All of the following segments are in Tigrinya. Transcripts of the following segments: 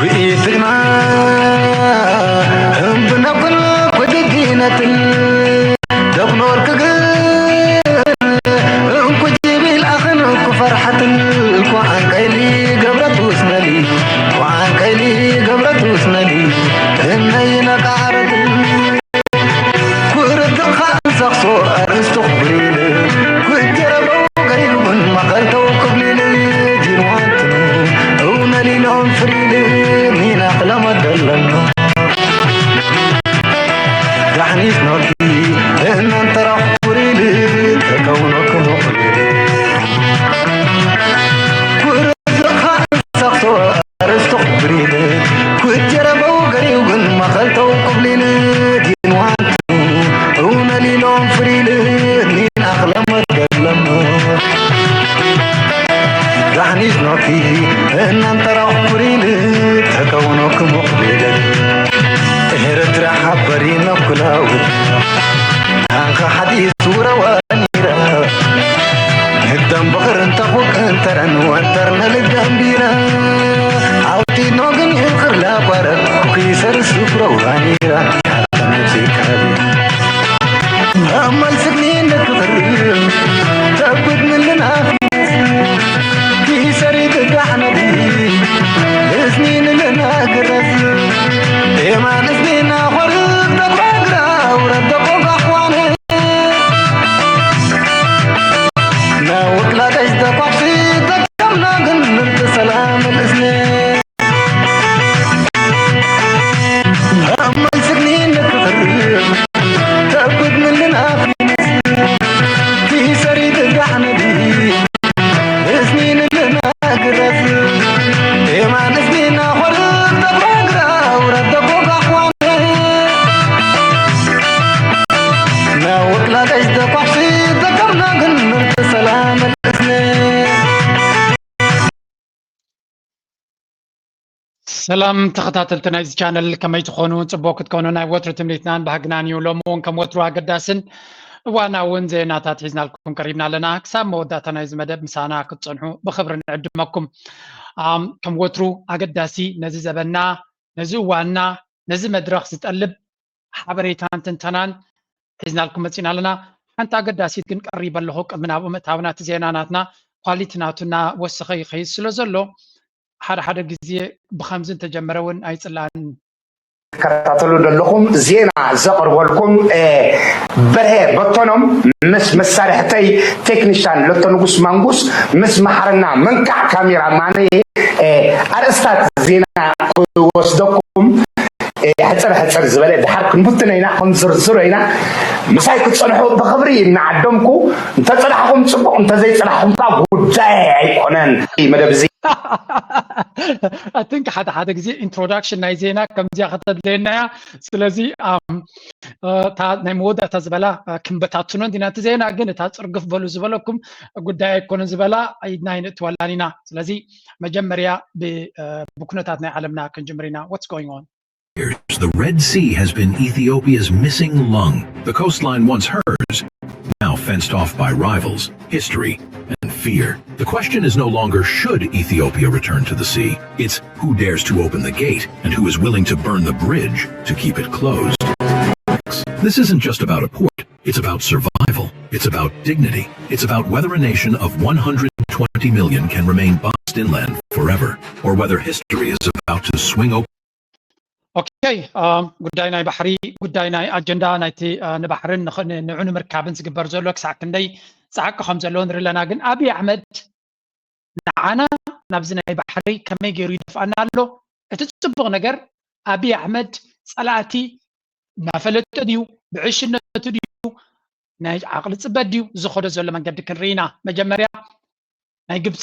ብኢትግና እምብነኩን ኩድጊነትን ደብኖር ክግር እንኩ ጅቢል ኣኽን ኩፈርሓትን ኳዓንቀይሊ ገብረት ውስነሊ ኳዓንቀይሊ ገብረት ውስነሊ እነይነቃረትን ኩርትኻ እንሰኽሶ ኣርእስቱ ክብሪል ኩጀረበው ገሪውን መቐልተው ክብሊል ዲንዋንትኑ እውነሊሎም ፍሪል ሚና ክለመደለኑ ዳሕኒት ኖኪ እናንተራኹ ፍሪል ተከውኖ ክሙቕሊል ኩርትኻ እንሰኽሶ ኣርእስቱ ክብሪል ኩጀረበው ገሪውን መቐልተው ክብሊል ዲንዋንትኑ እውነሊሎም ፍሪል ሚና ክለመደለኑ ዳሕኒት ኖኪ እናንተራኹ ፍሪል ተከውኖ ክሙቕሊል ኤርትራ ሓበሪ ነኩላው ሃንኻ ሓዲስ ውረዋ ኒራ ህዳም በኽርን ተኹቅ እንተረን ወንተር ነልጋም ቢራ ኣውጢኖ ግን ይኽር ላቋረብ ኩኪሰር ስፍረዋ ኒራ ተመጺካል ኣማይ ስግኒ ንክኽር ተጉድ ምልና ኪሰሪ ትጋሕነዲ እዝኒ ንልና ግረዝ ኤማን እዝኒና ኾርብ ተጓግራ ውረድ ደቆ ጋሕዋነ ናውቅ ላቀሽ ደቋፍሲ ደቀምና ግን ምርጥ ሰላም እዝኒ ኣማይ ስግኒ ንክኽር ተጉድ ምልና ፊንስ ኪሰሪ ትጋሕነዲ እዝኒ ንልና ግረዝ ኤማን እዝኒና ኾርብ ተጓግራ ውረድ ደቆ ጋሕዋነ ናውቅ ላቀሽ ደቋፍሲ ደቀምና ግን ምርጥ ሰላም እዝኒ ሰላም ተኸታተልቲ ናይዚ ቻነል ከመይ ትኾኑ? ጽቡቕ ክትኮኑ ናይ ወትሩ ትምኒትናን ባህግናን እዩ። ሎሚ እውን ከም ወትሩ ኣገዳስን እዋናውን ዜናታት ሒዝናልኩም ቀሪብና ኣለና። ክሳብ መወዳእታ ናይዚ መደብ ምሳና ክትጸንሑ ብኽብሪ ንዕድመኩም። ኣም፣ ከም ወትሩ ኣገዳሲ ነዚ ዘበንና፣ ነዚ እዋንና፣ ነዚ መድረኽ ዝጠልብ ሓበሬታን ትንተናን ሒዝናልኩም መጺና ኣለና። ሓንቲ ኣገዳሲት ግን ቀሪበ ኣለኹ ቅድሚ ናብኡ ምእታውና እቲ ዜና ናትና ኳሊቲ ናቱ እናወሰኸ ይኸይድ ስለ ዘሎ ሓደ ሓደ ግዜ ብኸምዚ እንተጀመረ እውን ኣይፅላእን። ትከታተሉ ዘለኹም ዜና ዘቕርበልኩም በርሀ በቶኖም ምስ መሳርሕተይ ቴክኒሻን ለቶ ንጉስ ማንጉስ ምስ መሓረና መንካዕ ካሜራ ማነ ኣርእስታት ዜና ክወስደኩም ሕፅር ሕፅር ዝበለ ድሓር ክንብትኖ ኢና ክንዝርዝሮ ኢና ምሳይ ክትፀንሑ ብኽብሪ እናዓደምኩ እንተፀናሕኹም ፅቡቕ እንተዘይፀናሕኹም ከዓ ጉዳይ ኣይኮነን መደብ እዚ ኣትን ሓደ ሓደ ግዜ ኢንትሮዳክሽን ናይ ዜና ከምዚኣ ከተድለየና እያ ስለዚ እታ ናይ መወዳእታ ዝበላ ክንበታትኖ እንዲና እቲ ዜና ግን እታ ፅርግፍ በሉ ዝበለኩም ጉዳይ ኣይኮነን ዝበላ ኢድና ኣይንእትወላን ኢና ስለዚ መጀመርያ ብኩነታት ናይ ዓለምና ክንጅምር ኢና what's going on years, the Red Sea has been Ethiopia's missing lung. The coastline once hers, now fenced off by rivals, history, and fear. The question is no longer should Ethiopia return to the sea, it's who dares to open the gate and who is willing to burn the bridge to keep it closed. This isn't just about a port, it's about survival, it's about dignity, it's about whether a nation of one hundred twenty million can remain boxed inland forever, or whether history is about to swing open. ኦኬ ጉዳይ ናይ ባሕሪ ጉዳይ ናይ ኣጀንዳ ናይቲ ንባሕርን ንዑ ንምርካብን ዝግበር ዘሎ ክሳዕ ክንደይ ፃዕቂ ከም ዘለዎ ንርኢ ኣለና ግን ኣብይ ኣሕመድ ንዓና ናብዚ ናይ ባሕሪ ከመይ ገይሩ ይደፍኣና ኣሎ እቲ ፅቡቕ ነገር ኣብይ ኣሕመድ ፀላእቲ እናፈለጠ ድዩ ብዕሽነቱ ድዩ ናይ ዓቕሊ ፅበት ድዩ ዝኸዶ ዘሎ መንገዲ ክንርኢ ኢና መጀመርያ ናይ ግብፂ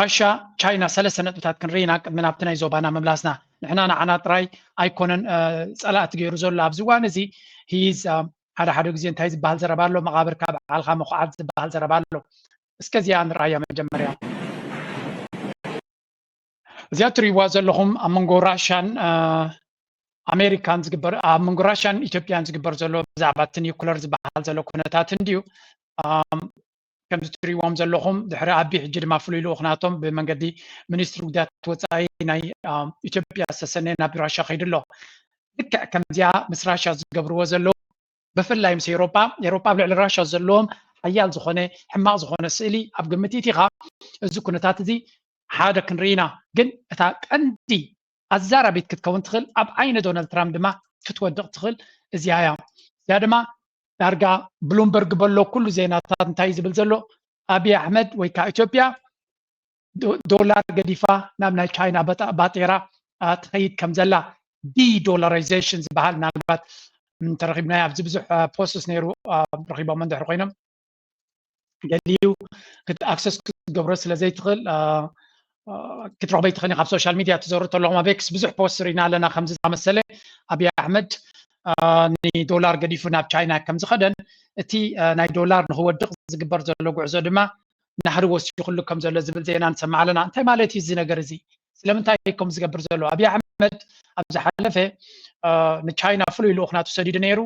ራሻ ቻይና ሰለስተ ነጥብታት ክንርኢ ኢና ቅድሚ ናብቲ ናይ ዞባና ምምላስና ንሕና ንዓና ጥራይ ኣይኮነን ፀላእቲ ገይሩ ዘሎ ኣብዚ እዋን እዚ ሂዝ ሓደ ሓደ ግዜ እንታይ ዝበሃል ዘረባ ኣሎ መቓብርካ በዓልካ ምኹዓት ዝበሃል ዘረባ ኣሎ እስከ እዚኣ ንረኣያ መጀመርያ እዚኣ ትሪእዋ ዘለኹም ኣብ መንጎ ራሻን ኣሜሪካን ዝግበር ኣብ መንጎ ራሻን ኢትዮጵያን ዝግበር ዘሎ ብዛዕባ እቲ ኒኩለር ዝበሃል ዘሎ ኩነታት እንድዩ ከምዚ ትሪእዎም ዘለኹም ድሕሪ ኣቢ ሕጂ ድማ ፍሉይ ልኡኽ ናቶም ብመንገዲ ሚኒስትሪ ጉዳያት ወፃኢ ናይ ኢትዮጵያ ዝተሰነየ ናብ ራሻ ከይዱ ኣሎ። ልክዕ ከምዚኣ ምስ ራሻ ዝገብርዎ ዘለዉ ብፍላይ ምስ ኤሮጳ ኤሮጳ ኣብ ልዕሊ ራሻ ዘለዎም ሓያል ዝኾነ ሕማቕ ዝኾነ ስእሊ ኣብ ግምት ኢኻ። እዚ ኩነታት እዚ ሓደ ክንርኢ ኢና። ግን እታ ቀንዲ ኣዛራቢት ክትከውን ትኽእል ኣብ ዓይኒ ዶናልድ ትራምፕ ድማ ክትወድቕ ትኽእል እዚኣ እያ። እዚኣ ድማ ዳርጋ ብሉምበርግ በሎ ኩሉ ዜናታት እንታይ ዝብል ዘሎ ኣብይ ኣሕመድ ወይ ከዓ ኢትዮጵያ ዶላር ገዲፋ ናብ ናይ ቻይና ባጤራ ትኸይድ ከም ዘላ ዲዶላራይዜሽን ዝበሃል ምናልባት እንተረኺብናዮ ኣብዚ ብዙሕ ፖስትስ ነይሩ ረኺቦም እንድሕር ኮይኖም ገሊኡ ኣክሰስ ክትገብሮ ስለ ዘይትኽእል ክትረኽበ ይትኽእል ካብ ሶሻል ሚድያ ትዘሩ ተለኹም ኣብ ኤክስ ብዙሕ ፖስት ርኢና ኣለና ከምዚ ዝኣመሰለ ኣብይ ኣሕመድ ንዶላር ገዲፉ ናብ ቻይና ከም ዝኸደን እቲ ናይ ዶላር ንክወድቕ ዝግበር ዘሎ ጉዕዞ ድማ ናህሪ ወሲኹሉ ከም ዘሎ ዝብል ዜና ንሰማዕ ኣለና እንታይ ማለት እዩ እዚ ነገር እዚ ስለምንታይ ከም ዝገብር ዘሎ ኣብይ ኣሕመድ ኣብ ዝሓለፈ ንቻይና ፍሉይ ልኡኽ ናቱ ሰዲዱ ነይሩ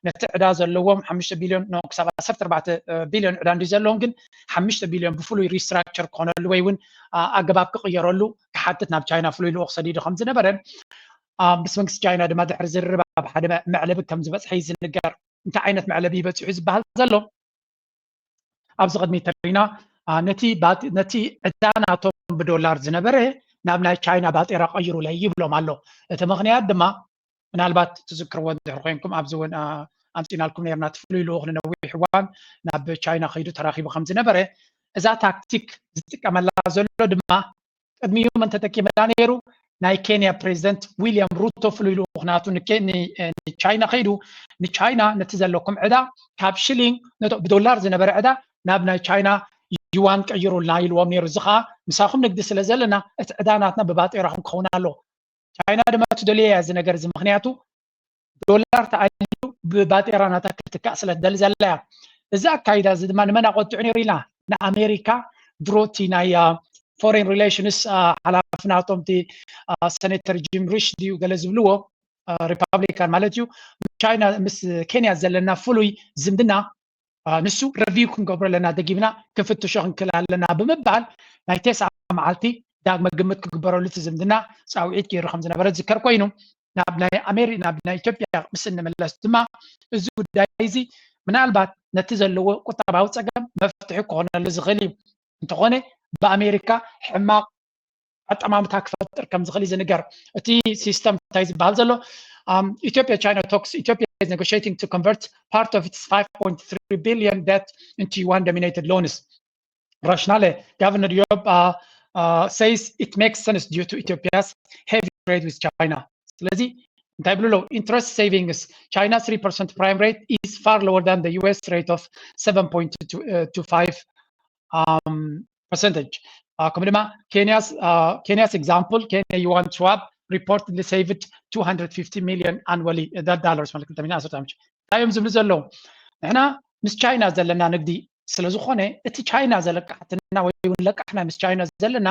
ነቲ ዕዳ ዘለዎም ሓሙሽተ ቢልዮን ክሳብ ዓሰርተ ኣርባዕተ ቢልዮን ዕዳ እንዲ ዘለዎም ግን ሓሙሽተ ቢልዮን ብፍሉይ ሪስትራክቸር ክኾነሉ ወይ እውን ኣገባብ ክቕየረሉ ክሓትት ናብ ቻይና ፍሉይ ልኡኽ ሰዲዱ ከም ዝነበረ ምስ መንግስቲ ቻይና ድማ ድሕሪ ዝርርብ ኣብ ሓደ መዕለቢ ከም ዝበፅሐ እዩ ዝንገር እንታይ ዓይነት መዕለቢ ይበፅሑ ዝበሃል ዘሎ ኣብዚ ቅድሚ ተሪና ነቲ ዕዳ ናቶም ብዶላር ዝነበረ ናብ ናይ ቻይና ባጤራ ቀይሩለይ ይብሎም ኣሎ እቲ ምክንያት ድማ ምናልባት ትዝክርዎ እንድሕር ኮይንኩም ኣብዚ እውን ኣምፂናልኩም ነርና እቲ ፍሉይ ልኡኽ ንነዊሕ እዋን ናብ ቻይና ከይዱ ተራኺቡ ከም ዝነበረ እዛ ታክቲክ ዝጥቀመላ ዘሎ ድማ ቅድሚኡ መን ተጠቂመላ ነይሩ ናይ ኬንያ ፕሬዚደንት ዊልያም ሩቶ ፍሉይ ልኡኽ ናቱ ንቻይና ከይዱ ንቻይና ነቲ ዘለኩም ዕዳ ካብ ሽሊንግ ብዶላር ዝነበረ ዕዳ ናብ ናይ ቻይና ዩዋን ቀይሩልና ኢልዎም ነይሩ እዚ ከዓ ምሳኹም ንግዲ ስለ ዘለና እቲ ዕዳ ናትና ብባጤራኹም ክኸውን ኣለዎ ቻይና ድማ ትደልዮ እያ እዚ ነገር እዚ ምክንያቱ ዶላር ተኣልዩ ብባጤራ ናታ ክትካእ ስለ ትደሊ ዘላ እያ እዚ ኣካይዳ እዚ ድማ ንመን ኣቆጥዑ ነይሩ ኢልና ንኣሜሪካ ድሮ እቲ ናይ ፎሬን ሪሌሽንስ ሓላፊ ናቶም እቲ ሰኔተር ጂም ሪሽ ድዩ ገለ ዝብልዎ ሪፓብሊካን ማለት እዩ ቻይና ምስ ኬንያ ዘለና ፍሉይ ዝምድና ንሱ ረቪው ክንገብሮ ኣለና ደጊምና ክንፍትሾ ክንክእል ኣለና ብምባል ናይ ቴስዓ መዓልቲ ዳግመ ግምት ክግበረሉ እቲ ዝምድና ፃውዒት ገይሩ ከም ዝነበረ ዝከር ኮይኑ ናብ ናይ ኣሜሪ ናብ ናይ ኢትዮጵያ ምስ እንምለስ ድማ እዚ ጉዳይ እዚ ምናልባት ነቲ ዘለዎ ቁጠባዊ ፀገም መፍትሒ ክኾነሉ ዝኽእል እዩ እንተኾነ ብኣሜሪካ ሕማቕ ኣጠማምታ ክፈጥር ከም ዝኽእል ዝንገር እቲ ሲስተም እንታይ ዝበሃል ዘሎ Ethiopia China talks Ethiopia is negotiating to convert part of its five point three billion debt into yuan dominated loans. Rationale, Governor Yob uh, uh, says it makes sense due to Ethiopia's heavy trade with China. ስለዚ እንታይ ብሉ ኣለዉ interest savings China's three percent prime rate is far lower than the U S rate of seven point two five um, percentage. Uh, ከምኡ ድማ Kenya's, uh, Kenya's example, Kenya yuan swap reportedly saved two hundred fifty million annually, uh, that dollars ማለት ክልተ ሚእትን ዓሰርተ ሓሙሽተ። እንታይ እዮም ዝብሉ ዘለዉ? ንሕና ምስ ቻይና ዘለና ንግዲ ስለ ዝኾነ እቲ ቻይና ዘለቃሕትና ወይ እውን ለቃሕና ምስ ቻይና ዘለና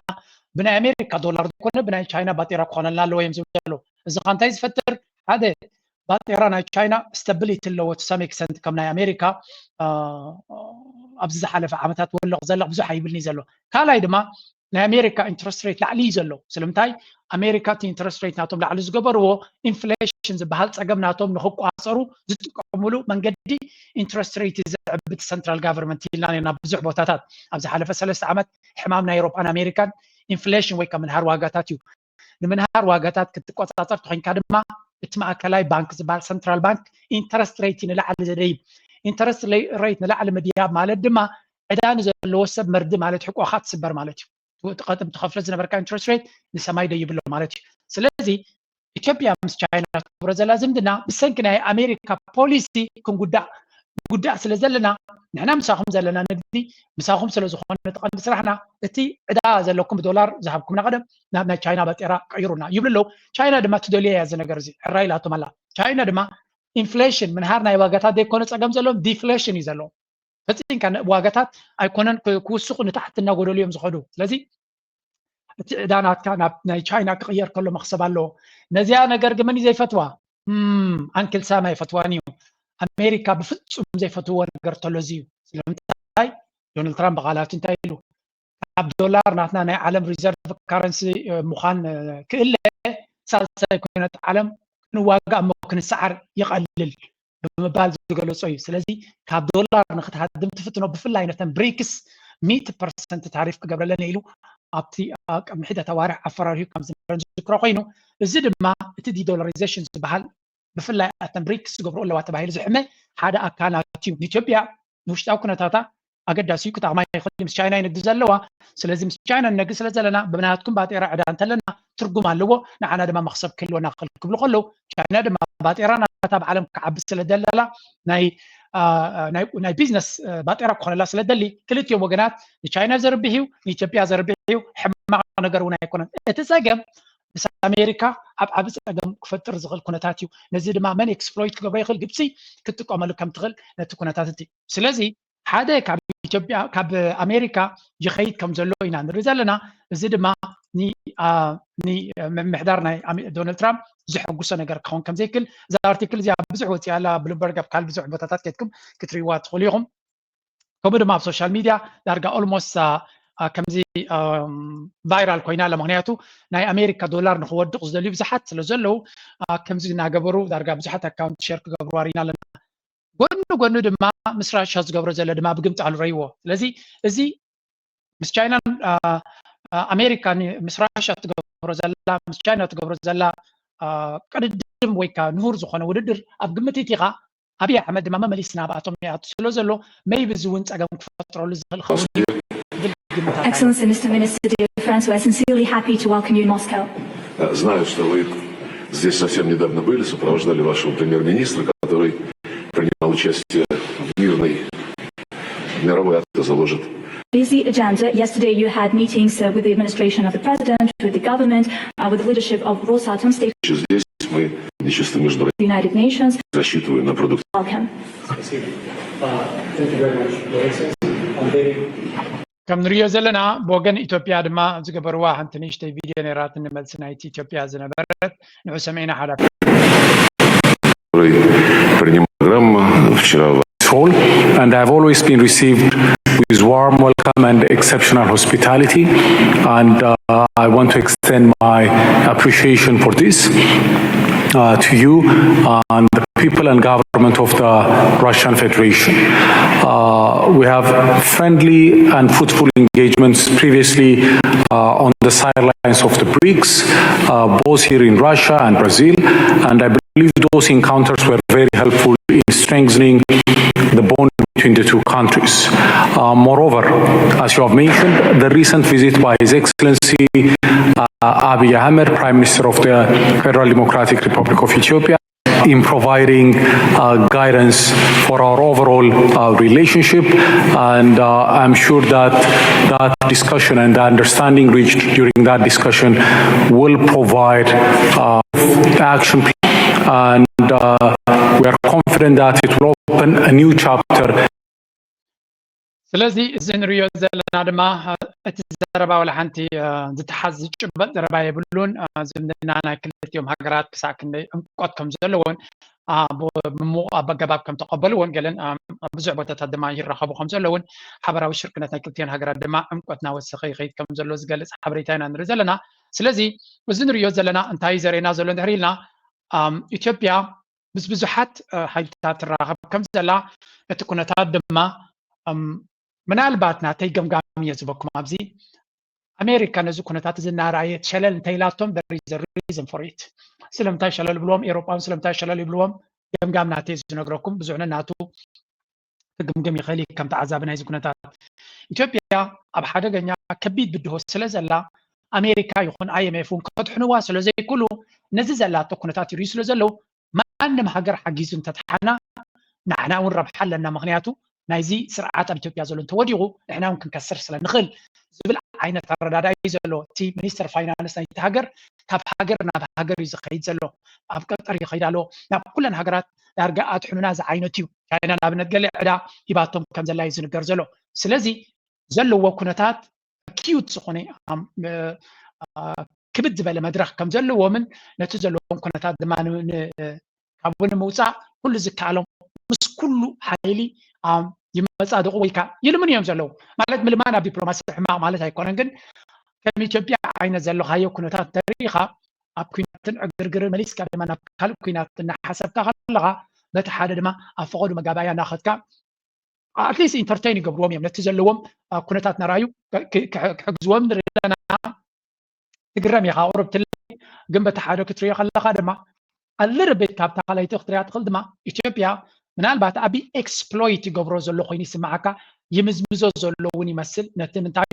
ብናይ ኣሜሪካ ዶላር ዘይኮነ ብናይ ቻይና ባጤራ ክኾነልና ኣለዎ እዮም ዝብሉ ዘለዉ። እዚ ኸ እንታይ ዝፈጥር? ሓደ ባጤራ ናይ ቻይና stability ኣለዎ to some extent ከም ናይ ኣሜሪካ ኣብዚ ዝሓለፈ ዓመታት ወሎ ክዘልቕ ብዙሕ ኣይብልኒ ዘሎ ካልኣይ ድማ ናይ ኣሜሪካ interest rate ላዕሊ እዩ ዘሎ ስለምንታይ ኣሜሪካ እቲ interest rate ናቶም ላዕሊ ዝገበርዎ inflation ዝበሃል ፀገም ናቶም ንክቋፀሩ ዝጥቀምሉ መንገዲ interest rate ዘዕብቲ central government ኢልና ና ብዙሕ ቦታታት ኣብ ዝሓለፈ ሰለስተ ዓመት ሕማም ናይ ኤሮፓን ኣሜሪካን inflation ወይ ከም ምንሃር ዋጋታት እዩ ንምንሃር ዋጋታት ክትቆፃፀር ተኮይንካ ድማ እቲ ማእከላይ ባንክ ዝበሃል central bank interest rate ንላዕሊ ዘደይብ interest rate ንላዕሊ ምድያብ ማለት ድማ ዕዳ ንዘለዎ ሰብ መርዲ ማለት ሕቆኻ ትስበር ማለት እዩ እቲ ቀጥም ትኸፍሎ ዝነበርካ interest rate ንሰማይ ደይብሎ ማለት እዩ ስለዚ ኢትዮጵያ ምስ ቻይና ትገብሮ ዘላ ዝምድና ብሰንኪ ናይ ኣሜሪካ policy ክንጉዳእ ንጉዳእ ስለ ዘለና ንሕና ምሳኹም ዘለና ንግዲ ምሳኹም ስለ ዝኾነ እቲ ቀንዲ ስራሕና እቲ ዕዳ ዘለኩም ብዶላር ዝሃብኩምና ቀደም ናብ ናይ ቻይና ባጤራ ቀይሩና ይብሉ ኣለዉ ቻይና ድማ ትደልዮ እያ እዚ ነገር እዚ ሕራይ ኢላቶም ኣላ ቻይና ድማ inflation ምንሃር ናይ ዋጋታት ዘይኮነ ፀገም ዘለዎም deflation እዩ ዘለዎም ፈፂምካ ዋጋታት ኣይኮነን ክውስኹ ንታሕቲ እናጎደሉ እዮም ዝኸዱ ስለዚ እቲ ዕዳ ናትካ ናብ ናይ ቻይና ክቕየር ከሎ መኽሰብ ኣለዎ ነዚኣ ነገር ግን መን ዘይፈትዋ ኣንክል ሳም ኣይፈትዋን እዩ ኣሜሪካ ብፍፁም ዘይፈትዎ ነገር ተሎ እዚ እዩ ስለምንታይ ዶናልድ ትራምፕ ብቃላቱ እንታይ ኢሉ? ካብ ዶላር ናትና ናይ ዓለም ሪዘርቭ ካረንሲ ምዃን ክእለ፣ ሳልሳይ ኩናት ዓለም ክንዋጋእ እሞ ክንሰዓር ይቐልል ብምባል ዝገለጾ እዩ። ስለዚ ካብ ዶላር ንክትሃድም ትፍትኖ፣ ብፍላይ ነተን ብሪክስ ሚእቲ ፐርሰንት ታሪፍ ክገብረለን ኢሉ ኣብቲ ቅድሚ ሒደት ኣዋርሕ ኣፈራሪሁ ከም ዝነበረ ዝዝክሮ ኮይኑ፣ እዚ ድማ እቲ ዲዶላሪዜሽን ዝበሃል ብፍላይ ኣተን ብሪክስ ዝገብርኦ ኣለዋ ተባሂሉ ዝሕመ ሓደ ኣካላት እዩ። ንኢትዮጵያ ንውሽጣዊ ኩነታታ ኣገዳሲ እዩ፣ ክጠቕማ ይኽእል እዩ። ምስ ቻይና እዩ ንግዲ ዘለዋ። ስለዚ ምስ ቻይና ንነግድ ስለ ዘለና ብናትኩም ባጤራ ዕዳ እንተለና ትርጉም ኣለዎ፣ ንዓና ድማ መኽሰብ ክህልወና ክኽእል ክብሉ ከለዉ፣ ቻይና ድማ ባጤራ ናታ ብዓለም ክዓቢ ስለ ደለላ ናይ ቢዝነስ ባጤራ ክኾነላ ስለ ደሊ፣ ክልቲኦም ወገናት ንቻይና ዘርብሕ እዩ፣ ንኢትዮጵያ ዘርብሕ እዩ። ሕማቕ ነገር እውን ኣይኮነን። እቲ ጸገም ምስ ኣሜሪካ ኣብ ዓቢ ጸገም ክፈጥር ዝኽእል ኩነታት እዩ። ነዚ ድማ መን ኤክስፕሎይት ክገብሮ ይኽእል? ግብፂ ክትጥቀመሉ ከም ትኽእል ነቲ ኩነታት እቲ። ስለዚ ሓደ ካብ ኢትዮጵያ፣ ካብ ኣሜሪካ ይኸይድ ከም ዘሎ ኢና ንርኢ ዘለና። እዚ ድማ ንምምሕዳር ናይ ዶናልድ ትራምፕ ዘሐጉሶ ነገር ክኸውን ከም ዘይክእል፣ እዛ ኣርቲክል እዚኣ ብዙሕ ወፂኣ ኣላ። ብሉምበርግ ኣብ ካልእ ብዙሕ ቦታታት ከድኩም ክትርእይዋ ትኽእሉ ኢኹም። ከምኡ ድማ ኣብ ሶሻል ሚድያ ዳርጋ ኦልሞስት ከምዚ ቫይራል ኮይና ኣላ። ምክንያቱ ናይ ኣሜሪካ ዶላር ንክወድቕ ዝደልዩ ብዙሓት ስለ ዘለዉ፣ ከምዚ እናገበሩ ዳርጋ ብዙሓት ኣካውንት ሸር ክገብሩ ኣሪና ኣለና። ጎኑ ጎኑ ድማ ምስ ራሻ ዝገብሮ ዘሎ ድማ ብግምጣሉ ረይዎ። ስለዚ እዚ ምስ ቻይናን ኣሜሪካን ምስ ራሻ ትገብሮ ዘላ፣ ምስ ቻይና ትገብሮ ዘላ ቅድድም ወይ ከዓ ንሁር ዝኾነ ውድድር ኣብ ግምት ኢኻ። ኣብይ ኣሕመድ ድማ መመሊስ ናብኣቶም ይኣቱ ስለ ዘሎ፣ መይቢ እዚ እውን ጸገም ክፈጥረሉ ዝኽእል ክኸውን እዩ ዝብል ግምታት ኣሎ። Excellency, Mister Minister, dear friends, we're sincerely happy to welcome you in Moscow. Знаю, что вы здесь совсем недавно были, сопровождали вашего премьер-министра, который принимал участие в мирной мировой акции, заложит Busy agenda. Yesterday you had meetings uh, with the administration of the president, with the government, uh, with the leadership of Rosatom State. Здесь мы нечисто между United Nations. Рассчитываю на продукт. Welcome. Спасибо. Uh, thank you very much, Your Excellency. I'm very ከም ንሪኦ ዘለና ብወገን ኢትዮጵያ ድማ ዝገበርዋ ሓንቲ ንእሽተይ ቪድዮ ነይራትኒ፣ መልሲ ናይቲ ኢትዮጵያ ዝነበረት ንዑ ሰሚዕና ሓላፊ። Принимал программа вчера. Role, and I've always been received with warm welcome and exceptional hospitality, and uh, I want to extend my appreciation for this uh, to you and the people and government of the Russian Federation. Uh, we have friendly and fruitful engagements previously uh, on the sidelines of the brics, uh, both here in Russia and Brazil, and I believe those encounters were very helpful in strengthening the bond between the two countries. Uh, moreover, as you have mentioned, the recent visit by His Excellency uh, Abiy Ahmed, Prime Minister of the Federal Democratic Republic of Ethiopia, in providing uh, guidance for our overall uh, relationship. And uh, I'm sure that that discussion and the understanding reached during that discussion will provide uh, action plan. And uh, we are confident that it will open a new chapter. ስለዚ እዚ ንሪኦ ዘለና ድማ እቲ ዘረባ ዋላ ሓንቲ ዝተሓዝ ዝጭበጥ ዘረባ የብሉን። ዝምድና ናይ ክልቲኦም ሃገራት ክሳዕ ክንደይ ዕምቆት ከም ዘለዎን ብምሙቕ ኣገባብ ከም ተቐበልዎን ገለን ኣብ ብዙሕ ቦታታት ድማ ይራኸቡ ከም ዘለውን ሓበራዊ ሽርክነት ናይ ክልቲኦን ሃገራት ድማ ዕምቆት እናወሰኸ ይኸይድ ከም ዘሎ ዝገልፅ ሓበሬታ ኢና ንርኢ ዘለና። ስለዚ እዚ ንሪኦ ዘለና እንታይ እዩ ዘርእየና ዘሎ እንድሕር ኢልና ኢትዮጵያ ምስ ብዙሓት ሓይልታት ትራኸብ ከም ዘላ እቲ ኩነታት ድማ ምናልባት ናተይ ገምጋም እየ ዝበኩም ኣብዚ ኣሜሪካ ነዚ ኩነታት እዚ እናረኣየት ሸለል እንተኢላቶም there is a reason for it። ስለምንታይ ሸለል ይብልዎም ኤሮጳውን ስለምንታይ ሸለል ይብልዎም ገምጋም ናተይ ዝነግረኩም ብዙሕ ነናቱ ክግምግም ይኽእል እዩ ከም ተዓዛቢ ናይዚ ኩነታት። ኢትዮጵያ ኣብ ሓደገኛ ከቢድ ብድሆ ስለ ዘላ ኣሜሪካ ይኹን ኣይኤምኤፍ እውን ከድሕንዋ ስለ ዘይክእሉ ነዚ ዘላቶ ኩነታት ይርእዩ ስለ ዘለዉ ማንም ሃገር ሓጊዙ እንተተሓና ንሕና እውን ረብሓ ኣለና። ምክንያቱ ናይዚ ስርዓት ኣብ ኢትዮጵያ ዘሎ እንተወዲቑ ንሕና እውን ክንከስር ስለ ንኽእል ዝብል ዓይነት ኣረዳድኣ እዩ ዘሎ እቲ ሚኒስተር ፋይናንስ ናይቲ ሃገር። ካብ ሃገር ናብ ሃገር እዩ ዝኸይድ ዘሎ። ኣብ ቀጠር ይኸይድ ኣሎ። ናብ ኩለን ሃገራት ዳርጋ ኣድሕኑና ዝዓይነቱ እዩ። ቻይና ንኣብነት ገለ ዕዳ ሂባቶም ከም ዘላ እዩ ዝንገር ዘሎ። ስለዚ ዘለዎ ኩነታት ኣክዩት ዝኾነ ክብድ ዝበለ መድረኽ ከም ዘለዎምን ነቲ ዘለዎም ኩነታት ድማ ካብኡ ንምውፃእ ኩሉ ዝከኣሎም ምስ ኩሉ ሓይሊ ይመጻደቑ ወይ ከኣ ይልምኑ እዮም ዘለዉ። ማለት ምልማን ኣብ ዲፕሎማሲ ሕማቕ ማለት ኣይኮነን፣ ግን ከም ኢትዮጵያ ዓይነት ዘለኻዮ ኩነታት ተሪኢኻ ኣብ ኩናትን ዕግርግርን መሊስካ ድማ ናብ ካልእ ኩናት እናሓሰብካ ከለኻ በቲ ሓደ ድማ ኣብ ፈቐዶ መጋባእያ እናኸድካ ኣትሊስት ኢንተርቴን ይገብርዎም እዮም። ነቲ ዘለዎም ኩነታት እናረኣዩ ክሕግዝዎም ንርኢ ኣለና። ትግረም ኢኻ ቁሩብ ትለይ፣ ግን በቲ ሓደ ክትሪኦ ከለኻ ድማ ኣልርቤት ካብታ ካልኣይቲ ክትሪኣ ትኽእል ድማ ኢትዮጵያ ምናልባት ኣብ ኤክስፕሎይት ይገብሮ ዘሎ ኮይኑ ይስምዓካ፣ ይምዝምዞ ዘሎ እውን ይመስል። ነቲ ምንታይ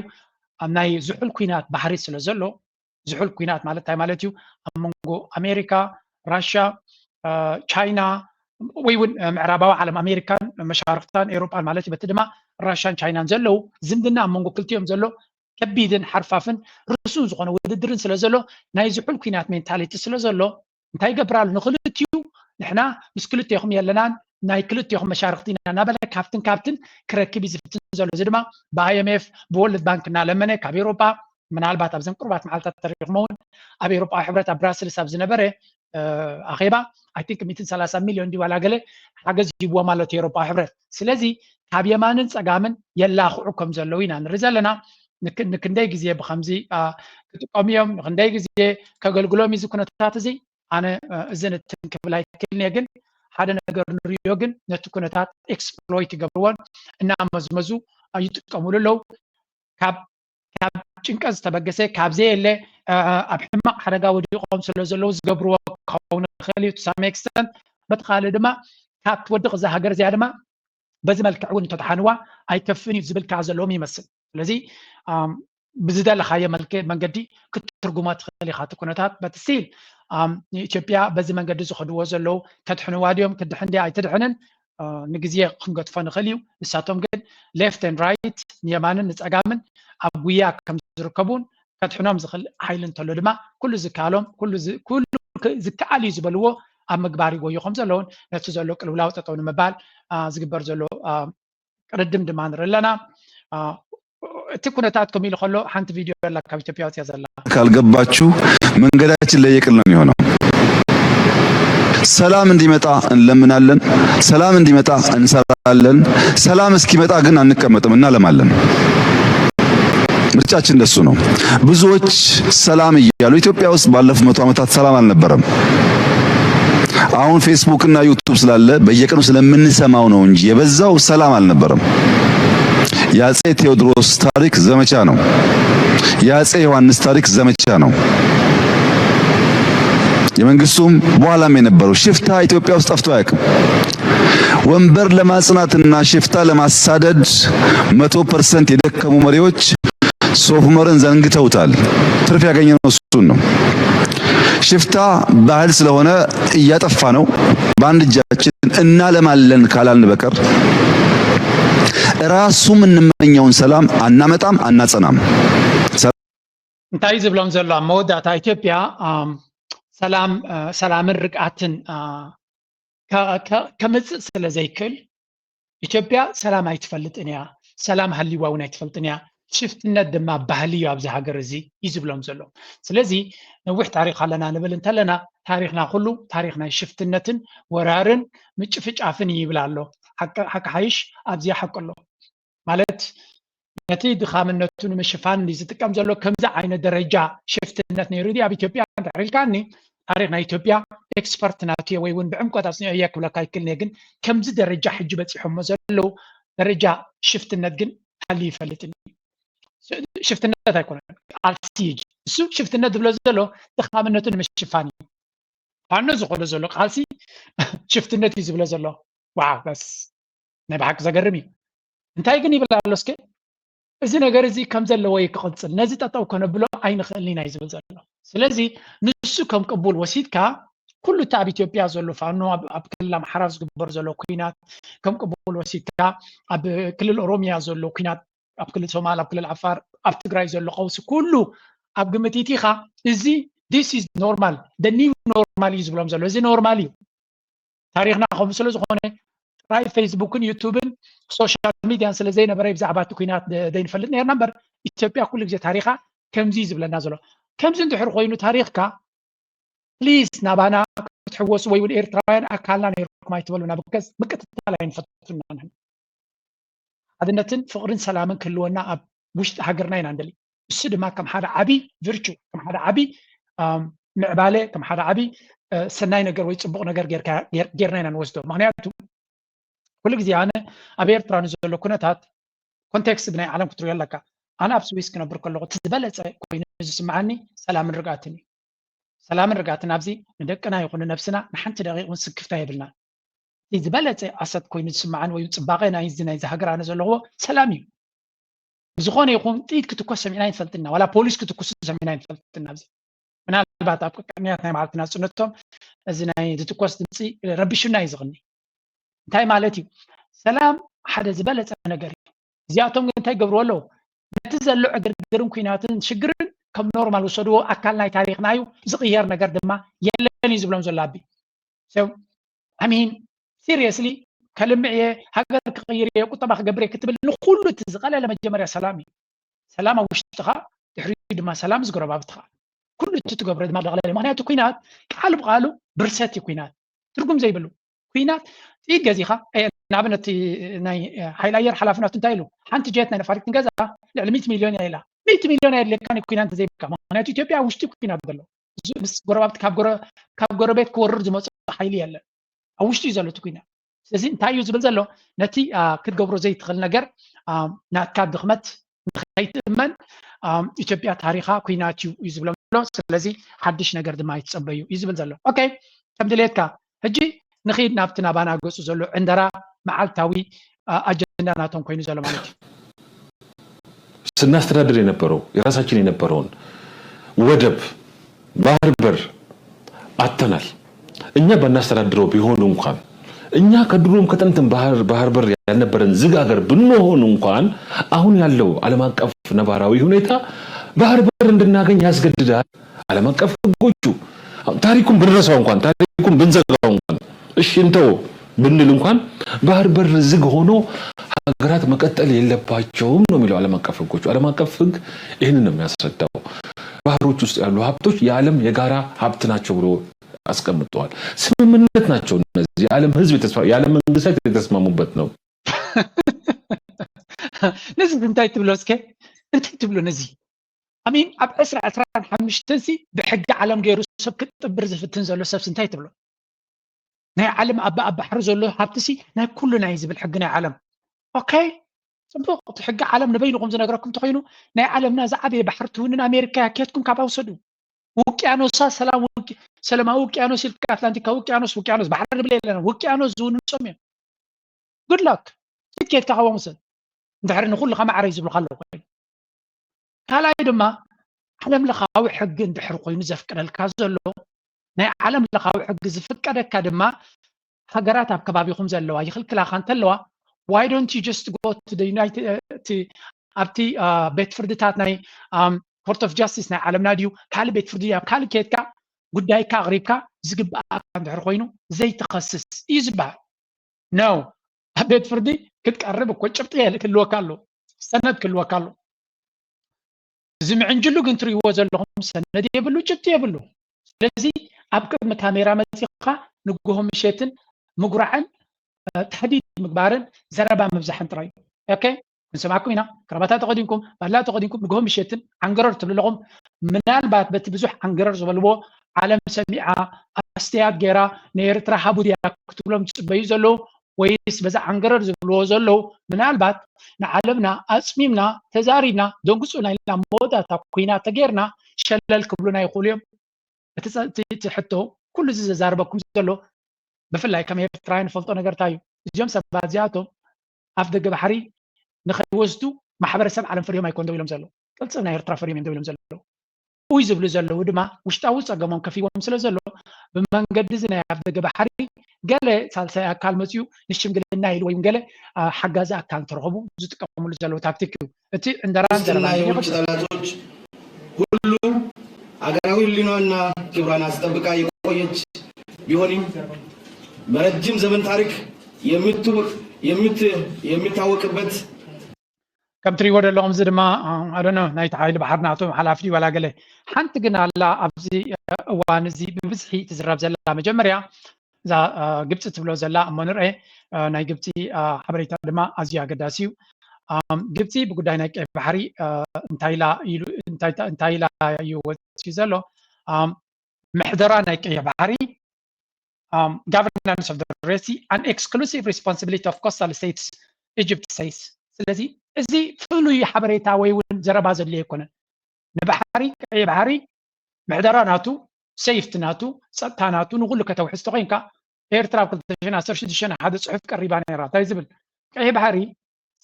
ኣብ ናይ ዝሑል ኩናት ባህሪ ስለ ዘሎ ዝሑል ኩናት ማለት እንታይ ማለት እዩ? ኣብ መንጎ ኣሜሪካ፣ ራሽያ፣ ቻይና ወይ እውን ምዕራባዊ ዓለም ኣሜሪካን መሻርክታን ኤውሮጳን ማለት እዩ። በቲ ድማ ራሽያን ቻይናን ዘለዉ ዝምድና ኣብ መንጎ ክልቲኦም ዘሎ ከቢድን ሓርፋፍን ርሱን ዝኾነ ውድድርን ስለ ዘሎ ናይ ዝሑል ኩናት ሜንታሊቲ ስለ ዘሎ እንታይ ይገብር ኣሎ ንክልቲኡ ንሕና ምስ ክልቴኹም የለናን ናይ ክልቴኹም መሻርክቲ ኢና እናበለ ካብትን ካብትን ክረክብ እዩ ዝፍትን ዘሎ። እዚ ድማ ብ IMF ብ World Bank እናለመነ ካብ ኤውሮጳ ምናልባት ኣብዘን ቅሩባት መዓልታት ተሪኽሞ እውን ኣብ ኤውሮጳዊ ሕብረት ኣብ ብራስልስ ኣብ ዝነበረ ኣኼባ I think ሚእትን ሰላሳን ሚልዮን ድዩ ዋላ ገለ ሓገዝ ሂብዎም ኣሎ እቲ ኤውሮጳዊ ሕብረት። ስለዚ ካብ የማንን ጸጋምን የላኽዑ ከም ዘለዉ ኢና ንርኢ ዘለና። ንክንደይ ግዜ ብከምዚ ክጥቀሙ እዮም፣ ንክንደይ ግዜ ከገልግሎም እዩ እዚ ኩነታት እዚ። ኣነ እዚ ንትን ክብል ኣይክእልን እየ፣ ግን ሓደ ነገር ንሪኦ ግን ነቲ ኩነታት ኤክስፕሎይት ይገብርዎን እናመዝመዙ ይጥቀምሉ ኣለዉ። ካብ ካብ ጭንቀት ዝተበገሰ ካብ ዘየለ ኣብ ሕማቕ ሓደጋ ወዲቖም ስለ ዘለዉ ዝገብርዎ ክኸውን ይኽእል እዩ to some extent። በቲ ካልእ ድማ ካብ ትወድቕ እዛ ሃገር እዚኣ ድማ በዚ መልክዕ እውን እንተተሓንዋ ኣይከፍን እዩ ዝብል ከዓ ዘለዎም ይመስል። ስለዚ ብዝደለኻዮ መልክዕ መንገዲ ክትትርጉማ ትኽእል ኢኻ እቲ ኩነታት። But still ንኢትዮጵያ በዚ መንገዲ ዝኸድዎ ዘለዉ ተድሕንዋ ድዮም ክድሕን ድያ ኣይትድሕንን ንግዜ ክንገድፎ ንኽእል እዩ። ንሳቶም ግን left and right ንየማንን ንጸጋምን ኣብ ጉያ ከም ዝርከቡን ከድሕኖም ዝኽእል ሓይሊ እንተሎ ድማ ኩሉ ዝከኣሎም ኩሉ ዝከኣል እዩ ዝበልዎ ኣብ ምግባር ይጎዩ ከም ዘለውን ነቲ ዘሎ ቅልውላው ጠጠው ንምባል ዝግበር ዘሎ ቅድድም ድማ ንርኢ ኣለና። እቲ ኩነታት ከምኡ ኢሉ ከሎ ሓንቲ ቪድዮ ኣላ ካብ ኢትዮጵያ ወፅያ ዘላ። ካልገባችሁ መንገዳችን ለየቅል ነው የሚሆነው። ሰላም እንዲመጣ እንለምናለን፣ ሰላም እንዲመጣ እንሰራለን። ሰላም እስኪመጣ ግን አንቀመጥም፣ እናለማለን። ምርጫችን እንደሱ ነው። ብዙዎች ሰላም እያሉ ኢትዮጵያ ውስጥ ባለፉት መቶ ዓመታት ሰላም አልነበረም። አሁን ፌስቡክ እና ዩቱብ ስላለ በየቀኑ ስለምንሰማው ነው እንጂ የበዛው ሰላም አልነበረም። የአጼ ቴዎድሮስ ታሪክ ዘመቻ ነው። የአጼ ዮሐንስ ታሪክ ዘመቻ ነው። የመንግስቱም በኋላም የነበረው ሽፍታ ኢትዮጵያ ውስጥ ጠፍቶ አያውቅም። ወንበር ለማጽናትና ሽፍታ ለማሳደድ መቶ ፐርሰንት የደከሙ መሪዎች ሶፍ ዑመርን ዘንግተውታል። ትርፍ ያገኘነው እሱን ነው። ሽፍታ ባህል ስለሆነ እያጠፋ ነው። በአንድ እጃችን እናለማለን ካላልን በቀር ራሱ የምንመኘውን ሰላም አናመጣም፣ አናጸናም። እንታይ እዩ ዝብሎም ዘሎ ኣብ መወዳእታ ኢትዮጵያ ሰላም ሰላምን ርግኣትን ከምፅእ ስለ ዘይክእል ኢትዮጵያ ሰላም ኣይትፈልጥን እያ፣ ሰላም ሃሊዋ እውን ኣይትፈልጥን እያ። ሽፍትነት ድማ ባህሊ እዩ ኣብዚ ሃገር እዚ እዩ ዝብሎም ዘሎ። ስለዚ ነዊሕ ታሪክ ኣለና ንብል እንተለና ታሪክና ኩሉ ታሪክ ናይ ሽፍትነትን ወራርን ምጭፍጫፍን እዩ ይብል ኣሎ። ሓቂ ሓይሽ ኣብዚኣ ሓቂ ኣሎ ማለት ነቲ ድኻምነቱ ንምሽፋን ዝጥቀም ዘሎ ከምዚ ዓይነት ደረጃ ሽፍትነት ነይሩ ድዩ ኣብ ኢትዮጵያ እንድሕር ኢልካኒ ታሪክ ናይ ኢትዮጵያ ኤክስፐርት ናቱ ወይ እውን ብዕምቆት ኣፅኒዖ እየ ክብለካ ይክእል እየ ግን ከምዚ ደረጃ ሕጂ በፂሖሞ ዘለዉ ደረጃ ሽፍትነት ግን ሃልዩ ይፈልጥን እዩ ሽፍትነት ኣይኮነን ቃልሲ እዩ እሱ ሽፍትነት ዝብሎ ዘሎ ድኻምነቱ ንምሽፋን እዩ ፋኖ ዝኮሎ ዘሎ ቃልሲ ሽፍትነት እዩ ዝብሎ ዘሎ ዋው በስ ናይ ብሓቂ ዘገርም እዩ እንታይ ግን ይብል ኣሎ እስከ እዚ ነገር እዚ ከም ዘለዎ እዩ ክቕፅል ነዚ ጠጠው ከነብሎ ኣይንኽእልን ኢና እዩ ዝብል ዘሎ ስለዚ ንሱ ከም ቅቡል ወሲድካ ኩሉ እቲ ኣብ ኢትዮጵያ ዘሎ ፋኖ ኣብ ክልል ኣምሓራ ዝግበር ዘሎ ኩናት ከም ቅቡል ወሲድካ ኣብ ክልል ኦሮሚያ ዘሎ ኩናት ኣብ ክልል ሶማል ኣብ ክልል ዓፋር ኣብ ትግራይ ዘሎ ቀውሲ ኩሉ ኣብ ግምት ኢቲኻ እዚ this is normal the new normal እዩ ዝብሎም ዘሎ እዚ ኖርማል እዩ ታሪክና ከምኡ ስለ ዝኾነ ጥራይ ፌስቡክን ዩቱብን ሶሻል ሚድያን ስለ ዘይነበረ ብዛዕባ እቲ ኩናት ዘይንፈልጥ ነርና እምበር ኢትዮጵያ ኩሉ ግዜ ታሪካ ከምዚ ዝብለና ዘሎ ከምዚ እንድሕር ኮይኑ ታሪክካ ፕሊስ ናባና ክትሕወሱ ወይ እውን ኤርትራውያን ኣካልና ነይርኩም ኣይትበሉና ብከስ ምቅትታል ኣይንፈቱና ሓድነትን ፍቕርን ሰላምን ክህልወና ኣብ ውሽጢ ሃገርና ኢና ንደሊ። እሱ ድማ ከም ሓደ ዓቢ ቪርቹ፣ ከም ሓደ ዓቢ ምዕባለ፣ ከም ሓደ ዓቢ ሰናይ ነገር ወይ ፅቡቕ ነገር ጌርና ኢና ንወስዶ። ምክንያቱ ኩሉ ግዜ ኣነ ኣብ ኤርትራ ንዘሎ ኩነታት ኮንቴክስት ብናይ ዓለም ክትሪኦ ኣለካ። ኣነ ኣብ ስዊስ ክነብር ከለኹ እቲ ዝበለፀ ኮይኑ ዝስምዓኒ ሰላምን ርግኣትን እዩ። ሰላምን ርግኣትን ኣብዚ ንደቅና ይኹን ንነብስና ንሓንቲ ደቂቕ እውን ስክፍታ የብልና። እቲ ዝበለፀ ኣሰት ኮይኑ ዝስምዓኒ ወይ ፅባቐ ናይዚ ናይዚ ሃገር ኣነ ዘለዎ ሰላም እዩ። ብዝኾነ ይኹን ጥይት ክትኮስ ሰሚዕና ይንፈልጥና፣ ዋላ ፖሊስ ክትኩሱ ሰሚዕና ይንፈልጥና። ኣብዚ ምናልባት ኣብ ቅድሚያት ናይ መዓልቲ ናፅነቶም እዚ ናይ ዝትኮስ ድምፂ ረቢሹና እዩ ዝቕኒ። እንታይ ማለት እዩ? ሰላም ሓደ ዝበለፀ ነገር እዩ። እዚኣቶም ግን እንታይ ገብርዎ ኣለዉ? ነቲ ዘሎ ዕግርግርን ኩናትን ሽግርን ከም ኖርማል ውሰድዎ፣ ኣካል ናይ ታሪኽና እዩ፣ ዝቕየር ነገር ድማ የለን እዩ ዝብሎም ዘሎ ኣቢ። ሚን ሲሪየስሊ ከልምዕ እየ፣ ሃገር ክቕይር እየ፣ ቁጠባ ክገብር እየ ክትብል ንኩሉ እቲ ዝቐለለ መጀመርያ ሰላም እዩ። ሰላም ኣብ ውሽጥኻ፣ ድሕሪኡ ድማ ሰላም ዝጎረባብትኻ። ኩሉ እቲ ትገብሮ ድማ ብቐለለ እዩ። ምክንያቱ ኩናት ቃል ብቃሉ ብርሰት እዩ። ኩናት ትርጉም ዘይብሉ ኩናት ጥይት ገዚኻ፣ ንኣብነት ናይ ሓይሊ ኣየር ሓላፍነቱ እንታይ ኢሉ? ሓንቲ ጀት ናይ ነፋሪት ክንገዛ ልዕሊ ሚእቲ ሚልዮን እያ ኢላ። ሚእቲ ሚልዮን ኣየድልየካን ኩናት እንተዘይብልካ። ምክንያቱ ኢትዮጵያ ኣብ ውሽጢ ኩናት ዘሎ፣ ምስ ጎረባብቲ ካብ ጎረቤት ክወርር ዝመፁ ሓይሊ የለን። ኣብ ውሽጢ እዩ ዘሎ እቲ ኩናት። ስለዚ እንታይ እዩ ዝብል ዘሎ? ነቲ ክትገብሮ ዘይትኽእል ነገር ናትካ ድኽመት ንኸይትእመን ኢትዮጵያ ታሪኻ ኩናት እዩ እዩ ዝብሎም ዘሎ። ስለዚ ሓድሽ ነገር ድማ ይትፀበዩ እዩ ዝብል ዘሎ። ኦኬ፣ ከም ድሌትካ ሕጂ ንኺድ ናብቲ ናባና ገፁ ዘሎ ዕንደራ መዓልታዊ ኣጀንዳ ናቶም ኮይኑ ዘሎ ማለት እዩ። ስናስተዳድር የነበረው የራሳችን የነበረውን ወደብ ባህር በር አጥተናል። እኛ ባናስተዳድረው ቢሆን እንኳን እኛ ከድሮም ከጥንትም ባህር በር ያልነበረን ዝግ አገር ብንሆን እንኳን አሁን ያለው ዓለም አቀፍ ነባራዊ ሁኔታ ባህር በር እንድናገኝ ያስገድዳል። ዓለም አቀፍ ህጎቹ ታሪኩን ብንረሳው እንኳን ታሪኩን ብንዘጋው እንኳን እሺ እንተው ብንል እንኳን ባህር በር ዝግ ሆኖ ሀገራት መቀጠል የለባቸውም ነው የሚለው ዓለም አቀፍ ህጎቹ። ዓለም አቀፍ ህግ ይህንን ነው የሚያስረዳው። ባህሮች ውስጥ ያሉ ሀብቶች የዓለም የጋራ ሀብት ናቸው ብሎ አስቀምጠዋል። ስምምነት ናቸው እነዚህ። የዓለም ህዝብ የዓለም መንግስታት የተስማሙበት ነው። ነዚ እንታይ ትብሎ እስከ? እንታይ ትብሎ ነዚ? ኣሚን ኣብ ዕስራ ዕስራን ሓሙሽተን ሲ ብሕጊ ዓለም ገይሩ ሰብ ክጥብር ዝፍትን ዘሎ ሰብስ እንታይ ትብሎ? ናይ ዓለም ኣብ ኣብ ባሕሪ ዘሎ ሃብትሲ ናይ ኩሉ ናይ ዝብል ሕጊ ናይ ዓለም። ኦኬ፣ ፅቡቅ። እቲ ሕጊ ዓለም ንበይንኹም ዝነግረኩም እንተኮይኑ ናይ ዓለምና ዝዓበየ ባሕሪ ትውንን ኣሜሪካ እያ። ኬድኩም ካብኣ ውሰዱ። ውቅያኖሳ ሰላም ሰላማዊ ውቅያኖስ ኢልካ ኣትላንቲካ ውቅያኖስ ውቅያኖስ ባሕሪ ንብል የለና። ውቅያኖስ ዝውንኑ ሶም እዮም። ጉድ ላክ። ኬድካ ካብኦም ውሰድ። እንድሕሪ ንኩሉ ከማዕረ እዩ ዝብልካ ኣለዉ ኮይኑ ካልኣይ ድማ ዓለም ለኻዊ ሕጊ እንድሕር ኮይኑ ዘፍቅደልካ ዘሎ ናይ ዓለም ለኻዊ ሕጊ ዝፍቀደካ ድማ ሃገራት ኣብ ከባቢኹም ዘለዋ ይኽልክላኻ እንተለዋ why don't you just go to the United ኣብቲ ቤት ፍርድታት ናይ court of justice ናይ ዓለምና ድዩ ካልእ ቤት ፍርዲ ኣብ ካልእ ኬድካ ጉዳይካ ኣቕሪብካ ዝግብኣካ እንድሕር ኮይኑ ዘይትኸስስ እዩ ዝበሃል። ነው ኣብ ቤት ፍርዲ ክትቀርብ እኮ ጭብጢ ክህልወካ ኣሎ፣ ሰነድ ክህልወካ ኣሎ። እዚ ምዕንጅሉ ግን ትርእይዎ ዘለኹም ሰነድ የብሉ፣ ጭብጢ የብሉ። ስለዚ ኣብ ቅድሚ ካሜራ መፂኻ ንግሆ ምሸትን ምጉራዕን ተህዲድ ምግባርን ዘረባ ምብዛሕን ጥራይ እዩ። ኦኬ ክንሰማዕኩም ኢና። ክራባታ ተኸዲንኩም ባላ ተኸዲንኩም ንግሆ ምሸትን ዓንገረር ትብሉ ኣለኹም። ምናልባት በቲ ብዙሕ ዓንገረር ዝበልዎ ዓለም ሰሚዓ ኣስተያየት ገይራ ንኤርትራ ሃቡ ድያ ክትብሎም ዝፅበዩ ዘለዉ ወይስ በዛ ዓንገረር ዝብልዎ ዘለዉ ምናልባት ንዓለምና ኣፅሚምና ተዛሪብና ደንግፁና ኢልና መወዳእታ ኩናት ተገይርና ሸለል ክብሉና ይኽእሉ እዮም። እቲ ሕቶ ኩሉ እዚ ዘዛርበኩም ዘሎ ብፍላይ ከም ኤርትራውያን ንፈልጦ ነገር እንታይ እዩ? እዚኦም ሰባት እዚኣቶም ኣፍ ደገ ባሕሪ ንኸይወስዱ ማሕበረሰብ ዓለም ፈሪሆም ኣይኮን ደው ኢሎም ዘለዉ። ቅልፅም ናይ ኤርትራ ፈሪሆም እዮም ደው ኢሎም ዘለዉ። እይ ዝብሉ ዘለዉ ድማ ውሽጣዊ ፀገሞም ከፊዎም ስለ ዘሎ ብመንገዲ እዚ ናይ ኣፍ ደገ ባሕሪ ገለ ሳልሳይ ኣካል መፅኡ ንሽምግልና ኢሉ ወይም ገለ ሓጋዚ ኣካል እንተረኸቡ ዝጥቀምሉ ዘለዉ ታክቲክ እዩ። እቲ ዕንደራን ዘረባን የውጭ ጠላቶች ሁሉ አገራዊ ህሊናዋና ክብሯን አስጠብቃ የቆየች ቢሆንም በረጅም ዘመን ታሪክ የሚታወቅበት ከም ትሪእዎ ዘለኹም እዚ ድማ ኣደኖ ናይቲ ሓይሊ ባሕሪ ናቶም ሓላፊ ድዩ ዋላ ገለ ሓንቲ ግን ኣላ ኣብዚ እዋን እዚ ብብዝሒ ትዝረብ ዘላ መጀመርያ እዛ ግብፂ ትብሎ ዘላ እሞ ንርአ ናይ ግብፂ ሓበሬታ ድማ ኣዝዩ ኣገዳሲ እዩ። ግብፂ ብጉዳይ ናይ ቀይ ባሕሪ እንታይ ኢላ ኢሉ እንታይ ኢላ እዩ ወፂኡ ዘሎ? ምሕደራ ናይ ቀይ ባሕሪ governance of the Red Sea an exclusive responsibility of coastal states, Egypt says። ስለዚ እዚ ፍሉይ ሓበሬታ ወይ እውን ዘረባ ዘድልዮ ኣይኮነን። ንባሕሪ ቀይ ባሕሪ ምሕደራ ናቱ፣ ሴፍቲ ናቱ፣ ፀጥታ ናቱ ንኩሉ ከተውሕስ ተኮይንካ ኤርትራ ኣብ ክልተ ሽሕን ዓሰርተ ሽዱሽተን ሓደ ፅሑፍ ቀሪባ ነይራ። እንታይ ዝብል? ቀይ ባሕሪ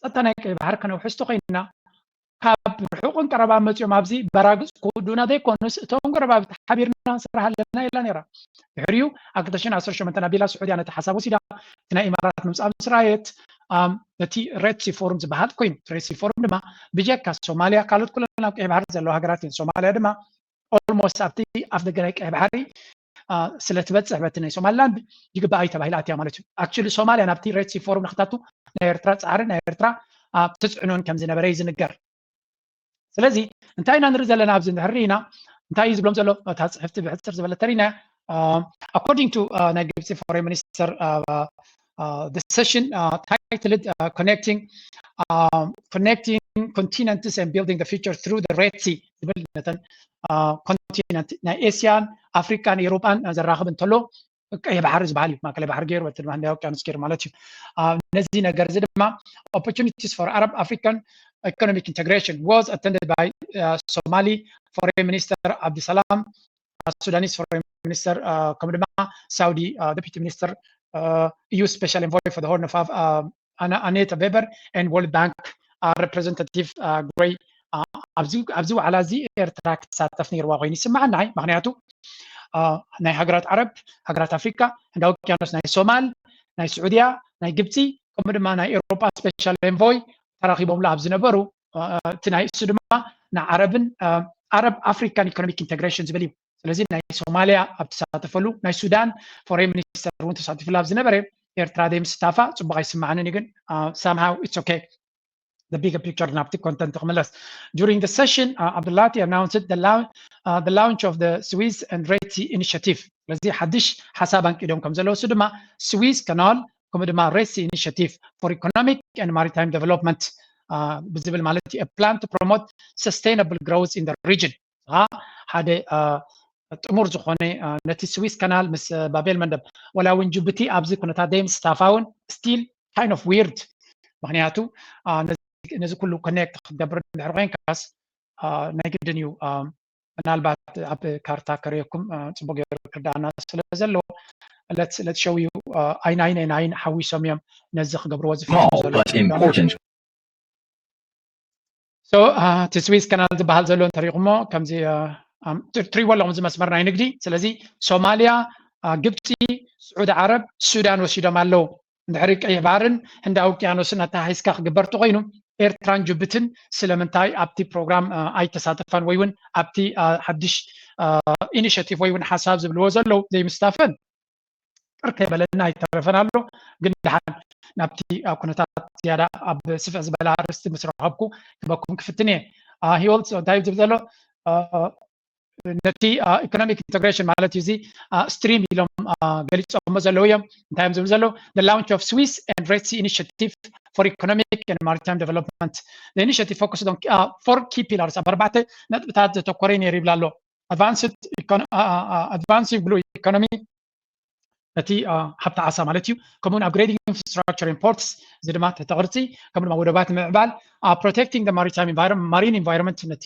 ፀጥታ ናይ ቀይ ባሕሪ ከነውሕስ ተኮይንና ካብ ርሑቅን ቀረባ መፂኦም ኣብዚ በራግፅ ክውዱና ዘይኮኑስ እቶም ጎረባብቲ ሓቢርና ንሰርሕ ኣለና ኢላ ነይራ። ድሕሪኡ ኣብ ክልተ ሽሕን ዓሰርተ ሸሞንተን ኣቢላ ስዑድያ ነቲ ሓሳብ ወሲዳ እቲ ናይ ኢማራት ምምፃእ ምስ ረኣየት ነቲ ሬድ ሲ ፎርም ዝበሃል ኮይኑ ሬድ ሲ ፎርም ድማ ብጀካ ሶማልያ ካልኦት ኩለን ኣብ ቀይ ባሕሪ ዘለዋ ሃገራት እየን። ሶማልያ ድማ almost ኣብቲ ኣፍ ደገ ናይ ቀይ ባሕሪ ስለ ትበፅሕ በቲ ናይ ሶማሊላንድ ይግባኣ እዩ ተባሂላ ኣትያ ማለት እዩ። Actually ሶማልያ ናብቲ ሬድ ሲ ፎርም ንክታቱ ናይ ኤርትራ ፃዕሪ ናይ ኤርትራ ትፅዕኖን ከም ዝነበረ እዩ ዝንገር። ስለዚ እንታይ ኢና ንርኢ ዘለና ኣብዚ እንድሕር ርኢና እንታይ እዩ ዝብሎም ዘሎ እታ ፅሕፍቲ ብሕፅር ዝበለ ተሪና according to ናይ ግብፂ foreign minister the session titled connecting connecting continents and building the future through the Red Sea ዝብል ነተን ኮንቲነንት ናይ ኤስያን ኣፍሪካን ኤሮጳን ዘራኽብ እንተሎ ቀይ ባሕሪ ዝበሃል እዩ። ማእከላይ ባሕሪ ገይሩ በቲ ድማ ህንዳዊ ውቅያኖስ ገይሩ ማለት እዩ። ነዚ ነገር እዚ ድማ opportunities for Arab African economic integration was attended by Somali foreign minister Abdisalam, Sudanese foreign minister ከምኡ ድማ ሳውዲ deputy minister EU special envoy for the Horn of Aneta Weber and World Bank representative Gray ኣብዚ ዋዕላ እዚ ኤርትራ ክትሳተፍ ነይርዋ ኮይኑ ይስማዓና። ምክንያቱ ናይ ሃገራት ዓረብ፣ ሃገራት ኣፍሪካ፣ ህንዳዊ ውቅያኖስ፣ ናይ ሶማል፣ ናይ ስዑድያ፣ ናይ ግብፂ ከምኡ ድማ ናይ ኤሮጳ special envoy ተራኪቦምሉ ኣብ ዝነበሩ እቲ ናይ እሱ ድማ ንዓረብን Arab African economic integration ዝብል እዩ። ስለዚ ናይ ሶማልያ ኣብ ተሳተፈሉ ናይ ሱዳን foreign minister እውን ተሳቲፉሉ ኣብ ዝነበረ ኤርትራ ዘይምስታፋ ፅቡቅ ኣይስማዓንን እዩ። ግን somehow it's okay። The bigger picture ናብቲ ኮንተንት ክምለስ። During the session Abdulati announced the, the launch of the Suez and Red Sea initiative። ስለዚ ሓድሽ ሓሳብ ኣንቂዶም ከም ዘለዉ እሱ ድማ Suez Canal ከምኡ ድማ Red Sea initiative for economic and maritime development ብዝብል ማለት እዩ plan to promote sustainable growth in the region። ሓደ ጥሙር ዝኾነ ነቲ ስዊስ ካናል ምስ ባቤል መንደብ ዋላ እውን ጅቡቲ ኣብዚ ኩነታት ዘይምስታፋ እውን still kind of weird። ምክንያቱ ነዚ ኩሉ ኮኔክት ክትገብር እንድሕር ኮይንካስ ናይ ግድን እዩ። ምናልባት ኣብ ካርታ ከርእየኩም ፅቡቅ ገይሩ ክርዳኣና ስለ ዘለዎ let show you ኣይን ኣይን ኣይን ሓዊሶም እዮም ነዚ ክገብርዎ ዝፍትኑ ዘለዉ። So እቲ ስዊዝ ካናል ዝበሃል ዘሎ እንተሪኢኹሞ ከምዚ ትሪእዎ ኣለኹም እዚ መስመር ናይ ንግዲ። ስለዚ ሶማልያ፣ ግብፂ፣ ስዑዲ ዓረብ፣ ሱዳን ወሲዶም ኣለዉ። እንድሕሪ ቀይሕ ባህርን ህንዳዊ ውቅያኖስን ኣተሓሒዝካ ክግበር ተኮይኑ ኤርትራን ጅቡትን ስለምንታይ ኣብቲ ፕሮግራም ኣይተሳተፋን ወይ እውን ኣብቲ ሓድሽ ኢኒሽቲቭ ወይ እውን ሓሳብ ዝብልዎ ዘለዉ ዘይምስታፈን ቅር ከይበለና ኣይተረፈን ኣሎ። ግን ድሓን ናብቲ ኩነታት ዝያዳ ኣብ ስፍሕ ዝበለ ኣርእስቲ ምስ ረኸብኩ ክበኩም ክፍትን እየ። ሂወልት እንታይ ዝብል ዘሎ ነቲ ኢኮኖሚክ ኢንተግሬሽን ማለት እዩ እዚ ስትሪም ኢሎም ገሊፆሞ ዘለዉ እዮም። እንታይ እዮም ዝብሉ ዘለዉ? The launch of Swiss and Red Sea Initiative for Economic and Maritime Development. The initiative focused on four key pillars፣ ኣብ ኣርባዕተ ነጥብታት ዘተኮረ ነይሩ ይብላ ኣሎ። Advanced advancing blue economy ነቲ ሃብቲ ዓሳ ማለት እዩ። ከምኡውን upgrading infrastructure in ports እዚ ድማ ትሕቲ ቅርፂ ከምኡ ድማ ወደባት ምዕባል protecting the maritime environment marine environment ነቲ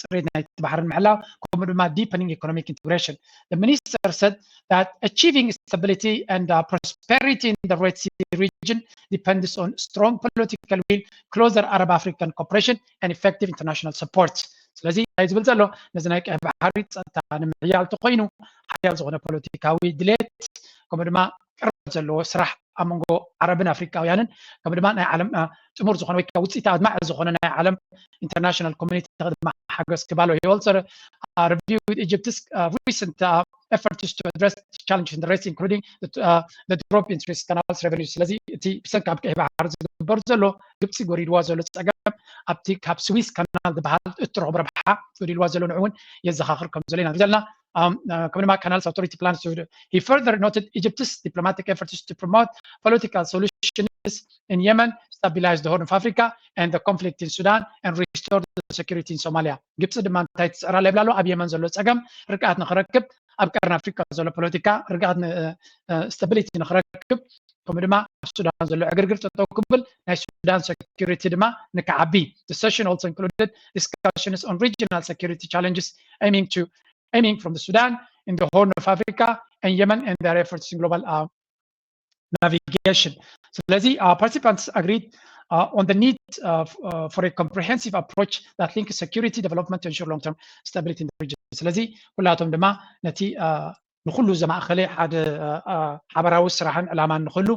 ፅሬት ናይ ባሕርን ምሕላው ከምኡ ድማ deepening economic integration። The minister said that achieving stability and prosperity in the Red Sea region depends on strong political will, closer Arab African cooperation and effective international support። ስለዚ እንታይ ዝብል ዘሎ ነዚ ናይ ቀይሕ ባሕሪ ፀጥታ ንምሕያል ተኮይኑ ሓያል ዝኾነ ፖለቲካዊ ድሌት ከምኡ ድማ ቅርበት ዘለዎ ስራሕ ኣብ መንጎ ዓረብን ኣፍሪካውያንን ከምኡ ድማ ናይ ዓለም ጥሙር ዝኾነ ወይ ከዓ ውፅኢት ኣድማዒ ዝኾነ ናይ ዓለም ኢንተርናሽናል ኮሚኒቲ ድማ ሓገዝ ክባሎ ይወልፀር review Egypt's recent efforts to address challenges in the Red Sea, including the, uh, the drop in Suez Canal's revenues። ስለዚ እቲ ብሰንኪ ኣብ ቀይሕ ባሕሪ ዝግበር ዘሎ ግብፂ ጎዲልዋ ዘሎ ፀገም ኣብቲ ካብ ስዊስ ካናል ዝበሃል እትረኽቦ ረብሓ ጎዲልዋ ዘሎ ንዑ እውን የዘኻኽር ከም ዘሎ ኢና ዘለና። um, uh, ከም ድማ Canals Authority plans to do. He further noted Egypt's diplomatic efforts to promote political solutions in Yemen, stabilize the Horn of Africa, and the conflict in Sudan, and restore the security in Somalia. ግብፂ ድማ እንታይ ትፅዕር ኣላ ይብላ ኣሎ? ኣብ የመን ዘሎ ፀገም ርግኣት ንክረክብ፣ ኣብ ቀርኒ ኣፍሪካ ዘሎ ፖለቲካ ርግኣት፣ stability ንክረክብ፣ ከምኡ ድማ ኣብ ሱዳን ዘሎ ዕግርግር ጠጠው ክብል፣ ናይ ሱዳን security ድማ ንክዓቢ። The session also included discussions on regional security challenges aiming to aiming from the Sudan in the Horn of Africa and Yemen and their efforts in global uh, navigation. ስለዚ uh, participants agreed uh, on the need uh, f- uh, for a comprehensive approach that links security development to ensure long-term stability in the region. ስለዚ ኩላቶም ድማ ነቲ uh, ንኩሉ ዘማእኸለ ሓደ uh, uh, ሓበራዊ ስራሕን ዕላማን ንክሉ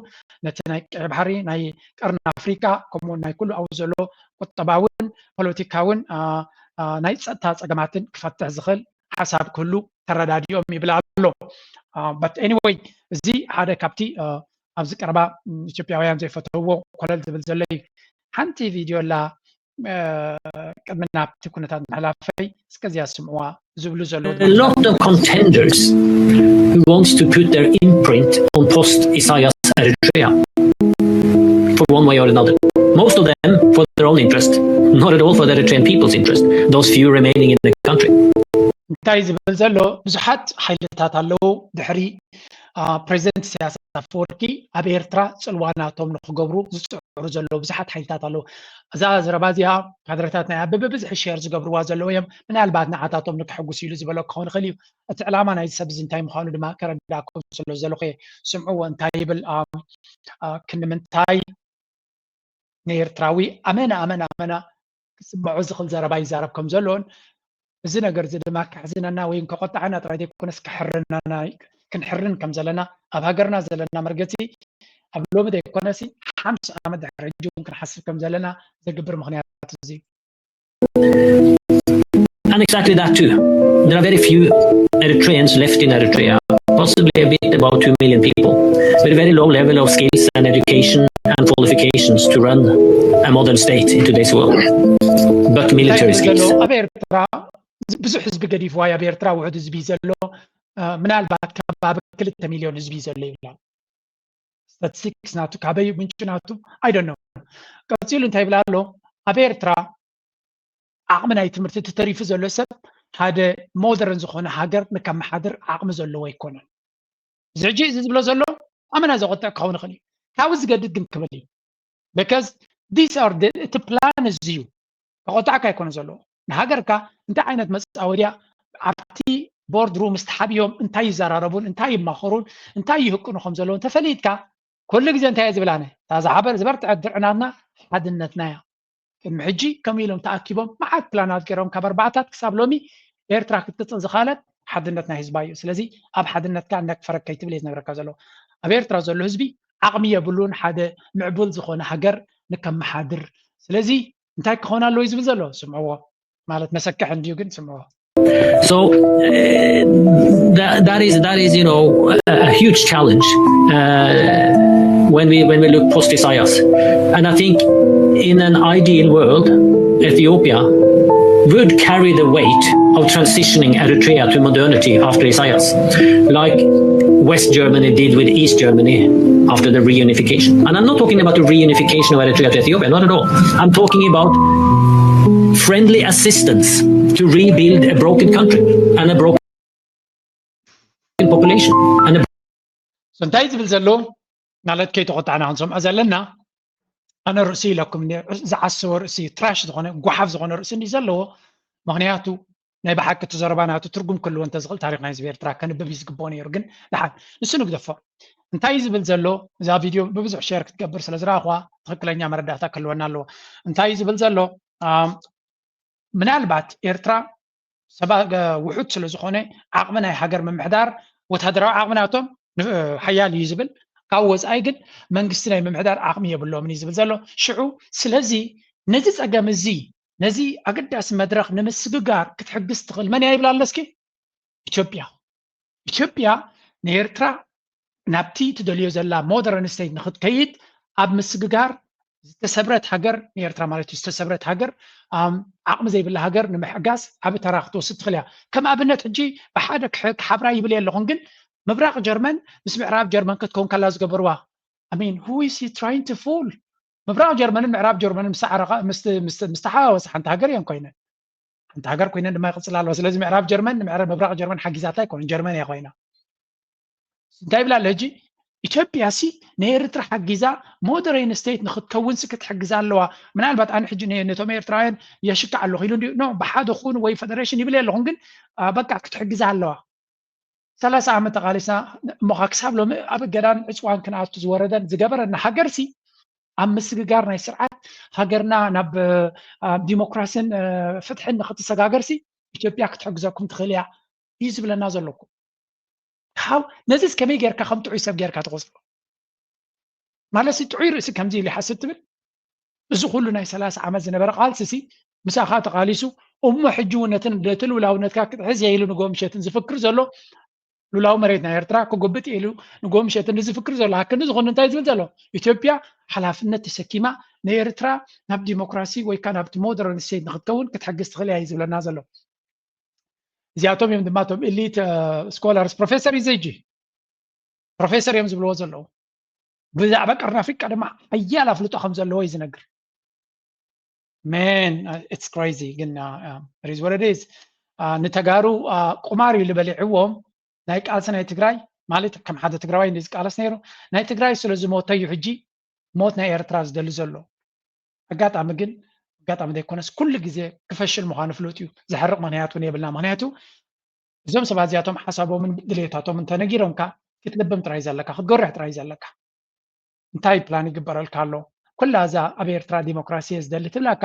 ነቲ ናይ ቀይ ባሕሪ ናይ ቀርኒ ኣፍሪካ ከምኡውን ናይ ኩሉ ኣብኡ ዘሎ ቁጠባውን ፖለቲካውን uh, uh, ናይ ፀጥታ ፀገማትን ክፈትሕ ዝኽእል ሓሳብ ክህሉ ተረዳዲኦም ይብል ኣሎ። Uh, but anyway እዚ ሓደ ካብቲ uh, ኣብዚ ቀረባ ም፣ ኢትዮጵያውያን ዘይፈተውዎ ኮለል ዝብል ዘሎ እዩ። ሓንቲ ቪድዮ ኣላ uh, ቅድሚ ናብቲ ኩነታት ምሕላፈይ እስከዚያ ስምዕዋ ዝብሉ ዘለዉ A lot of contenders who wants to put their imprint on post Isaias Eritrea for one way or another. Most of them for their own interest, not at all for the Eritrean people's interest, those few remaining in the country. እንታይ ዝብል ዘሎ ብዙሓት ሓይልታት ኣለዉ ድሕሪ uh, ፕሬዚደንት ኢሳያስ ኣፈወርቂ ኣብ ኤርትራ ፅልዋ ናቶም ንክገብሩ ዝፅዕሩ ዘለዉ ብዙሓት ሓይልታት ኣለዉ። እዛ ዘረባ እዚኣ ካድረታት ናይ ኣበበ ብዝሒ ሸር ዝገብርዋ ዘለዉ እዮም። ምናልባት ንዓታቶም ንክሕጉስ ኢሉ ዝበሎ ክኸውን ይኽእል እዩ። እቲ ዕላማ ናይዚ ሰብ እዚ እንታይ ምዃኑ ድማ ከረዳኩም ስለ ዘለኹ እየ። ስምዕዎ እንታይ ይብል uh, uh, ክንምንታይ ንኤርትራዊ ኣመና ኣመና ኣመና ክስምዖ ዝኽእል ዘረባ ይዛረብ ከም ዘሎን እዚ ነገር እዚ ድማ ከሕዝነና ወይ ከቆጣዓና ጥራይ ዘይኮነስ ከሕርነና ክንሕርን ከም ዘለና ኣብ ሃገርና ዘለና መርገፂ ኣብ ሎሚ ዘይኮነሲ ሓምሳ ዓመት ድሕሪ ሕጂ እውን ክንሓስብ ከም ዘለና ዘግብር ምክንያት እዚ And exactly that too. There are very few Eritreans left in Eritrea, possibly a bit about two million people, with a very low level of skills and education and qualifications to run a modern state in today's world, but military skills. ኣብ ኤርትራ ብዙሕ ህዝቢ ገዲፍዋ ኣብ ኤርትራ ውሑድ ህዝቢ ዘሎ ምናልባት ከባቢ ክልተ ሚሊዮን ህዝቢ ዘሎ ይብላ። ስታቲስቲክስ ናቱ ካበይ ምንጩ ናቱ ኣይደኖ። ቀፂሉ እንታይ ይብላ ኣሎ? ኣብ ኤርትራ ዓቕሚ ናይ ትምህርቲ ተተሪፉ ዘሎ ሰብ ሓደ ሞደርን ዝኾነ ሃገር ንከመሓድር ዓቕሚ ዘለዎ ኣይኮነን። እዚ ሕጂ እዚ ዝብሎ ዘሎ ኣመና ዘቆጥዕ ክኸውን ይኽእል እዩ። ካብኡ ዝገድድ ግን ክብል እዩ። Because these are the እቲ ፕላን እዚ እዩ። ከቆጣዕካ ኣይኮነ ዘለዎ ንሃገርካ እንታይ ዓይነት መፃወድያ ኣብቲ ቦርድ ሩም ዝተሓብዮም እንታይ ይዘራረቡን እንታይ ይማኸሩን እንታይ ይህቅኑ ከም ዘለውን ተፈሊጥካ ኩሉ ግዜ እንታይ እየ ዝብል ኣነ እታ ዝሓበር ዝበርትዐት ድርዕናትና ሓድነትና እያ። ቅድሚ ሕጂ ከምኡ ኢሎም ተኣኪቦም መዓት ፕላናት ገይሮም ካብ ኣርባዕታት ክሳብ ሎሚ ኤርትራ ክትጥጥእ ዝኻለት ሓድነት ናይ ህዝባ እዩ። ስለዚ ኣብ ሓድነትካ እንዳክፈረካ ይትብል እየ ዝነግረካ ዘሎ። ኣብ ኤርትራ ዘሎ ህዝቢ ዓቕሚ የብሉን ሓደ ምዕቡል ዝኾነ ሃገር ንከመሓድር። ስለዚ እንታይ ክኾን ኣለዎ እዩ ዝብል ዘሎ ስምዕዎ። ማለት መሰክሕ እንድዩ ግን ስምዕዎ። So uh, that, that is that is you know a, a huge challenge uh, when we when we look post Isaias, and I think in an ideal world, Ethiopia would carry the weight of transitioning Eritrea to modernity after Isaias, like West Germany did with East Germany after the reunification. And I'm not talking about the reunification of Eritrea to Ethiopia, not at all. I'm talking about friendly assistance to rebuild a broken country and a broken population and a እንታይ ዝብል ዘሎ ማለት ከይተቆጣዕና ክንሰምዖ ዘለና ኣነ ርእሲ ኢለኩም ዝዓሰወ ርእሲ ትራሽ ዝኾነ ጓሓፍ ዝኾነ ርእሲ እንዲ ዘለዎ ምክንያቱ ናይ ብሓቂ እቲ ዘረባ ናቱ ትርጉም ክህልዎ እንተዝኽእል ታሪክ ናይ ህዝቢ ኤርትራ ከንብብ እዩ ዝግብኦ ነይሩ ግን ደሓን ንሱ ንግደፎ እንታይ ዝብል ዘሎ እዛ ቪድዮ ብብዙሕ ሸር ክትገብር ስለ ዝረኣኽዋ ትኽክለኛ መረዳእታ ክህልወና ኣለዎ እንታይ ዝብል ዘሎ ምናልባት ኤርትራ ሰባ ውሑድ ስለ ዝኾነ ዓቕሚ ናይ ሃገር ምምሕዳር ወታደራዊ ዓቕሚ ናቶም ሓያል እዩ ዝብል ካብ ወፃኢ ግን መንግስቲ ናይ ምምሕዳር ዓቕሚ የብሎምን እዩ ዝብል ዘሎ ሽዑ ስለዚ ነዚ ፀገም እዚ ነዚ ኣገዳሲ መድረክ ንምስግጋር ክትሕግዝ ትኽእል መን እያ ይብላ ኣሎ እስኪ ኢትዮጵያ ኢትዮጵያ ንኤርትራ ናብቲ ትደልዮ ዘላ ሞደርን ስቴት ንክትከይድ ኣብ ምስግጋር ዝተሰብረት ሃገር ንኤርትራ ማለት እዩ ዝተሰብረት ሃገር ዓቕሚ ዘይብላ ሃገር ንምሕጋዝ ዓብ ተራ ክትወስድ ትኽእል እያ። ከም ኣብነት ሕጂ ብሓደ ክሓብራ ይብል ኣለኹን ግን ምብራቕ ጀርመን ምስ ምዕራብ ጀርመን ክትከውን ከላ ዝገበርዋ I mean who is he trying to fool? ምብራቕ ጀርመንን ምዕራብ ጀርመንን ምስ ተሓዋወሰ ሓንቲ ሃገር እየን ኮይነን ሓንቲ ሃገር ኮይነን ድማ ይቕፅላ ኣለዋ። ስለዚ ምዕራብ ጀርመን ምብራቕ ጀርመን ሓጊዛታ ኣይኮነን ጀርመን እያ ኮይና እንታይ ይብላ ኣሎ ሕጂ ኢትዮጵያ ሲ ንኤርትራ ሓጊዛ ሞደሬን ስቴት ንክትከውን ሲ ክትሕግዛ ኣለዋ። ምናልባት ኣነ ሕጂ ነቶም ኤርትራውያን የሽካዕ ኣለኹ ኢሉ እንዲዩ ኖ ብሓደ ኩን ወይ ፈደሬሽን ይብል ኣለኹን ግን በቃ ክትሕግዛ ኣለዋ። ሰላሳ ዓመት ተቓሊሳ እሞ ክሳብ ሎሚ ኣብ እገዳን ዕፅዋን ክንኣቱ ዝወረደን ዝገበረና ሃገር ሲ ኣብ ምስግጋር ናይ ስርዓት ሃገርና ናብ ዲሞክራሲን ፍትሕን ንክትሰጋገር ሲ ኢትዮጵያ ክትሕግዘኩም ትኽእል እያ እዩ ዝብለና ዘለኩ። ሓው ነዚስ ከመይ ጌርካ ከም ጥዑይ ሰብ ጌርካ ትቆፅሮ? ማለት ጥዑይ ርእሲ ከምዚ ኢሉ ይሓስብ ትብል? እዚ ኩሉ ናይ ሰላሳ ዓመት ዝነበረ ቃልሲ ሲ ምሳኻ ተቓሊሱ እሞ ሕጂ እውን ነቲ ልኡላውነትካ ክትሕዝ እየ ኢሉ ንጎ ምሸትን ዝፍክር ዘሎ ልኡላዊ መሬት ናይ ኤርትራ ክጉብጥ ኢሉ ንጎ ምሸትን ዝፍክር ዘሎ ሃክኒ ዝኾነ እንታይ ዝብል ዘሎ ኢትዮጵያ ሓላፍነት ተሰኪማ ንኤርትራ ናብ ዲሞክራሲ ወይ ከዓ ናብቲ ሞደርን ስቴት ንክትከውን ክትሕግዝ ትኽእል እያ እዩ ዝብለና ዘሎ። እዚኣቶም እዮም ድማ እቶም ኢሊት ስኮላርስ ፕሮፌሰር እዩ ዘይጂ ፕሮፌሰር እዮም ዝብልዎ ዘለዉ። ብዛዕባ ቀርኒ ኣፍሪቃ ድማ ሓያል ኣፍልጦ ከም ዘለዎ እዩ ዝነግር። Man, it's crazy ግን is what it is። ንተጋሩ ቁማር እዩ ዝበሊዕዎም ናይ ቃልሲ ናይ ትግራይ ማለት ከም ሓደ ትግራዋይ እንዲ ዝቃለስ ነይሩ ናይ ትግራይ ስለ ዝሞተ እዩ ሕጂ ሞት ናይ ኤርትራ ዝደሊ ዘሎ። ኣጋጣሚ ግን ኣጋጣሚ ዘይኮነስ ኩሉ ግዜ ክፈሽል ምዃኑ ፍሉጥ እዩ። ዘሕርቕ ምክንያት እውን የብልና። ምክንያቱ እዞም ሰባት እዚኣቶም ሓሳቦምን ድሌታቶም እንተነጊሮምካ ክትልብም ጥራይ ዘለካ ክትገርሕ ጥራይ ዘለካ እንታይ ፕላን ይግበረልካ ኣሎ? ኩላ እዛ ኣብ ኤርትራ ዲሞክራሲ እየ ዝደሊ ትብለካ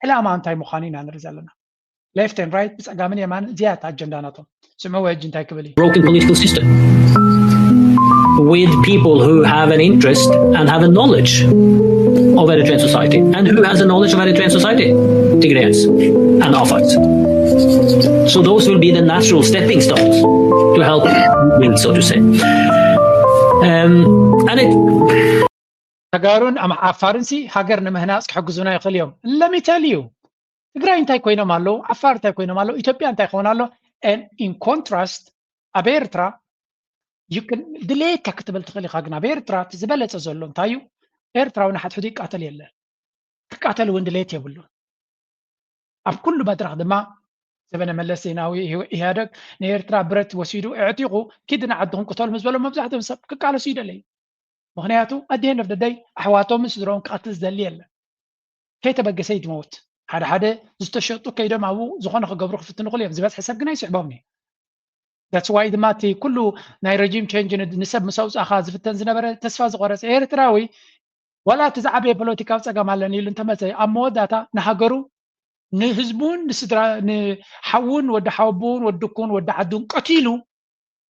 ዕላማ እንታይ ምዃኑ ኢና ንርኢ ዘለና። Left and right ብፀጋምን የማን እዚኣ እታ ኣጀንዳ ናቶም። ስምዕዎ ሕጂ እንታይ ክብል እዩ። Broken political system with people who have an interest and have a knowledge of Eritrean society and who has a knowledge of Eritrean society, Tigrayans and Afars. So those will be the natural stepping stones to help build, so to say. Um, and it ተጋሩን ዓፋርን ሲ ሃገር ንምህናፅ ክሕግዙና ይኽእል እዮም። Let me tell you ትግራይ እንታይ ኮይኖም ኣለዉ፣ ዓፋር እንታይ ኮይኖም ኣለዉ፣ ኢትዮጵያ እንታይ ክኾን ኣሎ። In contrast ኣብ ኤርትራ ድሌትካ ክትብል ትኽእል ኢኻ፣ ግን ኣብ ኤርትራ እቲ ዝበለፀ ዘሎ እንታይ እዩ? ኤርትራዊ ንሓድሕዱ ይቃተል የለን፣ ክቃተል እውን ድሌት የብሉን። ኣብ ኩሉ መድረኽ ድማ ዘበነ መለስ ዜናዊ ኢህወደግ ንኤርትራ ብረት ወሲዱ ኣዕጢቑ ኪዲ ንዓድኹም ቅተሉ ምስ በሎም መብዛሕትኦም ሰብ ክቃለሱ ይደለዩ። ምኽንያቱ ኣደየን ኦፍ ደደይ ኣሕዋቶምን ስድሮም ክቐትል ዝደሊ የለን። ከይተበገሰ ይትመውት ሓደ ሓደ ዝተሸጡ ከይዶም ኣብኡ ዝኾነ ክገብሩ ክፍትኑ ክሉ እዮም። ዝበዝሐ ሰብ ግን ኣይስዕቦም እዩ። That's why ድማ እቲ ኩሉ ናይ ረጂም ቼንጅ ንሰብ ምስ ኣውፃእኻ ዝፍተን ዝነበረ ተስፋ ዝቆረፀ ኤርትራዊ ዋላ እቲ ዝዓበየ ፖለቲካዊ ፀገም ኣለኒ ኢሉ እንተመፀ ኣብ መወዳእታ ንሃገሩ ንህዝቡን ንስድራ ንሓውን ወዲ ሓወቡን ወዲ ኩን ወዲ ዓዱን ቀቲሉ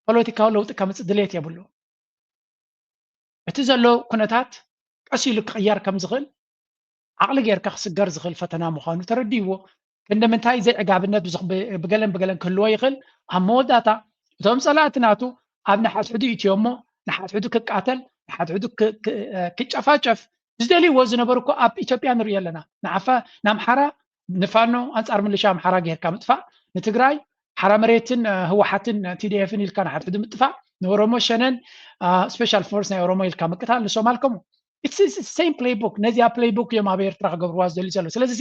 ፖለቲካዊ ለውጢ ከምፅእ ድሌት የብሉ። እቲ ዘሎ ኩነታት ቀስ ኢሉ ክቕየር ከም ዝኽእል ዓቕሊ ጌርካ ክስገር ዝኽእል ፈተና ምዃኑ ተረዲእዎ። ክንዲ ምንታይ ዘይዕጋብነት ብገለን ብገለን ክህልዎ ይኽእል። ኣብ መወዳእታ እቶም ፀላእቲ ናቱ ኣብ ንሓድሕዱ ይእትዮ እሞ ንሓድሕዱ ክቃተል ንሓድሕዱ ክጨፋጨፍ ዝደልይዎ ዝነበሩ እኮ ኣብ ኢትዮጵያ ንሪኦ ኣለና። ንዓፋ ንኣምሓራ ንፋኖ ኣንፃር ምልሻ ኣምሓራ ጌርካ ምጥፋእ፣ ንትግራይ ሓራ መሬትን ህወሓትን ቲዲኤፍን ኢልካ ንሓድሕዱ ምጥፋእ፣ ንኦሮሞ ሸነን ስፔሻል ፎርስ ናይ ኦሮሞ ኢልካ ምቅታል ንሶማል ከምኡ። It's same playbook። ነዚኣ playbook እዮም ኣብ ኤርትራ ክገብርዋ ዝደልዩ ዘለዉ። ስለዚ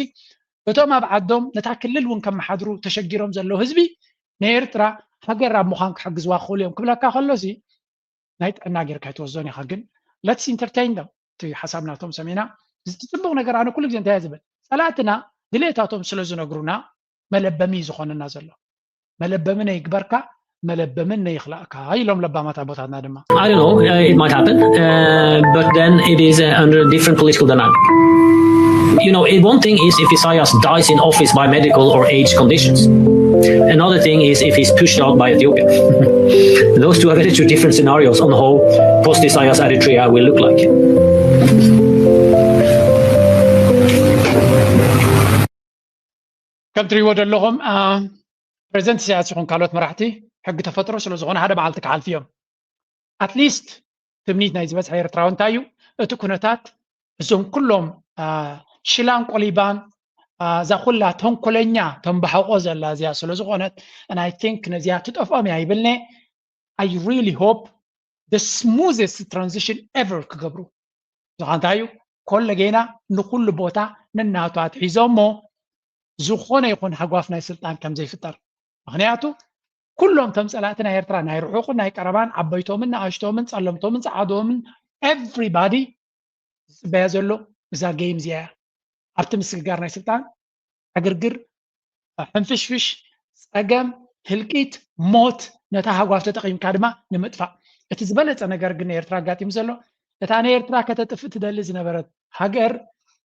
እቶም ኣብ ዓዶም ነታ ክልል እውን ከመሓድሩ ተሸጊሮም ዘለዉ ህዝቢ ንኤርትራ ሃገር ኣብ ምዃን ክሕግዝዋ ክኽእሉ እዮም ክብለካ ከሎ ናይ ጥዕና ጌርካ ኣይትወስዶን ኢኻ። ግን let's entertain them። እቲ ሓሳብ ናቶም ሰሚዕና። እቲ ፅቡቕ ነገር ኣነ ኩሉ ግዜ እንታይ እየ ዝብል፣ ፀላእትና ድሌታቶም ስለ ዝነግሩና መለበሚ እዩ ዝኾነና ዘሎ። መለበሚ ነይግበርካ መለበምን ነይኽላእካ ኢሎም ለባማት ኣቦታትና ድማ። I don't know, uh, it might happen, uh, but then it is uh, under a different political dynamic. You know, it, one thing is if Isaias dies in office by medical or age conditions. Another thing is if he's pushed out by Ethiopia. Those two are very two different scenarios on how post-Isaias Eritrea will look like. ከም ትሪእዎ ዘለኹም ፕሬዚደንት ኢሳያስ ይኹን ካልኦት መራሕቲ ሕጊ ተፈጥሮ ስለ ዝኾነ ሓደ መዓልቲ ክሓልፉ እዮም። ኣትሊስት ትምኒት ናይ ዝበዝሐ ኤርትራዊ እንታይ እዩ? እቲ ኩነታት እዞም ኩሎም ሽላን ቆሊባን እዛ ኩላ ተንኮለኛ ተንባሕቆ ዘላ እዚኣ ስለ ዝኾነት፣ and I think ነዚኣ ትጠፍኦም እያ ይብልኒ። I really hope the smoothest transition ever ክገብሩ። ዝኻ እንታይ እዩ? ኮለጌና ንኩሉ ቦታ ንናቱ ኣትሒዞሞ ዝኾነ ይኹን ሃጓፍ ናይ ስልጣን ከም ዘይፍጠር። ምክንያቱ ኩሎም ተምፀላእቲ ናይ ኤርትራ፣ ናይ ርሑቕን ናይ ቀረባን፣ ዓበይቶምን ንኣሽቶምን፣ ፀለምቶምን ፀዓዶምን፣ everybody ዝፅበያ ዘሎ እዛ ጌም እዚኣ እያ። ኣብቲ ምስግጋር ናይ ስልጣን ዕግርግር፣ ሕንፍሽፍሽ፣ ፀገም፣ ህልቂት፣ ሞት፣ ነታ ሃጓፍ ተጠቒምካ ድማ ንምጥፋእ። እቲ ዝበለፀ ነገር ግን ንኤርትራ ኣጋጢሙ ዘሎ፣ እታ ንኤርትራ ከተጥፍእ ትደሊ ዝነበረት ሃገር፣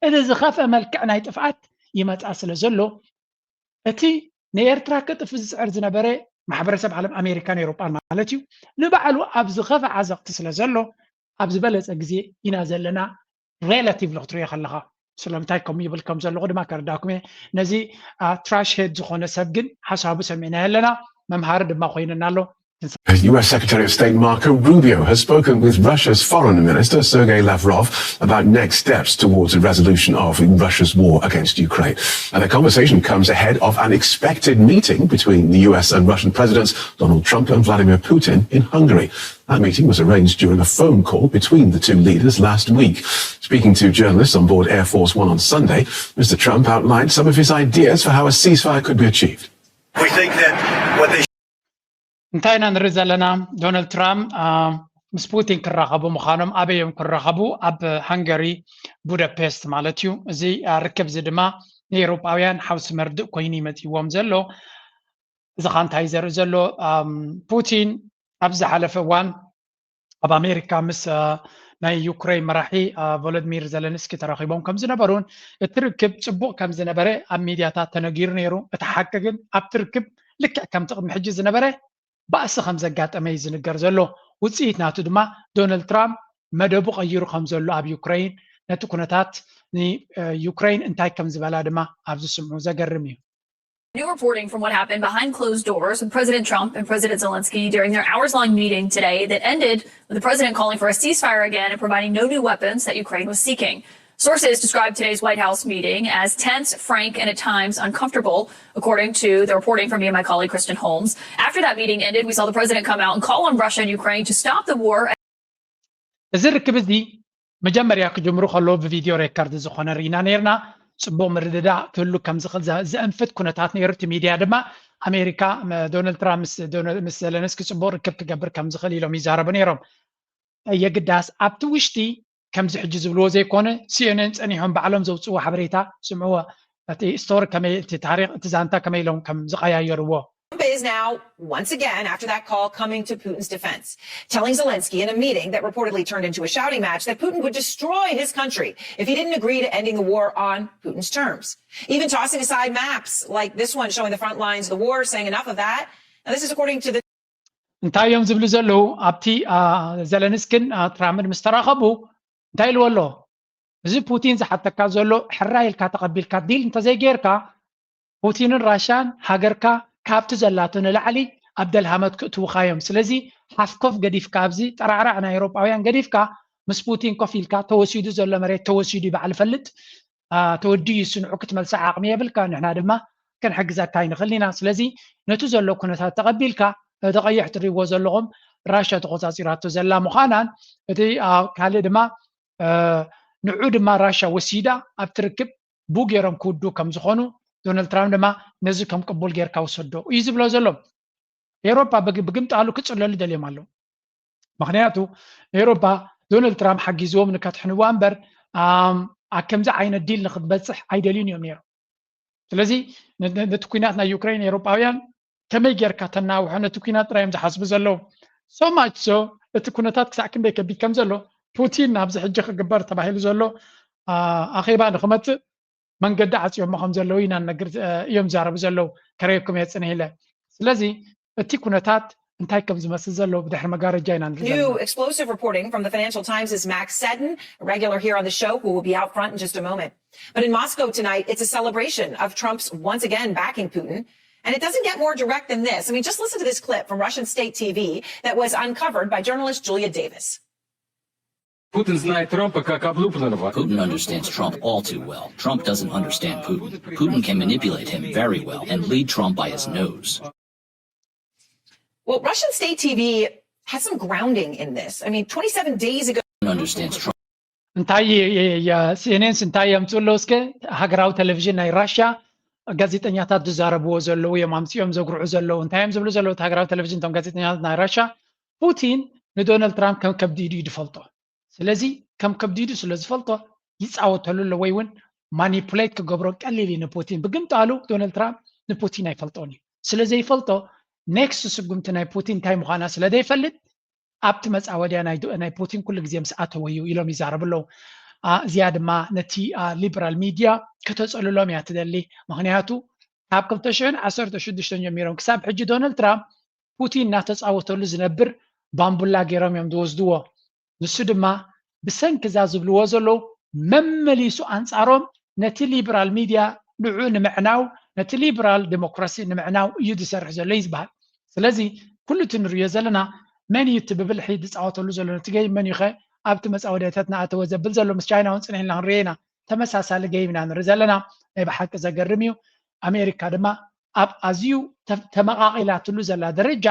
እቲ ዝኸፍአ መልክዕ ናይ ጥፍኣት ይመፃ ስለ ዘሎ፣ እቲ ንኤርትራ ክጥፍ ዝፅዕር ዝነበረ ማሕበረሰብ ዓለም፣ ኣሜሪካን ኤውሮጳን ማለት እዩ፣ ንባዕሉ ኣብ ዝኸፍአ ዓዘቕቲ ስለ ዘሎ፣ ኣብ ዝበለፀ ግዜ ኢና ዘለና። ሬላቲቭሊ ክትሪኦ ከለኻ ስለምንታይ ከምኡ ይብል ከም ዘለኹ ድማ ከረዳእኩም እየ። ነዚ ትራሽ ሄድ ዝኾነ ሰብ ግን ሓሳቡ ሰሚዕናዮ ኣለና፣ መምሃሪ ድማ ኮይንና ኣሎ። U S Secretary of State Marco Rubio has spoken with Russia's Foreign Minister Sergei Lavrov about next steps towards a resolution of Russia's war against Ukraine. And the conversation comes ahead of an expected meeting between the U S and Russian Presidents Donald Trump and Vladimir Putin in Hungary. That meeting was arranged during a phone call between the two leaders last week. Speaking to journalists on board Air Force One on Sunday, Mister Trump outlined some of his ideas for how a ceasefire could be achieved. We think that what they እንታይ ኢና ንርኢ ዘለና? ዶናልድ ትራምፕ ምስ ፑቲን ክራኸቡ ምዃኖም፣ ኣበይ እዮም ክራኸቡ? ኣብ ሃንገሪ ቡዳፔስት ማለት እዩ። እዚ ርክብ እዚ ድማ ንኤውሮጳውያን ሓውሲ መርድእ ኮይኑ ይመፅዎም ዘሎ። እዚ ኸ እንታይ ዘርኢ ዘሎ? ፑቲን ኣብ ዝሓለፈ እዋን ኣብ ኣሜሪካ ምስ ናይ ዩክሬን መራሒ ቮሎድሚር ዘለንስኪ ተራኺቦም ከም ዝነበሩን እቲ ርክብ ፅቡቕ ከም ዝነበረ ኣብ ሚድያታት ተነጊሩ ነይሩ። እቲ ሓቂ ግን ኣብቲ ርክብ ልክዕ ከምቲ ቅድሚ ሕጂ ዝነበረ ባእሲ ከም ዘጋጠመ እዩ ዝንገር ዘሎ። ውፅኢት ናቱ ድማ ዶናልድ ትራምፕ መደቡ ቀይሩ ከም ዘሎ ኣብ ዩክሬን ነቲ ኩነታት ንዩክሬን እንታይ ከም ዝበላ ድማ ኣብ ዝስምዑ ዘገርም እዩ። New reporting from what happened behind closed doors with President Trump and President Zelensky during their hours long meeting today that ended with the president calling for a ceasefire again and providing no new weapons that Ukraine was seeking. Sources described today's White House meeting as tense, frank, and at times uncomfortable, according to the reporting from me and my colleague Kristen Holmes. After that meeting ended, we saw the president come out and call on Russia and Ukraine to stop the war. እዚ ርክብ እዚ መጀመርያ ክጅምሩ ከለዉ ብቪድዮ ሬከርድ ዝኾነ ርኢና ነርና። ፅቡቕ ምርድዳእ ክህሉ ከም ዝኽእል ዘእንፍት ኩነታት ነይሩ። እቲ ሚድያ ድማ ኣሜሪካ ዶናልድ ትራምፕ ምስ ዘለንስኪ ፅቡቕ ርክብ ክገብር ከም ዝኽእል ኢሎም ይዛረቡ ነይሮም። የግዳስ ኣብቲ ውሽጢ ከምዚ ሕጂ ዝብልዎ ዘይኮነ፣ ሲኤንኤን ፀኒሖም ባዕሎም ዘውፅዎ ሓበሬታ ስምዕዎ። እቲ ስቶሪ ከመይ፣ እቲ ታሪክ፣ እቲ ዛንታ ከመይ ኢሎም ከም ዝቀያየርዎ። Trump is now, once again, after that call, coming to Putin's defense, telling Zelensky in a meeting that reportedly turned into a shouting match that Putin would destroy his country if he didn't agree to ending the war on Putin's terms, even tossing aside maps like this one showing the front lines of the war, saying, "Enough of that." Now, this is according to the እንታይ እዮም ዝብሉ ዘለዉ? ኣብቲ ዘለንስኪን ትራምፕን ምስ ተራኸቡ እንታይ ኢልዎ ኣሎ? እዚ ፑቲን ዝሓተካ ዘሎ ሕራይ ኢልካ ተቐቢልካ ዲል እንተዘይጌርካ፣ ፑቲንን ራሻን ሃገርካ ካብቲ ዘላቶ ንላዕሊ ኣብ ደልሃመት ክእትውኻ እዮም። ስለዚ ሓፍኮፍ ገዲፍካ፣ ኣብዚ ጠራዕራዕ ናይ ኤውሮጳውያን ገዲፍካ፣ ምስ ፑቲን ኮፍ ኢልካ፣ ተወሲዱ ዘሎ መሬት ተወሲዱ እዩ ባዕሉ ፈልጥ፣ ተወዲኡ እዩ፣ ስንዑ ክትመልሶ ዓቕሚ የብልካ፣ ንሕና ድማ ክንሕግዘካ ኣይንኽእል ኢና። ስለዚ ነቲ ዘሎ ኩነታት ተቐቢልካ፣ እቲ ቀይሕ ትሪእዎ ዘለኹም ራሻ ተቆጻጺራቶ ዘላ ምዃናን፣ እቲ ካልእ ድማ ንዑ ድማ ራሻ ወሲዳ ኣብቲ ርክብ ቡ ገይሮም ክውዱ ከም ዝኾኑ፣ ዶናልድ ትራምፕ ድማ ነዚ ከም ቅቡል ጌርካ ውሰዶ እዩ ዝብሎ ዘሎ። ኤውሮፓ ብግምጣሉ ክጽለሉ ደልዮም ኣለዉ። ምክንያቱ ኤውሮፓ ዶናልድ ትራምፕ ሓጊዝዎም ንከትሕንዋ እምበር ኣብ ከምዚ ዓይነት ዲል ንክትበፅሕ ኣይደልዩን እዮም ነይሮም። ስለዚ ነቲ ኩናት ናይ ዩክሬን ኤውሮጳውያን ከመይ ጌርካ ተናውሖ ነቲ ኩናት ጥራይ እዮም ዝሓስቡ ዘለዉ። So much so እቲ ኩነታት ክሳዕ ክንደይ ከቢድ ከም ዘሎ ፑቲን ኣብዚ ሕጂ ክግበር ተባሂሉ ዘሎ ኣኼባ ንክመፅእ መንገዲ ዓፅዮሞ ከም ዘለዉ ኢና ንነግር እዮም ዝዛረቡ ዘለዉ። ከረየኩም እየ ፅንሕ ኢለ። ስለዚ እቲ ኩነታት እንታይ ከም ዝመስል ዘሎ ብድሕሪ መጋረጃ ኢና ንርኢ ዘለና። New explosive reporting from the Financial Times' Max Seddon, a regular here on the show, who will be out front in just a moment. But in Moscow tonight, it's a celebration of Trump's once again backing Putin. And it doesn't get more direct than this. I mean, just listen to this clip from Russian state T V that was uncovered by journalist Julia Davis. Путин знает Трампа как облупленного. Putin understands Trump all too well. Trump doesn't understand Putin. Putin can manipulate him very well and lead Trump by his nose. Well, Russian state T V has some grounding in this. I mean, twenty-seven days ago, Understands Trump. እንታይ ሲኤንኤንስ እንታይ የምፅኡ ኣለዉ? እስከ ሃገራዊ ቴሌቪዥን ናይ ራሽያ ጋዜጠኛታት ዝዛረብዎ ዘለዉ እዮም ኣምፅኦም ዘጉርዑ ዘለዉ። እንታይ እዮም ዝብሉ ዘለዉ? እቲ ሃገራዊ ቴሌቪዥን እቶም ጋዜጠኛታት ናይ ራሽያ፣ ፑቲን ንዶናልድ ትራምፕ ከም ከብዲ ኢዱ እዩ ዝፈልጦ። ስለዚ ከም ከብዲ ኢዱ ስለ ዝፈልጦ ይፃወተሉ ኣሎ፣ ወይ እውን ማኒፑሌት ክገብሮ ቀሊል እዩ ንፑቲን። ብግምጣሉ ዶናልድ ትራምፕ ንፑቲን ኣይፈልጦን እዩ። ስለ ዘይፈልጦ ኔክስት ስጉምቲ ናይ ፑቲን እንታይ ምዃና ስለ ዘይፈልጥ ኣብቲ መፃወድያ ናይ ዶ- ናይ ፑቲን ኩሉ ግዜ ምስ ኣተወ እዩ ኢሎም ይዛረቡ ኣለዉ። አ፣ እዚኣ ድማ ነቲ አ፣ ሊበራል ሚድያ ከተፀልሎም እያ ትደሊ። ምክንያቱ ካብ ክልተ ሽሕን ዓሰርተ ሽዱሽተን ጀሚሮም ክሳብ ሕጂ ዶናልድ ትራምፕ ፑቲን እናተፃወተሉ ዝነብር ባምቡላ ገይሮም እዮም ዝወስድዎ። ንሱ ድማ ብሰንኪ እዛ ዝብልዎ ዘለዉ መመሊሱ ኣንፃሮም ነቲ ሊበራል ሚድያ ንዑ ንምዕናው፣ ነቲ ሊበራል ዴሞክራሲ ንምዕናው እዩ ዝሰርሕ ዘሎ እዩ ዝበሃል። ስለዚ ኩሉ እቲ ንሪኦ ዘለና መን እዩ እቲ ብብልሒ ዝፃወተሉ ዘሎ፣ ነቲ ገይም መን እዩ ኸ ኣብቲ መፃወድያታት እናኣተወ ዘብል ዘሎ? ምስ ቻይና እውን ፅንሕ ኢልና ክንሪኦ ኢና። ተመሳሳሊ ገይም ኢና ንርኢ ዘለና። ናይ ብሓቂ ዘገርም እዩ። ኣሜሪካ ድማ ኣብ ኣዝዩ ተ- ተመቓቒላትሉ ዘላ ደረጃ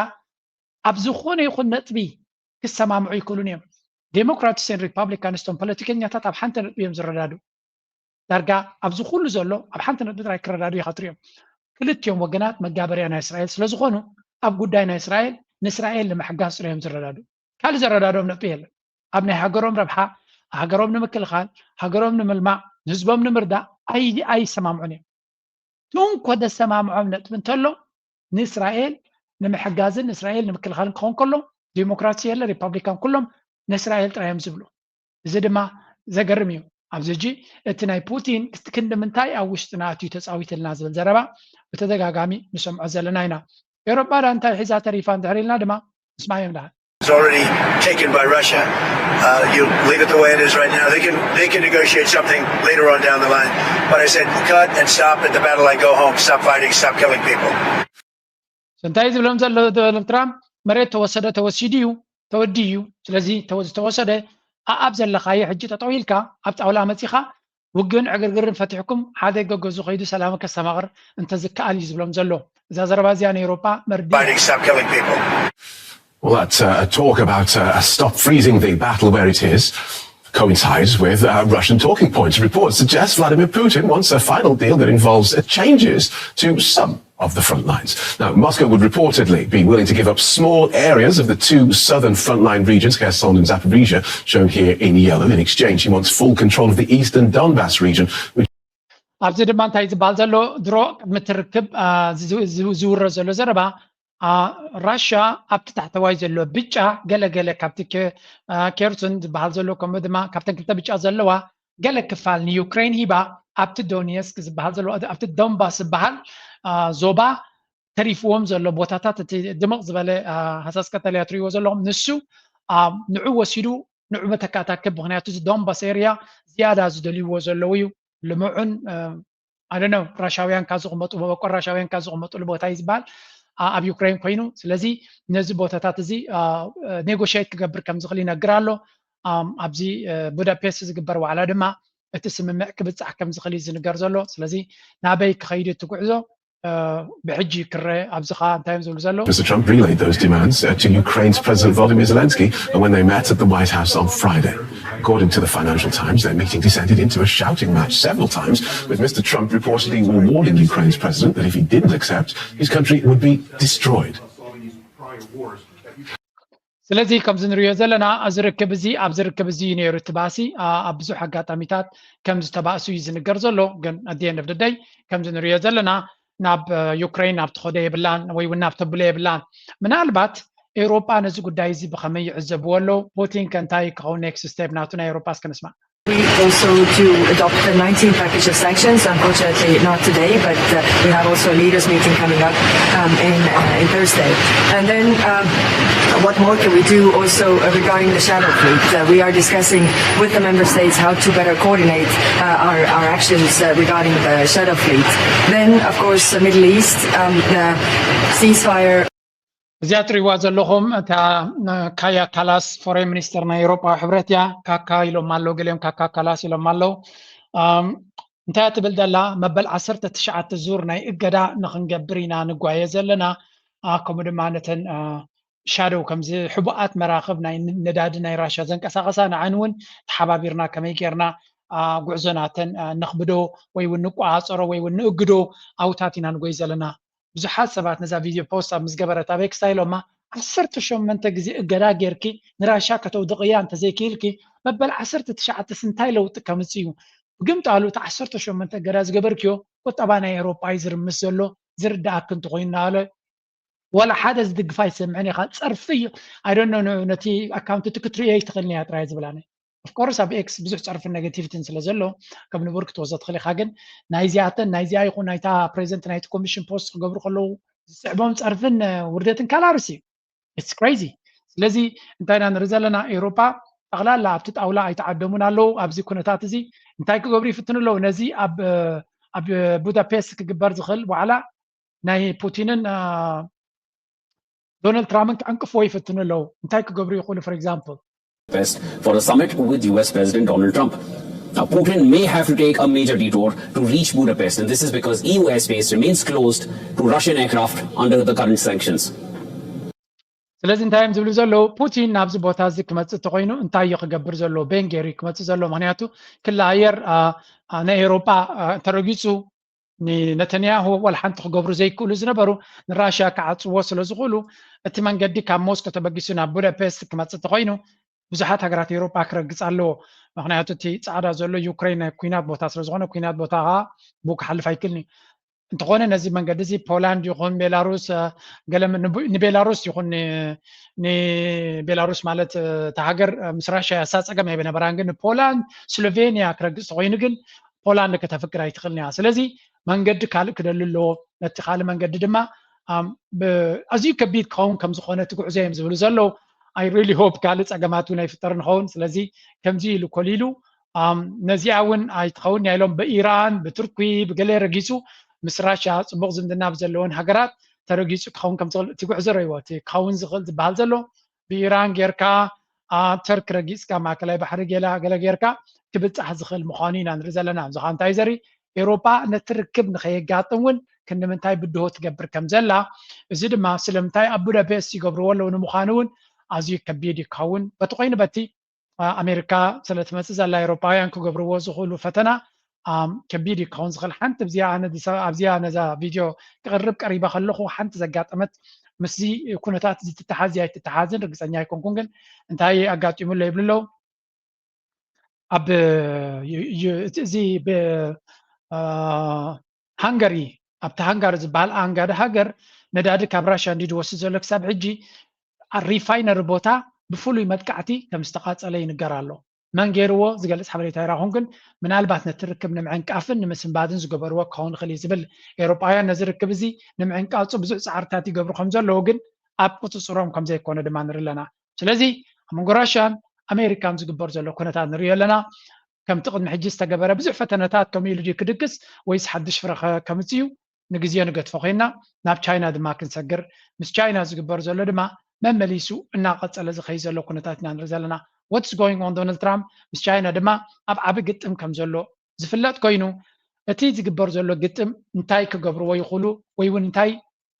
ኣብ ዝኾነ ይኹን ነጥቢ ክሰማምዑ ይክእሉን እዮም። ዴሞክራትስን ሪፓብሊካንስቶን ፖለቲከኛታት ኣብ ሓንቲ ነጥቢ እዮም ዝረዳዱ። ዳርጋ ኣብዚ ኩሉ ዘሎ ኣብ ሓንቲ ነጥቢ ጥራይ ክረዳዱ ኢኻ ትሪኦም። ክልቲኦም ወገናት መጋበርያ ናይ እስራኤል ስለዝኾኑ ኣብ ጉዳይ ናይ እስራኤል ንእስራኤል ንምሕጋዝ ጥራይ እዮም ዝረዳዱ። ካልእ ዘረዳዶም ነጥቢ የለን። ኣብ ናይ ሃገሮም ረብሓ፣ ሃገሮም ንምክልኻል፣ ሃገሮም ንምልማዕ፣ ንህዝቦም ንምርዳእ ኣይ- ኣይሰማምዑን እዮም። ትንኮ ዘሰማምዖም ነጥቢ እንተሎ ንእስራኤል ንምሕጋዝን ንእስራኤል ንምክልኻልን ክኸውን ከሎ ዲሞክራሲ የለ ሪፐብሊካን ኩሎም ንእስራኤል ጥራይ እዮም ዝብሉ። እዚ ድማ ዘገርም እዩ። ኣብዚ ሕጂ እቲ ናይ ፑቲን ክስ- ክንዲ ምንታይ ኣብ ውሽጥና ኣትዩ ተፃዊትልና ዝብል ዘረባ ብተደጋጋሚ ንሰምዖ ዘለና ኢና። ኤውሮጳ ዳ እንታይ ሒዛ ተሪፋ እንድሕር ኢልና ድማ ንስማዮም ደሓን። It's already taken by Russia. Uh, you leave it the way it is right now. They can they can negotiate something later on down the line. But I said cut and stop at the battle line. Go home. Stop fighting. Stop killing people. እንታይ ዝብሎም ዘሎ ዶናልድ ትራምፕ መሬት ተወሰደ ተወሲዱ እዩ ተወዲ እዩ። ስለዚ ተወ- ዝተወሰደ ኣኣብ ዘለኻዮ ሕጂ ጠጠው ኢልካ ኣብ ጣውላ መፂኻ ውግእን ዕግርግርን ፈቲሕኩም ሓደ ገገዙ ከይዱ ሰላም ከስተማቕር እንተዝከኣል እዩ ዝብሎም ዘሎ። እዛ ዘረባ እዚኣ ንኤውሮጳ መርዲ Fighting. Stop killing people. Well, that uh, talk about uh, stop freezing the battle where it is coincides with uh, Russian talking points. Reports suggest Vladimir Putin wants a final deal that involves uh, changes to some of the front lines. Now, Moscow would reportedly be willing to give up small areas of the two southern frontline regions, Kherson and Zaporizhia, shown here in yellow. In exchange, he wants full control of the eastern Donbass region, which ኣብዚ ድማ እንታይ ዝበሃል ዘሎ ድሮ ቅድሚ እቲ ርክብ አ፣ ዝዝ- ዝዝ- ዝውረ ዘሎ ዘረባ አ፣ ራሽያ ኣብቲ ታሕተዋይ ዘሎ ብጫ ገለገለ ካብቲ ኬ- አ፣ ኬርሶን ዝበሃል ዘሎ ከምኡ ድማ ካብተን ክልተ ብጫ ዘለዋ ገለ ክፋል ንዩክሬን ሂባ ኣብቲ ዶኔስክ ዝበሃል ዘሎ ኣብቲ ዶንባስ ዝበሃል አ፣ ዞባ ተሪፍዎም ዘሎ ቦታታት እቲ ድምቕ ዝበለ አ፣ ሃሳስ ቀጠልያ ትሪእዎ ዘለኹም ንሱ አ፣ ንዑ ወሲዱ ንዑ መተካእታ ክብ ምክንያቱ እዚ ዶንባስ ኤርያ ዝያዳ ዝደልይዎ ዘለዉ እዩ። ልምዑን ኣደነው ራሻውያን ካብ ዝቕመጡ መበቆል ራሻውያን ካብ ዝቕመጡሉ ቦታ እዩ ዝበሃል አ- ኣብ ዩክሬን ኮይኑ። ስለዚ ነዚ ቦታታት እዚ ኔጎሽት ክገብር ከም ዝኽእል ይነግር ኣሎ። ኣም፣ ኣብዚ እ፣ ቡዳፔስት ዝግበር ዋዕላ ድማ እቲ ስምምዕ ክብፃሕ ከም ዝኽእል እዩ ዝንገር ዘሎ። ስለዚ ናበይ ክኸይድ እቲ ጉዕዞ እ፣ ብሕጂ ክረአ። ኣብዚ ኸዓ እንታይ እዮም ዝብሉ ዘለዉ? Mr. Trump relayed those demands uh, to Ukraine's President Volodymyr Zelensky when they met at the White House on Friday. According to the Financial Times, their meeting descended into a shouting match several times, with Mr. Trump reportedly warning Ukraine's president that if he didn't accept, his country would be destroyed. ስለዚ ከምዚ ንሪኦ ዘለና እዚ ርክብ እዚ ኣብዚ ርክብ እዚ እዩ ነይሩ እቲ ባእሲ ኣ- ኣብ ብዙሕ ኣጋጣሚታት ከም ዝተባእሱ እዩ ዝንገር ዘሎ። ግን ኣት ኤንድ ኦፍ ደይ ከምዚ ንሪኦ ዘለና ናብ እ፣ ዩክሬን ናብ ትኸዶ የብላን ወይ እውን ናብ ተብሎ የብላን። ምናልባት ኤውሮጳ ነዚ ጉዳይ እዚ ብኸመይ ይዕዘብዎ ኣለዉ? ፑቲን ከ እንታይ ክኸውን ኔክስት ስቴፕ ናቱ ናይ ኤውሮጳ እስከ ንስማዕ። We also to adopt the nineteen package of sanctions, unfortunately not today, but uh, we have also a leaders meeting coming up um, in, uh, in Thursday. And then um, what more can we do also uh, regarding the shadow fleet? Uh, we are discussing with the member states how to better coordinate uh, our, our actions uh, regarding the shadow fleet. Then, of course, the Middle East, um, the ceasefire. እዚኣ ትሪእዋ ዘለኹም እታ ካያ ካላስ ፎሬን ሚኒስተር ናይ ኤውሮጳዊ ሕብረት እያ። ካካ ኢሎም ኣለዉ፣ ገሊኦም ካካ ካላስ ኢሎም ኣለዉ። እንታይ ትብል ዘላ? መበል ዓሰርተ ትሽዓተ ዙር ናይ እገዳ ንክንገብር ኢና ንጓየ ዘለና። ከምኡ ድማ ነተን ሻደው ከምዚ ሕቡኣት መራኽብ ናይ ነዳዲ ናይ ራሻ ዘንቀሳቐሳ ንዓን እውን ተሓባቢርና ከመይ ጌርና ጉዕዞ ናተን ነኽብዶ ወይ እውን ንቆፃፀሮ ወይ እውን ንእግዶ ኣብታት ኢና ንጎይ ዘለና። ብዙሓት ሰባት ነዛ ቪድዮ ፖስት ኣብ ምስ ገበረት ኣበይ ክስታይ ኢሎማ? ዓሰርተ ሸሞንተ ግዜ እገዳ ጌርኪ ንራሻ ከተውድቕያ እንተዘይክኢልኪ መበል ዓሰርተ ትሽዓተ እንታይ ለውጢ ከምፅእ እዩ? ብግምጣሉ እቲ ዓሰርተ ሸሞንተ እገዳ ዝገበርክዮ ቁጠባ ናይ ኤውሮጳ እዩ ዝርምስ ዘሎ። ዝርዳእክ እንተኮይኑ ናለ ዋላ ሓደ ዝድግፍ ኣይሰምዕን ኢኻ። ፀርፊ እዩ። I don't know ነቲ ኣካውንት እቲ ክትርእዮ ኣይትኽእልን እያ ጥራይ ዝብላኒ። Of course ኣብ ኤክስ ብዙሕ ፀርፍን ኔጋቲቪቲን ስለ ዘሎ ከም ንቡር ክትወስዶ ትኽእል ኢኻ። ግን ናይዚኣተን ናይዚኣ ይኹን ናይታ ፕሬዚደንት ናይቲ ኮሚሽን ፖስት ክገብሩ ከለዉ ዝስዕቦም ፀርፍን ውርደትን ካላርስ እዩ። It's crazy። ስለዚ እንታይ ኢና ንርኢ ዘለና? ኤውሮጳ ጠቕላላ ኣብቲ ጣውላ ኣይተዓደሙን ኣለዉ። ኣብዚ ኩነታት እዚ እንታይ ክገብሩ ይፍትኑ ኣለዉ? ነዚ ኣብ ኣብ ቡዳፔስት ክግበር ዝኽእል ዋዕላ ናይ ፑቲንን ዶናልድ ትራምፕን ክዕንቅፍዎ ይፍትኑ ኣለዉ። እንታይ ክገብሩ ይኽእሉ? For example Budapest for a summit with U S President Donald Trump. Now, Putin may have to take a major detour to reach Budapest, and this is because E U airspace remains closed to Russian aircraft under the current sanctions. ስለዚ እንታይ እዮም ዝብሉ ዘለዉ? ፑቲን ናብዚ ቦታ እዚ ክመፅእ እንተኮይኑ እንታይ እዩ ክገብር ዘለዎ? ቤን ገይሩ እዩ ክመፅእ ዘለዎ። ምክንያቱ ክሊ ኣየር ናይ ኤውሮጳ ተረጊፁ ንነተንያሁ ዋላ ሓንቲ ክገብሩ ዘይክእሉ ዝነበሩ ንራሽያ ክዓፅዎ ስለ ዝኽእሉ እቲ መንገዲ ካብ ሞስኮ ተበጊሱ ናብ ቡዳፔስት ክመፅእ እንተኮይኑ ብዙሓት ሃገራት ኤውሮጳ ክረግፅ ኣለዎ። ምክንያቱ እቲ ፃዕዳ ዘሎ ዩክሬን ናይ ኩናት ቦታ ስለ ዝኾነ ኩናት ቦታ ከዓ ብኡ ክሓልፍ ኣይክእልን እዩ። እንተኾነ ነዚ መንገዲ እዚ ፖላንድ ይኹን ቤላሩስ ገለ ንቤላሩስ ይኹን ንቤላሩስ ማለት እታ ሃገር ምስ ራሽያ ያሳፀገም ኣይበነበራን ግን ንፖላንድ ስሎቬንያ ክረግፅ ተኮይኑ ግን ፖላንድ ከተፍቅር ኣይትኽእልን እያ። ስለዚ መንገዲ ካልእ ክደሊ ኣለዎ። ነቲ ካልእ መንገዲ ድማ ኣዝዩ ከቢድ ክኸውን ከም ዝኾነ እቲ ጉዕዞ እዮም ዝብሉ ዘለዉ። I really hope ካልእ ፀገማት እውን ኣይፍጠር ንኸውን። ስለዚ ከምዚ ኢሉ ኮሊሉ ነዚኣ እውን ኣይትኸውን እያ ኢሎም ብኢራን ብቱርኪ ብገለ ረጊፁ ምስ ራሽያ ፅቡቕ ዝምድና ብዘለወን ሃገራት ተረጊፁ ክኸውን ከም ዝኽእል እቲ ጉዕዞ ረይዎ እቲ ክኸውን ዝኽእል ዝበሃል ዘሎ ብኢራን ጌርካ ኣብ ተርክ ረጊፅካ ማእከላይ ባሕሪ ገላ ገለ ጌርካ ክብፃሕ ዝኽእል ምዃኑ ኢና ንርኢ ዘለና። እዚ ከዓ እንታይ ዘርኢ ኤውሮጳ ነቲ ርክብ ንኸየጋጥም እውን ክንምንታይ ብድሆ ትገብር ከም ዘላ እዚ ድማ ስለምንታይ ኣብ ቡዳፔስት ይገብርዎ ኣለዉ ንምዃኑ እውን ኣዝዩ ከቢድ ይኸውን። በቲ ኮይኑ በቲ ኣሜሪካ ስለ ትመፅእ ዘላ ኤውሮጳውያን ክገብርዎ ዝኽእሉ ፈተና ከቢድ እዩ ክኸውን ዝኽእል። ሓንቲ ኣብዚኣ ነዛ ቪድዮ ክቕርብ ቀሪባ ከለኹ ሓንቲ ዘጋጠመት ምስዚ ኩነታት እዚ ትተሓዝ ኣይትተሓዝን ርግፀኛ ኣይኮንኩን፣ ግን እንታይ ኣጋጢሙ ኣሎ ይብሉ ኣለዉ። ኣብ እዚ ሃንጋሪ ኣብቲ ሃንጋሪ ዝበሃል ኣንጋዲ ሃገር ነዳዲ ካብ ራሽያ እንዲ ዝወስድ ዘሎ ክሳብ ሕጂ ሪፋይነሪ ቦታ ብፍሉይ መጥቃዕቲ ከም ዝተቓፀለ ይንገር ኣሎ። መን ገይርዎ ዝገልፅ ሓበሬታ ይረኹን፣ ግን ምናልባት ነቲ ርክብ ንምዕንቃፍን ንምስንባድን ዝገበርዎ ክኸውን ይኽእል እዩ ዝብል ኤውሮጳውያን ነዚ ርክብ እዚ ንምዕንቃፁ ብዙሕ ፃዕርታት ይገብሩ ከም ዘለዉ ግን ኣብ ቁፅፅሮም ከም ዘይኮነ ድማ ንርኢ ኣለና። ስለዚ ኣብ መንጎ ራሽያን ኣሜሪካን ዝግበር ዘሎ ኩነታት ንሪኦ ኣለና። ከምቲ ቅድሚ ሕጂ ዝተገበረ ብዙሕ ፈተነታት ከምኡ ኢሉ ድዩ ክድግስ ወይስ ሓድሽ ፍረ ከምፅእ እዩ? ንግዜኡ ንገድፎ ኮይና ናብ ቻይና ድማ ክንሰግር ምስ ቻይና ዝግበር ዘሎ ድማ መመሊሱ እናቐፀለ ዝኸይ ዘሎ ኩነታት ኢና ንርኢ ዘለና። What's going on? ዶናልድ ትራምፕ ምስ ቻይና ድማ ኣብ ዓቢ ግጥም ከም ዘሎ ዝፍለጥ ኮይኑ እቲ ዝግበር ዘሎ ግጥም እንታይ ክገብርዎ ይኽእሉ ወይ እውን እንታይ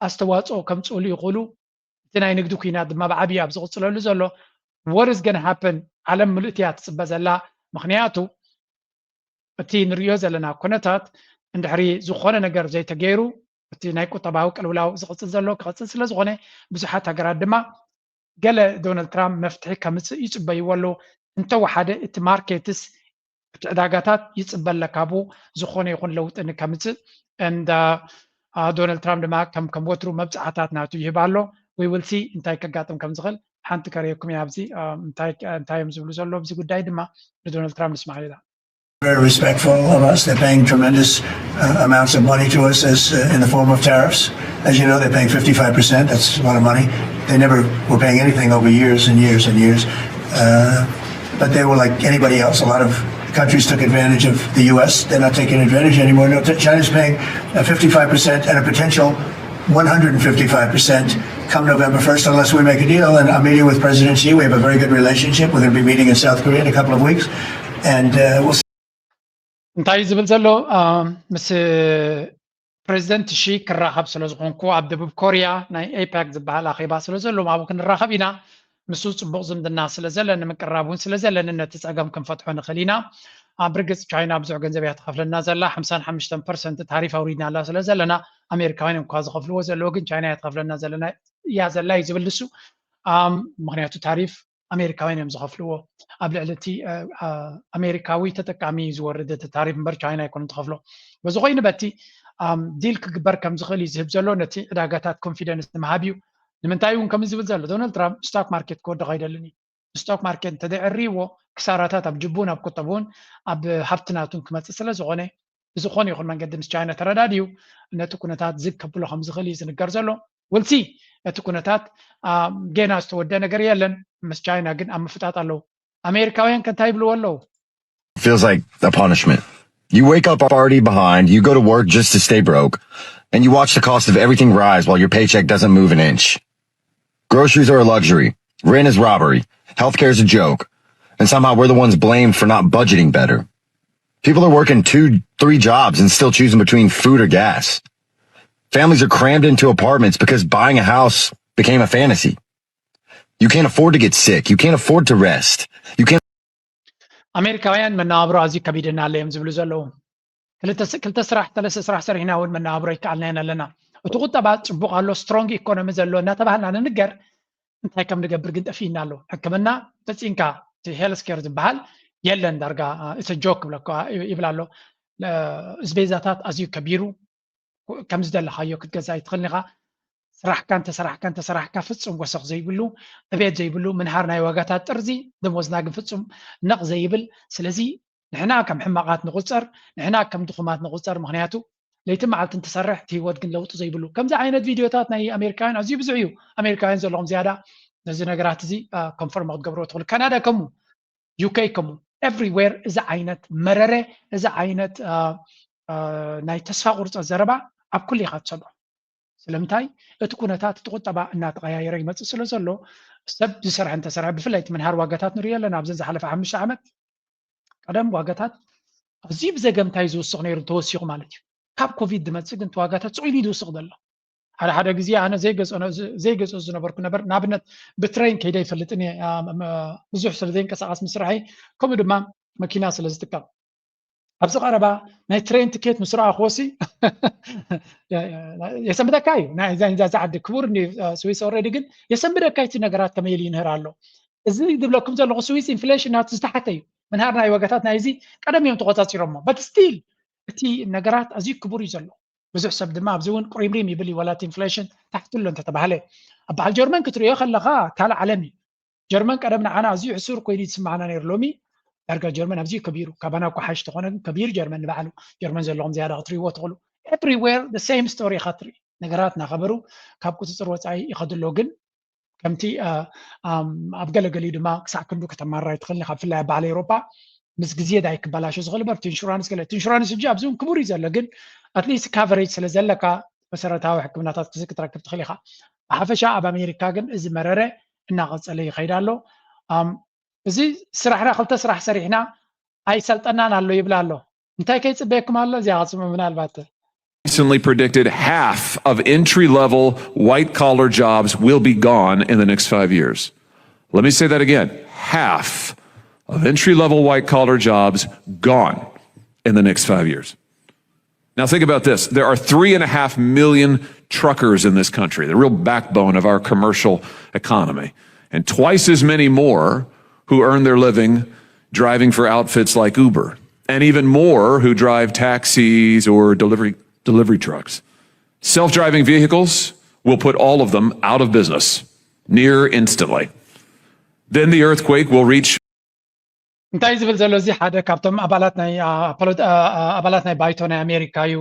ኣስተዋፅኦ ከምፅእሉ ይኽእሉ እቲ ናይ ንግዲ ኩናት ድማ ብዓብዩ ኣብ ዝቕፅለሉ ዘሎ what is gonna happen ዓለም ምልእቲ እያ ትፅበ ዘላ። ምክንያቱ እቲ ንሪኦ ዘለና ኩነታት እንድሕሪ ዝኾነ ነገር ዘይተገይሩ እቲ ናይ ቁጠባዊ ቅልውላው ዝቕፅል ዘሎ ክቕፅል ስለ ዝኾነ ብዙሓት ሃገራት ድማ ገለ ዶናልድ ትራምፕ መፍትሒ ከምፅእ ይፅበይዎ ኣለዉ። እንተወሓደ እቲ ማርኬትስ እቲ ዕዳጋታት ይፅበ ኣለካ ብኡ ዝኾነ ይኹን ለውጢ ንከምፅእ and ዶናልድ ትራምፕ ድማ ከም ከም ወትሩ መብፅዓታት ናቱ ይህብ ኣሎ። We will see እንታይ ከጋጥም ከም ዝኽእል ሓንቲ ከርእየኩም እያ ኣብዚ እንታይ እንታይ እዮም ዝብሉ ዘሎ ኣብዚ ጉዳይ ድማ ንዶናልድ ትራምፕ ንስማዕ ኢና። Very respectful of us. They're paying tremendous uh, amounts of money to us as uh, in the form of tariffs. As you know, they're paying fifty-five percent. That's a lot of money. They never were paying anything over years and years and years. Uh, but they were like anybody else. A lot of countries took advantage of the U S. They're not taking advantage anymore. No, China's paying a fifty-five percent and a potential one hundred fifty-five percent come November first, unless we make a deal. And I'm meeting with President Xi. We have a very good relationship. We're going to be meeting in South Korea in a couple of weeks. And uh, we'll see. እንታይ ዝብል ዘሎ ምስ ፕሬዚደንት ሺ ክራኸብ ስለ ዝኾንኩ ኣብ ደቡብ ኮርያ ናይ ኤፓክ ዝበሃል ኣኼባ ስለ ዘሎ ኣብኡ ክንራኸብ ኢና። ምስ ጽቡቕ ዝምድና ስለ ዘለኒ ምቅራብ እውን ስለ ዘለኒ ነቲ ጸገም ክንፈትሖ ንኽእል ኢና። ብርግጽ ቻይና ብዙሕ ገንዘብ እያ ትኸፍለና ዘላ፣ ሓምሳን ሓሙሽተን ፐርሰንት ታሪፍ ኣውሪድናላ ስለ ዘለና ኣሜሪካውያን እኳ ዝኸፍልዎ ዘለዉ ግን ቻይና እያ ትኸፍለና ዘለና እያ ዘላ እዩ ዝብል ንሱ። ምክንያቱ ታሪፍ ኣሜሪካውያን እዮም ዝኸፍልዎ። ኣብ ልዕሊ እቲ ኣሜሪካዊ ተጠቃሚ ዝወርድ እቲ ታሪፍ እምበር ቻይና ኣይኮነን ትኸፍሎ። በዚ ኮይኑ በቲ ዲል ክግበር ከም ዝኽእል እዩ ዝህብ ዘሎ፣ ነቲ ዕዳጋታት ኮንፊደንስ ንምሃብ እዩ። ንምንታይ እውን ከምዚ ዝብል ዘሎ ዶናልድ ትራምፕ ስቶክ ማርኬት ክወድቕ ኣይደልን እዩ። ስቶክ ማርኬት እንተደዕርይዎ ክሳራታት ኣብ ጅቡን ኣብ ቁጠቡን ኣብ ሃብትናቱን ክመፅእ ስለ ዝኾነ ብዝኾነ ይኹን መንገዲ ምስ ቻይና ተረዳድዩ ነቲ ኩነታት ዝግ ከብሎ ከም ዝኽእል እዩ ዝንገር ዘሎ። ውልሲ እቲ ኩነታት ጌና ዝተወደ ነገር የለን። ምስ ቻይና ግን ኣብ ምፍጣጥ ኣለዉ። ኣሜሪካውያን ከ እንታይ ይብልዎ ኣለዉ? Feels like a punishment. You wake up already behind, you go to work just to stay broke, and you watch the cost of everything rise while your paycheck doesn't move an inch. Groceries are a luxury, rent is robbery, healthcare is a joke, and somehow we're the ones blamed for not budgeting better. People are working two, three jobs and still choosing between food or gas. Families are crammed into apartments because buying a house became a fantasy. You can't afford to get sick. You can't afford to rest. You can't ኣሜሪካውያን መነባብሮ ኣዝዩ ከቢድና ኣሎ እዮም ዝብሉ ዘለዉ። ክልተ ስራሕ ተለሰ ስራሕ ሰሪሕና እውን መነባብሮ ይከኣልና ኢና ኣለና። እቲ ቁጠባ ፅቡቕ ኣሎ፣ ስትሮንግ ኢኮኖሚ ዘሎ እናተባህልና ንንገር፣ እንታይ ከም ንገብር ግን ጠፊእና ኣሎ። ሕክምና ተፂንካ እቲ ሄልስ ኬር ዝበሃል የለን፣ ዳርጋ እቲ ጆክ ይብላ ኣሎ። እስቤዛታት ኣዝዩ ከቢሩ፣ ከም ዝደለኻዮ ክትገዛ ኣይትኽእልን ኢኻ። ስራሕካ እንተሰራሕካ እንተሰራሕካ ፍጹም ወሰኽ ዘይብሉ፣ ዕቤት ዘይብሉ ምንሃር ናይ ዋጋታት ጥርዚ፣ ደሞዝና ግን ፍጹም ነቕ ዘይብል። ስለዚ ንሕና ከም ሕማቓት ንቑጸር፣ ንሕና ከም ድኹማት ንቑጸር። ምኽንያቱ ለይቲ መዓልቲ እንትሰርሕ እቲ ህይወት ግን ለውጢ ዘይብሉ። ከምዚ ዓይነት ቪድዮታት ናይ ኣሜሪካውያን ኣዝዩ ብዙሕ እዩ። ኣሜሪካውያን ዘለኹም ዝያዳ ነዚ ነገራት እዚ ኮንፈርም ክትገብርዎ ትኽእሉ። ካናዳ ከምኡ፣ ዩኬ ከምኡ፣ ኤቭሪዌር እዚ ዓይነት መረረ፣ እዚ ዓይነት ናይ ተስፋ ቁርፀት ዘረባ ኣብ ኩሉ ኢኻ ትሰምዖ። ስለምንታይ? እቲ ኩነታት እቲ ቁጠባ እናተቐያየረ ይመፅእ ስለ ዘሎ ሰብ ዝሰርሐ እንተሰርሐ፣ ብፍላይ እቲ ምንሃር ዋጋታት ንሪኦ ኣለና። ኣብዘን ዝሓለፈ ሓሙሽተ ዓመት ቀደም ዋጋታት ኣዝዩ ብዘገምታ እዩ ዝውስኽ ነይሩ፣ ተወሲኹ ማለት እዩ። ካብ ኮቪድ ዝመፅእ ግን እቲ ዋጋታት ስቕ ኢሉ እዩ ዝውስኽ ዘሎ። ሓደ ሓደ ግዜ ኣነ ዘይገዝኦ ዝነበርኩ ነበር፣ ንኣብነት ብትሬን ከይደ ይፈልጥን እየ፣ ብዙሕ ስለ ዘይንቀሳቐስ ምስ ስራሐይ፣ ከምኡ ድማ መኪና ስለ ዝጥቀም። ኣብዚ ቀረባ ናይ ትሬን ትኬት ምስ ረኣኽዎ ሲ የሰንብደካ እዩ። ናይዛ ዓዲ ክቡር ስዊስ ኦልሬዲ ግን የሰንብደካ እቲ ነገራት ከመይ ኢሉ ይንህር ኣሎ። እዚ ዝብለኩም ዘለኹ ስዊስ ኢንፍሌሽን ናቱ ዝተሓተ እዩ። ምንሃር ናይ ዋጋታት ናይዚ ቀደም እዮም ተቆፃፂሮሞ። በት ስቲል እቲ ነገራት ኣዝዩ ክቡር እዩ ዘሎ። ብዙሕ ሰብ ድማ ኣብዚ እውን ቁሪምሪም ይብል እዩ፣ ዋላ እቲ ኢንፍሌሽን ታሕቲ ኣሎ እንተተባህለ። ኣብ በዓል ጀርመን ክትሪኦ ከለኻ ካልእ ዓለም እዩ። ጀርመን ቀደም ንዓና ኣዝዩ ሕሱር ኮይኑ ዝስምዓና ነይሩ። ሎሚ ዳርጋ ጀርመን ኣዝዩ ከቢሩ፣ ካባና እኳ ሓሽ ተኾነ ግን ከቢሩ ጀርመን ንባዕሉ። ጀርመን ዘለኹም ዝያዳ ክትሪእዎ ትኽእሉ። ኤቭሪዌር ሴም ስቶሪ ኢኻ ትርኢ። ነገራት እናኸበሩ ካብ ቁፅፅር ወፃኢ ይኸዱ ኣለዉ። ግን ከምቲ ኣብ ገለገሊኡ ድማ ክሳዕ ክንዱ ከተማርራ ይትኽእል ኢኻ። ብፍላይ ኣብ በዓል ኤውሮጳ ምስ ግዜ ዳይ ክበላሾ ዝኽእል በር ኢንሹራንስ ገለ ኢንሹራንስ ሕጂ ኣብዚ እውን ክቡር እዩ ዘሎ፣ ግን ኣትሊስት ካቨሬጅ ስለ ዘለካ መሰረታዊ ሕክምናታት ክትረክብ ትኽእል ኢኻ። ብሓፈሻ ኣብ ኣሜሪካ ግን እዚ መረረ እናቐፀለ ይኸይድ ኣሎ። እዚ ስራሕና ክልተ ስራሕ ሰሪሕና ኣይሰልጠናን ኣሎ ይብል ኣሎ። እንታይ ከይፅበየኩም ኣሎ? እዚኣ ቅፅሙ ምናልባት recently predicted half of entry level white collar jobs will be gone in the next five years. Let me say that again. Half of entry level white collar jobs gone in the next five years. Now, think about this. There are three and a half million truckers in this country, the real backbone of our commercial economy, and twice as many more who earn their living driving for outfits like Uber, and even more who drive taxis or delivery, delivery trucks. Self driving vehicles will put all of them out of business near instantly. Then the earthquake will reach. እንታይ ዝብል ዘሎ እዚ ሓደ ካብቶም ኣባላት ናይ ኣባላት ናይ ባይቶ ናይ ኣሜሪካ እዩ።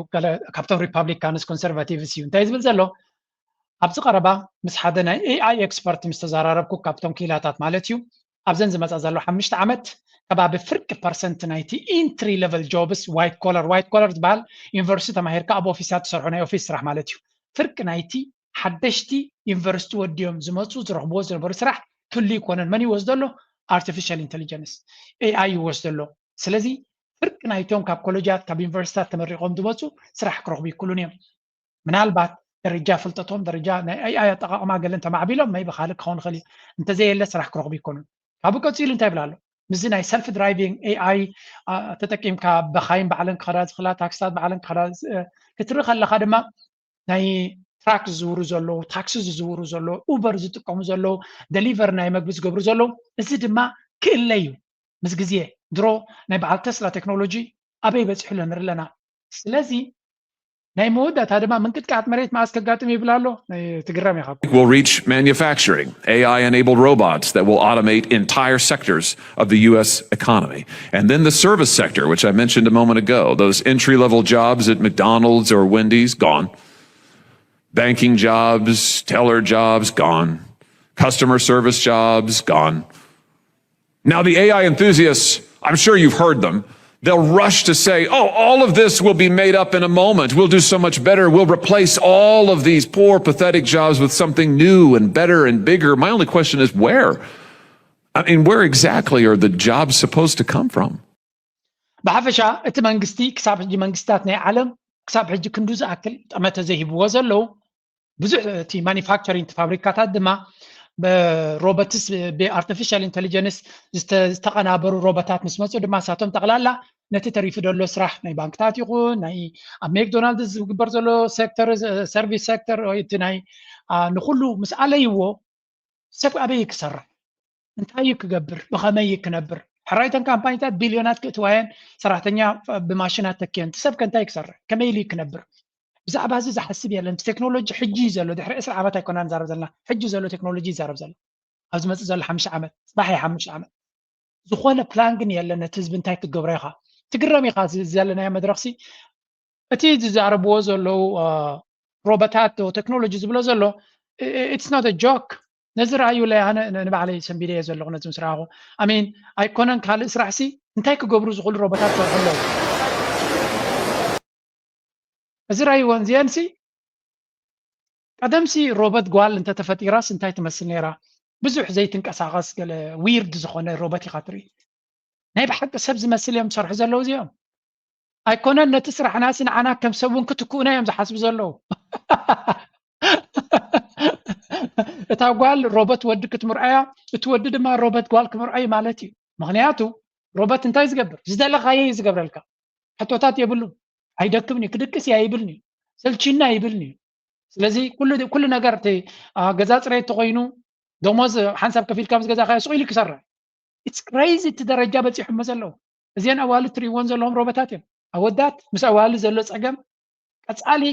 ካብቶም ሪፓብሊካንስ ኮንሰርቫቲቭስ እዩ። እንታይ ዝብል ዘሎ ኣብዚ ቀረባ ምስ ሓደ ናይ ኤኣይ ኤክስፐርት ምስ ተዘራረብኩ ካብቶም ክኢላታት ማለት እዩ ኣብዘን ዝመፃ ዘሎ ሓሙሽተ ዓመት ከባቢ ፍርቂ ፐርሰንት ናይቲ ኢንትሪ ለቨል ጆብስ ዋይት ኮለር ዋይት ኮለር ዝበሃል ዩኒቨርሲቲ ተማሂርካ ኣብ ኦፊሳት ትሰርሖ ናይ ኦፊስ ስራሕ ማለት እዩ። ፍርቂ ናይቲ ሓደሽቲ ዩኒቨርሲቲ ወዲዮም ዝመፁ ዝረኽብዎ ዝነበሩ ስራሕ ክሉ ይኮነን። መን ይወስዶ ኣሎ? ኣርቲፊሻል ኢንቴሊጀንስ፣ ኤኣይ ይወስዶ ኣሎ። ስለዚ ፍርቂ ናይቶም ካብ ኮሌጃት ካብ ዩኒቨርሲታት ተመሪቖም ዝመፁ ስራሕ ክረኽቡ ይክሉን እዮም። ምናልባት ደረጃ ፍልጠቶም ደረጃ ናይ ኤኣይ ኣጠቃቕማ ገለ እንተማዕቢሎም መይቢ ካልእ ክኸውን ይኽእል እዩ። እንተዘየለ ስራሕ ክረኽቡ ይኮኑን። ካብኡ ቀፂሉ እንታይ ይብል ኣሎ? ምስዚ ናይ ሰልፍ ድራይቪንግ ኤኣይ ተጠቂምካ በኻይን ባዕለን ክኸዳ ዝኽላ ታክስታት ባዕለን ክኸዳ ክትርኢ ከለካ ድማ ናይ ትራክ ዝዝውሩ ዘለዉ ታክሲ ዝዝውሩ ዘለዉ ኡበር ዝጥቀሙ ዘለዉ ደሊቨር ናይ መግቢ ዝገብሩ ዘለዉ እዚ ድማ ክእለ እዩ። ምስ ግዜ ድሮ ናይ በዓል ተስላ ቴክኖሎጂ ኣበይ በፂሑ ኣሎ ንርኢ ኣለና። ስለዚ ናይ መወዳእታ ድማ ምንቅጥቃጥ መሬት መዓስ ከጋጥም ይብል ኣሎ። ትግረም ኢኻ። Will reach manufacturing, A I enabled robots that will automate entire sectors of the U S economy. And then the service sector, which I mentioned a moment ago, those entry level jobs at McDonald's or Wendy's, gone. Banking jobs, teller jobs, gone. Customer service jobs, gone. Now, the A I enthusiasts, I'm sure you've heard them, they'll rush to say, oh, all of this will be made up in a moment. We'll do so much better. We'll replace all of these poor, pathetic jobs with something new and better and bigger. My only question is where? I mean, where exactly are the jobs supposed to come from? ብሓፈሻ እቲ መንግስቲ ክሳብ ሕጂ መንግስታት ናይ ዓለም ክሳብ ሕጂ ክንዱ ዝኣክል ጠመተ ዘይህብዎ ዘለዉ ብዙሕ እቲ ማኒፋክቸሪንግ ፋብሪካታት ድማ ብሮቦትስ ብኣርቲፊሻል ኢንቴሊጀንስ ዝተቐናበሩ ሮቦታት ምስ መፁ ድማ ሳቶም ጠቕላላ ነቲ ተሪፉ ዘሎ ስራሕ ናይ ባንክታት ይኹን ናይ ኣብ ሜክዶናልድስ ዝግበር ዘሎ ሴክተር ሰርቪስ ሴክተር እቲ ናይ ንኩሉ ምስ ኣለይዎ ሰብ ኣበይ ክሰርሕ እንታይ ክገብር ብኸመይ ክነብር ሕራይተን ካምፓኒታት ቢልዮናት ክእትዋየን ሰራሕተኛ ብማሽናት ተኪየን ሰብ ከእንታይ ክሰርሕ ከመይ ኢሉ ክነብር ብዛዕባ እዚ ዝሓስብ የለን። ቴክኖሎጂ ሕጂ እዩ ዘሎ ድሕሪ ዕስራ ዓመት ኣይኮና ንዛረብ ዘለና ሕጂ ዘሎ ቴክኖሎጂ ይዛረብ ዘሎ ኣብ ዝመፅእ ዘሎ ሓሙሽተ ዓመት ፅባሕ ሓሙሽተ ዓመት ዝኾነ ፕላን ግን የለን። ነቲ ህዝቢ እንታይ ክትገብሮ ኢኻ ትግረም ኢኻ ዘለናዮ መድረክሲ እቲ ዝዛረብዎ ዘለዉ ሮቦታት ቴክኖሎጂ ዝብሎ ዘሎ it's not a joke። ነዚ ረኣዩ ለይ ኣነ ንባዕለይ ሰንቢደ እየ ዘለኹ ነዚ ምስ ረኣኹ ኣሚን ኣይኮነን ካልእ ስራሕ ሲ እንታይ ክገብሩ ዝኽእሉ ሮቦታት ሰርሑ ኣለዉ እዚ ረኣይወን እዚአን ሲ ቀደምሲ ሮቦት ጓል እንተተፈጢራስ እንታይ ትመስል ነይራ ብዙሕ ዘይትንቀሳቐስ ገለ ዊርድ ዝኾነ ሮቦት ኢኻ ትርኢ ናይ ብሓቂ ሰብ ዝመስል እዮም ዝሰርሑ ዘለዉ እዚኦም ኣይኮነን ነቲ ስራሕናሲ ንዓና ከም ሰብ እውን ክትክኡና እዮም ዝሓስቡ ዘለዉ እታ ጓል ሮቦት ወዲ ክትምርኣያ እቲ ወዲ ድማ ሮቦት ጓል ክምርኣዩ ማለት እዩ ምክንያቱ ሮቦት እንታይ ዝገብር ዝደለካዮ እዩ ዝገብረልካ ሕቶታት የብሉን ኣይደክምን እዩ ክድቅስ እያ ይብልን እዩ ሰልችና ይብልን እዩ ስለዚ ኩሉ ነገር እቲ ገዛ ፅሬት ተኮይኑ ደሞዝ ሓንሳብ ከፊልካ ምስ ገዛካዮ ስቕ ኢሉ ክሰርሕ it's crazy እቲ ደረጃ በፂሖሞ ዘለዉ እዚአን ኣዋልድ ትርእይዎን ዘለዎም ሮቦታት እዮም ኣወዳት ምስ ኣዋልድ ዘሎ ፀገም ቀፃሊ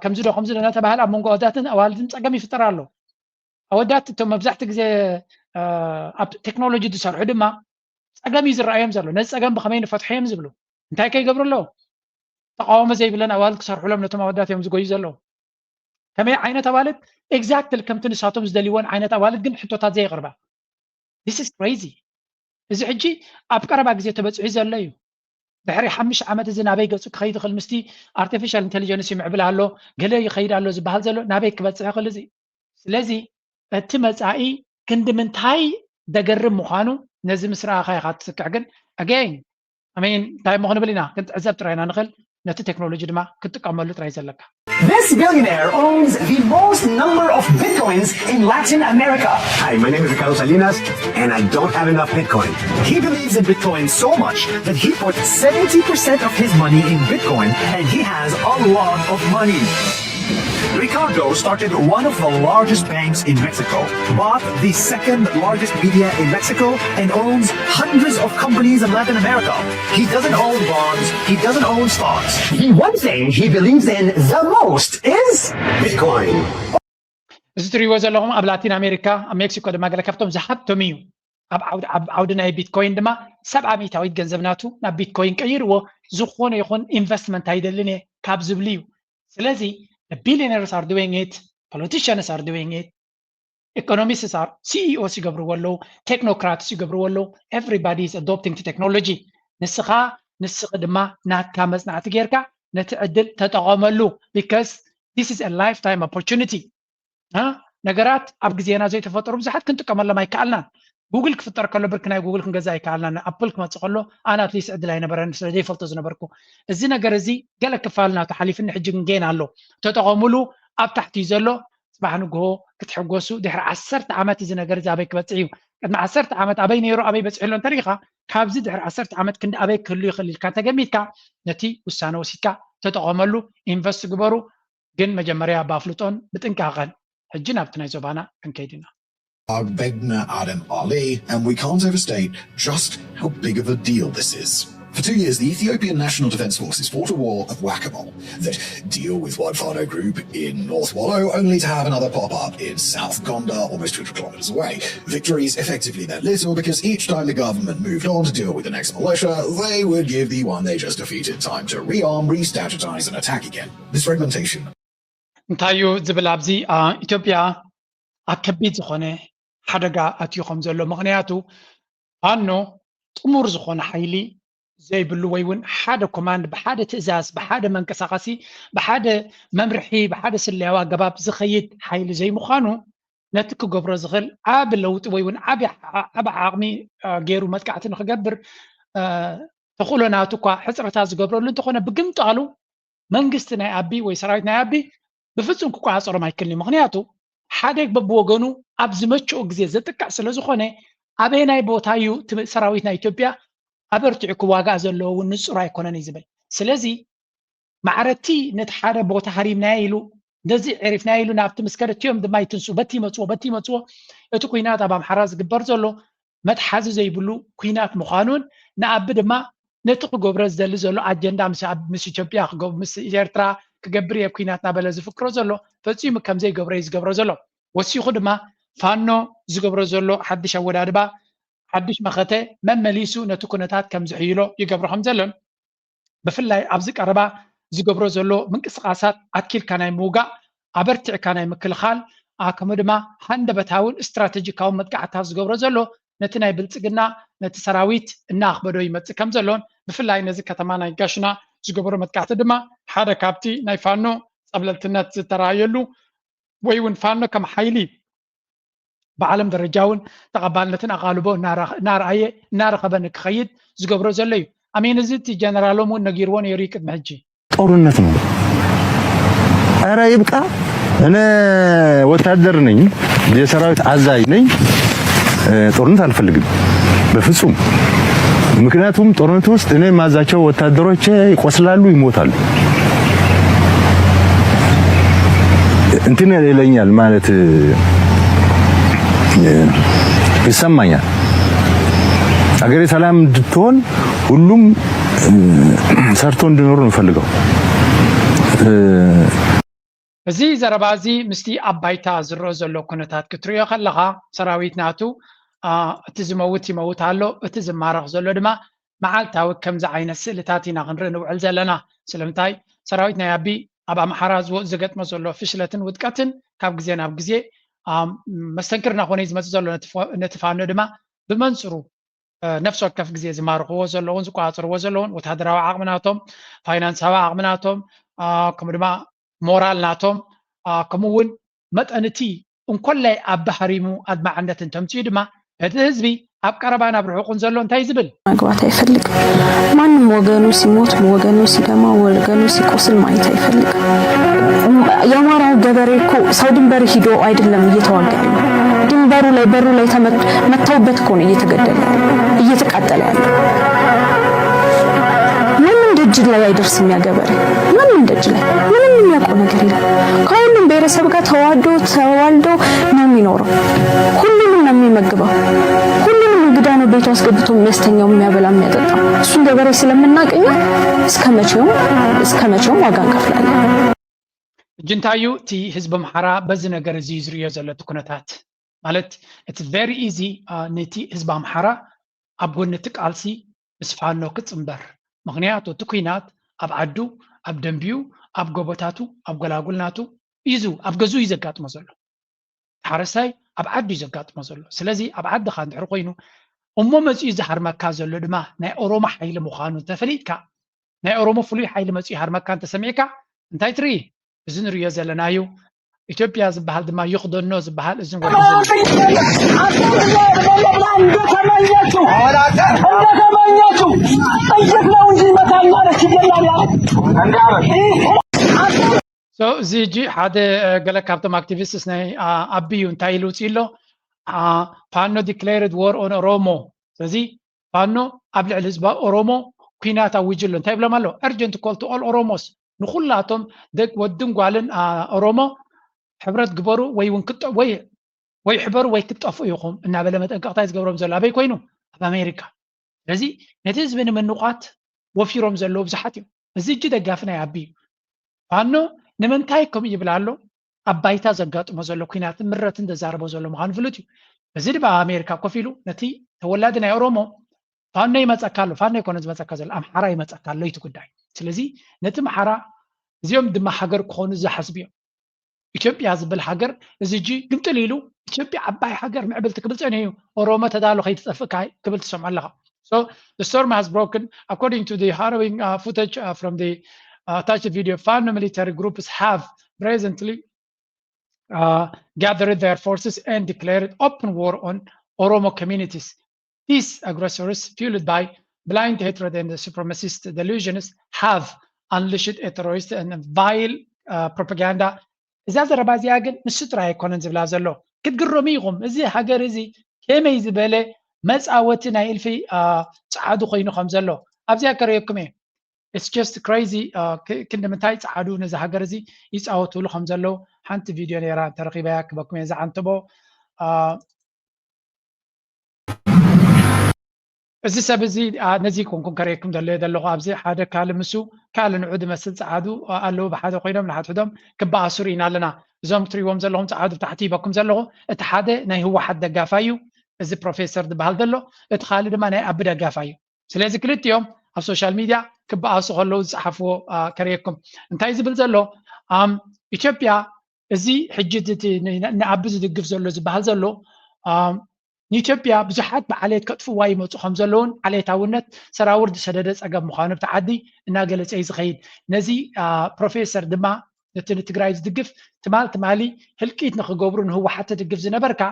ከምዚ ዶ ከምዚ ዶ እናተባሃለ ኣብ መንጎ ኣወዳትን ኣዋልድን ፀገም ይፍጠር ኣሎ ኣወዳት እቶም መብዛሕቲ ግዜ ኣብ ቴክኖሎጂ ዝሰርሑ ድማ ፀገም እዩ ዝረኣዮም ዘሎ ነዚ ፀገም ብከመይ ንፈትሖ እዮም ዝብሉ እንታይ ከይገብሩ ኣለዉ ተቃውሞ ዘይብለን ኣዋልድ ክሰርሑሎም ነቶም ኣወዳት እዮም ዝጎዩ ዘለዉ ከመይ ዓይነት ኣዋልድ exactly ከምቲ ንሳቶም ዝደልይወን ዓይነት ኣዋልድ ግን ሕቶታት ዘየቅርባ this is crazy እዚ ሕጂ ኣብ ቀረባ ግዜ ተበፂሑ ዘሎ እዩ ድሕሪ ሓሙሽተ ዓመት እዚ ናበይ ገፁ ክኸይድ ይኽእል ምስቲ ኣርቲፊሻል ኢንቴሊጀንስ ይምዕብል ኣሎ ገለ ይኸይድ ኣሎ ዝበሃል ዘሎ ናበይ ክበፅሕ ይኽእል እዚ ስለዚ እቲ መፃኢ ክንዲ ምንታይ ደገርም ምዃኑ ነዚ ምስ ረኣኻ ኢኻ ትስክዕ ግን again ኣሜን እንታይ እሞ ክንብል ኢና ክንትዕዘብ ጥራይ ኢና ንኽእል ነቲ ቴክኖሎጂ ድማ ክትጥቀመሉ ጥራይ ዘለካ This billionaire owns the most number of bitcoins in Latin America. Hi, my name is Ricardo Salinas, and I don't have enough Bitcoin. He believes in Bitcoin so much that he put seventy percent of his money in Bitcoin, and he has a lot of money. Ricardo started one of the largest banks in Mexico, bought the second largest media in Mexico, and owns hundreds of companies in Latin America. He doesn't own bonds, he doesn't own stocks. The one thing he believes in the most is Bitcoin. እዚ ትሪእዎ ዘለኹም ኣብ ላቲን ኣሜሪካ ኣብ ሜክሲኮ ድማ ገለ ካብቶም ዝሃብቶም እዩ ኣብ ዓውዲ ናይ ቢትኮይን ድማ ሰብዓ ሚእታዊት ገንዘብ ናቱ ናብ ቢትኮይን ቀይርዎ ዝኾነ ይኹን ኢንቨስትመንት ኣይደልን እየ ካብ ዝብሉ እዩ ስለዚ billionaires are doing it politicians are doing it economists are CEOs ይገብርዎ ኣለዉ technocrats ይገብርዎ ኣለዉ everybody is adopting to technology ንስኻ ንስኺ ድማ ናትካ መፅናዕቲ ጌርካ ነቲ ዕድል ተጠቐመሉ because This is a lifetime opportunity. ነገራት ኣብ ግዜና ዘይተፈጠሩ ብዙሓት ክንጥቀመሎም ኣይከኣልናን። ጉግል ክፍጠር ከሎ ብርኪ ናይ ጉግል ክንገዛ ኣይከኣልናን። ኣፕል ክመፅእ ከሎ ኣነ ኣትሊስ ዕድል ኣይነበረን ስለ ዘይፈልጦ ዝነበርኩ። እዚ ነገር እዚ ገለ ክፋል ናቱ ሓሊፍኒ ሕጂ ግን ጌን ኣሎ። ተጠቐሙሉ። ኣብ ታሕቲ እዩ ዘሎ። ፅባሕ ንግሆ ክትሕጎሱ ድሕሪ ዓሰርተ ዓመት እዚ ነገር እዚ ኣበይ ክበፅሕ እዩ? ቅድሚ ዓሰርተ ዓመት ኣበይ ነይሩ ኣበይ በፂሑ ኣሎ እንተሪኢኻ ካብዚ ድሕሪ ዓሰርተ ዓመት ክንዲ ኣበይ ክህሉ ይኽእል ኢልካ እንተገሚትካ ነቲ ውሳነ ወሲድካ ተጠቐመሉ። ኢንቨስት ግበሩ። ግን መጀመርያ ብኣፍልጦን ብጥንቃቐን። ሕጂ ናብቲ ናይ ዞባና ክንከይድ ኢና። Are Begna Adam Ali, and we can't overstate just how big of a deal this is. For two years, the Ethiopian National Defense Forces fought a war of whack-a-mole. That deal with One Fano Group in North Wallo, only to have another pop up in South Gondar, almost two hundred kilometers away. Victories effectively meant little because each time the government moved on to deal with the next militia, they would give the one they just defeated time to rearm, re statutize, and attack again. This fragmentation. እንታይ እዩ ዝብል ኣብዚ ኢትዮጵያ ኣብ ከቢድ ዝኾነ ሓደጋ ኣትዩ ከም ዘሎ። ምኽንያቱ ፋኖ ጥሙር ዝኾነ ሓይሊ ዘይብሉ ወይ እውን ሓደ ኮማንድ ብሓደ ትእዛዝ ብሓደ መንቀሳቐሲ ብሓደ መምርሒ ብሓደ ስለያዊ ኣገባብ ዝኸይድ ሓይሊ ዘይምዃኑ ነቲ ክገብሮ ዝኽእል ዓቢ ለውጢ ወይ እውን ዓቢ ዓቕሚ ገይሩ መጥቃዕቲ ንክገብር ተኽእሎ ናቱ እኳ ሕፅረታት ዝገብረሉ እንተኾነ ብግምጣሉ መንግስቲ ናይ ኣቢ ወይ ሰራዊት ናይ ኣቢ ብፍፁም ክቆፃፀሮም ኣይክልኒ። ምክንያቱ ሓደ በብወገኑ ኣብ ዝመችኦ ግዜ ዘጥቅዕ ስለዝኾነ ኣበየናይ ቦታ እዩ ሰራዊት ናይ ኢትዮጵያ ኣበርቲዑ ክዋጋእ ዘለዎ እውን ንፁር ኣይኮነን እዩ ዝብል። ስለዚ ማዕረቲ ነቲ ሓደ ቦታ ሃሪምናዮ ኢሉ ነዚ ዕሪፍናዮ ኢሉ ናብቲ ምስ ከደትዮም ድማ ይትንሱ በቲ ይመፅዎ በቲ ይመፅዎ። እቲ ኩናት ኣብ ኣምሓራ ዝግበር ዘሎ መትሓዚ ዘይብሉ ኩናት ምዃኑን ንኣቢ ድማ ነቲ ክገብሮ ዝደሊ ዘሎ ኣጀንዳ ምስ ኢትዮጵያ ምስ ኤርትራ ክገብር እየ ኩናት እናበለ ዝፍክሮ ዘሎ ፈፂሙ ከምዘይገብሮ እዩ ዝገብሮ ዘሎ። ወሲኹ ድማ ፋኖ ዝገብሮ ዘሎ ሓድሽ ኣወዳድባ ሓድሽ መኸተ መመሊሱ ነቲ ኩነታት ከም ዝሕይሎ ይገብሮ ከም ዘሎን ብፍላይ ኣብዚ ቀረባ ዝገብሮ ዘሎ ምንቅስቃሳት ኣትኪልካ ናይ ምውጋእ ኣበርቲዕካ ናይ ምክልኻል ከምኡ ድማ ሃንደበታውን ስትራተጂካውን መጥቃዕታት ዝገብሮ ዘሎ ነቲ ናይ ብልፅግና ነቲ ሰራዊት እናኣኽበዶ ይመፅእ ከም ዘሎን ብፍላይ ነዚ ከተማ ናይ ጋሽና ዝገበሮ መጥቃዕቲ ድማ ሓደ ካብቲ ናይ ፋኖ ፀብለልትነት ዝተረኣየሉ ወይ እውን ፋኖ ከም ሓይሊ ብዓለም ደረጃ እውን ተቐባልነትን ኣቓልቦ እናረኣየ እናረኸበ ንክኸይድ ዝገብሮ ዘሎ እዩ። ኣሜን እዚ እቲ ጀነራሎም እውን ነጊርዎ ነይሩ እዩ ቅድሚ ሕጂ። ጦርነት ነው። ኧረ ይብቃ። እኔ ወታደር ነኝ፣ የሰራዊት አዛዥ ነኝ። ጦርነት አልፈልግም በፍጹም። ምክንያቱም ጦርነት ውስጥ እኔ የማዛቸው ወታደሮቼ ይቆስላሉ፣ ይሞታሉ። እንትን ይለኛል ማለት ይሰማኛል። ሀገሬ ሰላም እንድትሆን ሁሉም ሰርቶ እንዲኖር ነው ፈልገው። እዚ ዘረባ እዚ ምስቲ ኣብ ባይታ ዝረአ ዘሎ ኩነታት ክትሪኦ ከለኻ ሰራዊት ናቱ እቲ ዝመውት ይመውት ኣሎ፣ እቲ ዝማረኽ ዘሎ ድማ መዓልታዊ ከምዚ ዓይነት ስእልታት ኢና ክንርኢ ንውዕል ዘለና። ስለምንታይ ሰራዊት ናይ ኣቢ ኣብ ኣምሓራ ዝገጥሞ ዘሎ ፍሽለትን ውድቀትን ካብ ግዜ ናብ ግዜ መስተንክር እናኾነ እዩ ዝመፅእ ዘሎ። ነቲ ፋኖ ድማ ብመንፅሩ ነፍሲ ወከፍ ግዜ ዝማርኽዎ ዘለውን ዝቆፃፀርዎ ዘለውን ወታደራዊ ዓቕሚ ናቶም፣ ፋይናንሳዊ ዓቕሚ ናቶም፣ ከምኡ ድማ ሞራል ናቶም፣ ከምኡ እውን መጠን እቲ እንኮላይ ኣብ ባህሪሙ ኣድማዕነት እንተምፅኡ ድማ እቲ ህዝቢ ኣብ ቀረባን ኣብ ርሑቕን ዘሎ እንታይ ዝብል መግባት ኣይፈልግም። ማንም ወገኑ ሲሞት፣ ወገኑ ሲደማ፣ ወገኑ ሲቆስል ማየት ኣይፈልግም። የአማራው ገበሬ እኮ ሰው ድንበር ሂዶ አይደለም እየተዋጋ ያለው። ድንበሩ ላይ በሩ ላይ ተመት- መጥተውበት እኮ ነው እየተገደለ ያለው፣ እየተቃጠለ ያለው። ማንም ደጅ ላይ አይደርስም ያ ገበሬ። ማንም ደጅ ላይ ምንም የሚያውቀው ነገር የለም። ከሁሉም ብሔረሰብ ጋር ተዋዶ ተዋልዶ ነው የሚኖረው። ሁሉንም ነው የሚመግበው። ሁሉንም እንግዳ ነው ቤቱ አስገብቶ የሚያስተኛው፣ የሚያበላ፣ የሚያጠጣው። እሱን ገበሬ ስለምናውቅ እኛ እስከ መቼውም እስከ መቼውም ዋጋ እንከፍላለን። ሕጂ እንታይ እዩ እቲ ህዝቢ ኣምሓራ በዚ ነገር እዚ ዝርእዮ ዘሎ እቲ ኩነታት? ማለት እቲ very easy ነቲ ህዝቢ ኣምሓራ ኣብ ጎኒ እቲ ቃልሲ ምስ ፋኖ ክፅምበር። ምኽንያቱ እቲ ኲናት ኣብ ዓዱ፣ ኣብ ደንቢኡ፣ ኣብ ጎቦታቱ፣ ኣብ ጎላጉል ናቱ እዩ፣ ኣብ ገዝኡ እዩ ዘጋጥሞ ዘሎ። ሓረስታይ ኣብ ዓዱ እዩ ዘጋጥሞ ዘሎ። ስለዚ ኣብ ዓድኻ እንድሕር ኮይኑ እሞ መፂኡ ዝሃርመካ ዘሎ ድማ ናይ ኦሮሞ ሓይሊ ምዃኑ እንተፈሊጥካ፣ ናይ ኦሮሞ ፍሉይ ሓይሊ መፂኡ ይሃርመካ እንተሰሚዕካ እንታይ ትርኢ? እዚ ንሪኦ ዘለና እዩ። ኢትዮጵያ ዝበሃል ድማ ይኽደኖ ዝበሃል እዝን እንደተመኘችው እንደተመኘችው ጥይት ነው እንጂ መታኝ ማለት ይገላል። So እዚ ሕጂ ሓደ ገለ ካብቶም activists ናይ ኣቢ እዩ እንታይ ኢሉ ውፅእ ኣሎ። ፋኖ declared war on ኦሮሞ። ስለዚ ፋኖ ኣብ ልዕሊ ህዝቢ ኦሮሞ ኲናት ኣዊጁ ኣሎ። እንታይ ይብሎም ኣሎ? Urgent call to all Oromos፣ ንኹላቶም ደቂ ወድን ጓልን ኦሮሞ ሕብረት ግበሩ ወይ እውን ወይ ወይ ሕበሩ ወይ ክትጠፍኡ ኢኹም እናበለ መጠንቀቕታ እዩ ዝገብሮም ዘሎ። ኣበይ ኮይኑ? ኣብ ኣሜሪካ። ስለዚ ነቲ ህዝቢ ንምንቋት ወፊሮም ዘለዉ ብዙሓት እዮም። እዚ እጂ ደጋፊ ናይ ኣቢ እዩ። ፋኖ ንምንታይ ከምኡ ይብል ኣሎ? ኣብ ባይታ ዘጋጥሞ ዘሎ ኲናትን ምረትን ዘዛረቦ ዘሎ ምዃኑ ፍሉጥ እዩ። እዚ ድማ ኣብ ኣሜሪካ ኮፍ ኢሉ ነቲ ተወላዲ ናይ ኦሮሞ ፋኖ ይመፀካ ኣሎ፣ ፋኖ ይኮነ ዝመፀካ ዘሎ ኣምሓራ ይመፀካ ኣሎ እቲ ጉዳይ። ስለዚ ነቲ ኣምሓራ እዚኦም ድማ ሃገር ክኾኑ ዝሓስቡ እዮም። ኢትዮጵያ ዝብል ሃገር እዚ እጂ ግምጥል ኢሉ ኢትዮጵያ ዓባይ ሃገር ምዕብልቲ ክብል ፀኒሑ እዩ። ኦሮሞ ተዳሎ ከይትጠፍእ ክብል ትሰምዖ ኣለኻ። So the storm has broken, according to the harrowing uh, footage uh, from the uh, attached video. Fano military groups have presently uh, gathered their forces and declared open war on Oromo communities. These aggressors, fueled by blind hatred and supremacist delusions, have unleashed a terrorist and vile uh, propaganda እዛ ዘረባ እዚኣ ግን ንሱ ጥራይ ኣይኮነን ዝብላ ዘሎ። ክትግረሙ ኢኹም። እዚ ሃገር እዚ ከመይ ዝበለ መፃወቲ ናይ እልፊ ፃዓዱ ኮይኑ ከም ዘሎ ኣብዚኣ ከረየኩም እየ። It's just crazy። ክንዲ ምንታይ ፃዓዱ ነዚ ሃገር እዚ ይፃወትሉ ከም ዘለዉ ሓንቲ ቪድዮ ነይራ እንተረኺበያ ክበኩም እየ። ዝዓንተቦ እዚ ሰብ እዚ ነዚ ኮንኩም ከርእየኩም ደለየ ዘለኹ ኣብዚ ሓደ ካልእ ምሱ ካልእ ንዑ ዝመስል ፃዓዱ ኣለዉ ብሓደ ኮይኖም ንሓድሕዶም ክበኣሱ ርኢና ኣለና። እዞም ትሪእዎም ዘለኹም ፃዓዱ ብታሕቲ ይበኩም ዘለኹ እቲ ሓደ ናይ ህወሓት ደጋፋይ እዩ። እዚ ፕሮፌሰር ዝበሃል ዘሎ እቲ ካልእ ድማ ናይ ኣቢ ደጋፋይ እዩ። ስለዚ ክልቲኦም ኣብ ሶሻል ሚድያ ክበኣሱ ከለዉ ዝፀሓፍዎ ከርእየኩም። እንታይ ዝብል ዘሎ ኢትዮጵያ እዚ ሕጂ ንኣቢ ዝድግፍ ዘሎ ዝበሃል ዘሎ ንኢትዮጵያ ብዙሓት ብዓሌት ከጥፍዋ ይመፁ ከም ዘለውን ዓሌታውነት ሰራውር ዝሰደደ ፀገም ምዃኑ ኣብቲ ዓዲ እናገለፀ እዩ ዝኸይድ። ነዚ ፕሮፌሰር ድማ ነቲ ንትግራይ ዝድግፍ ትማል ትማሊ ህልቂት ንክገብሩ ንህወሓት ትድግፍ ዝነበርካ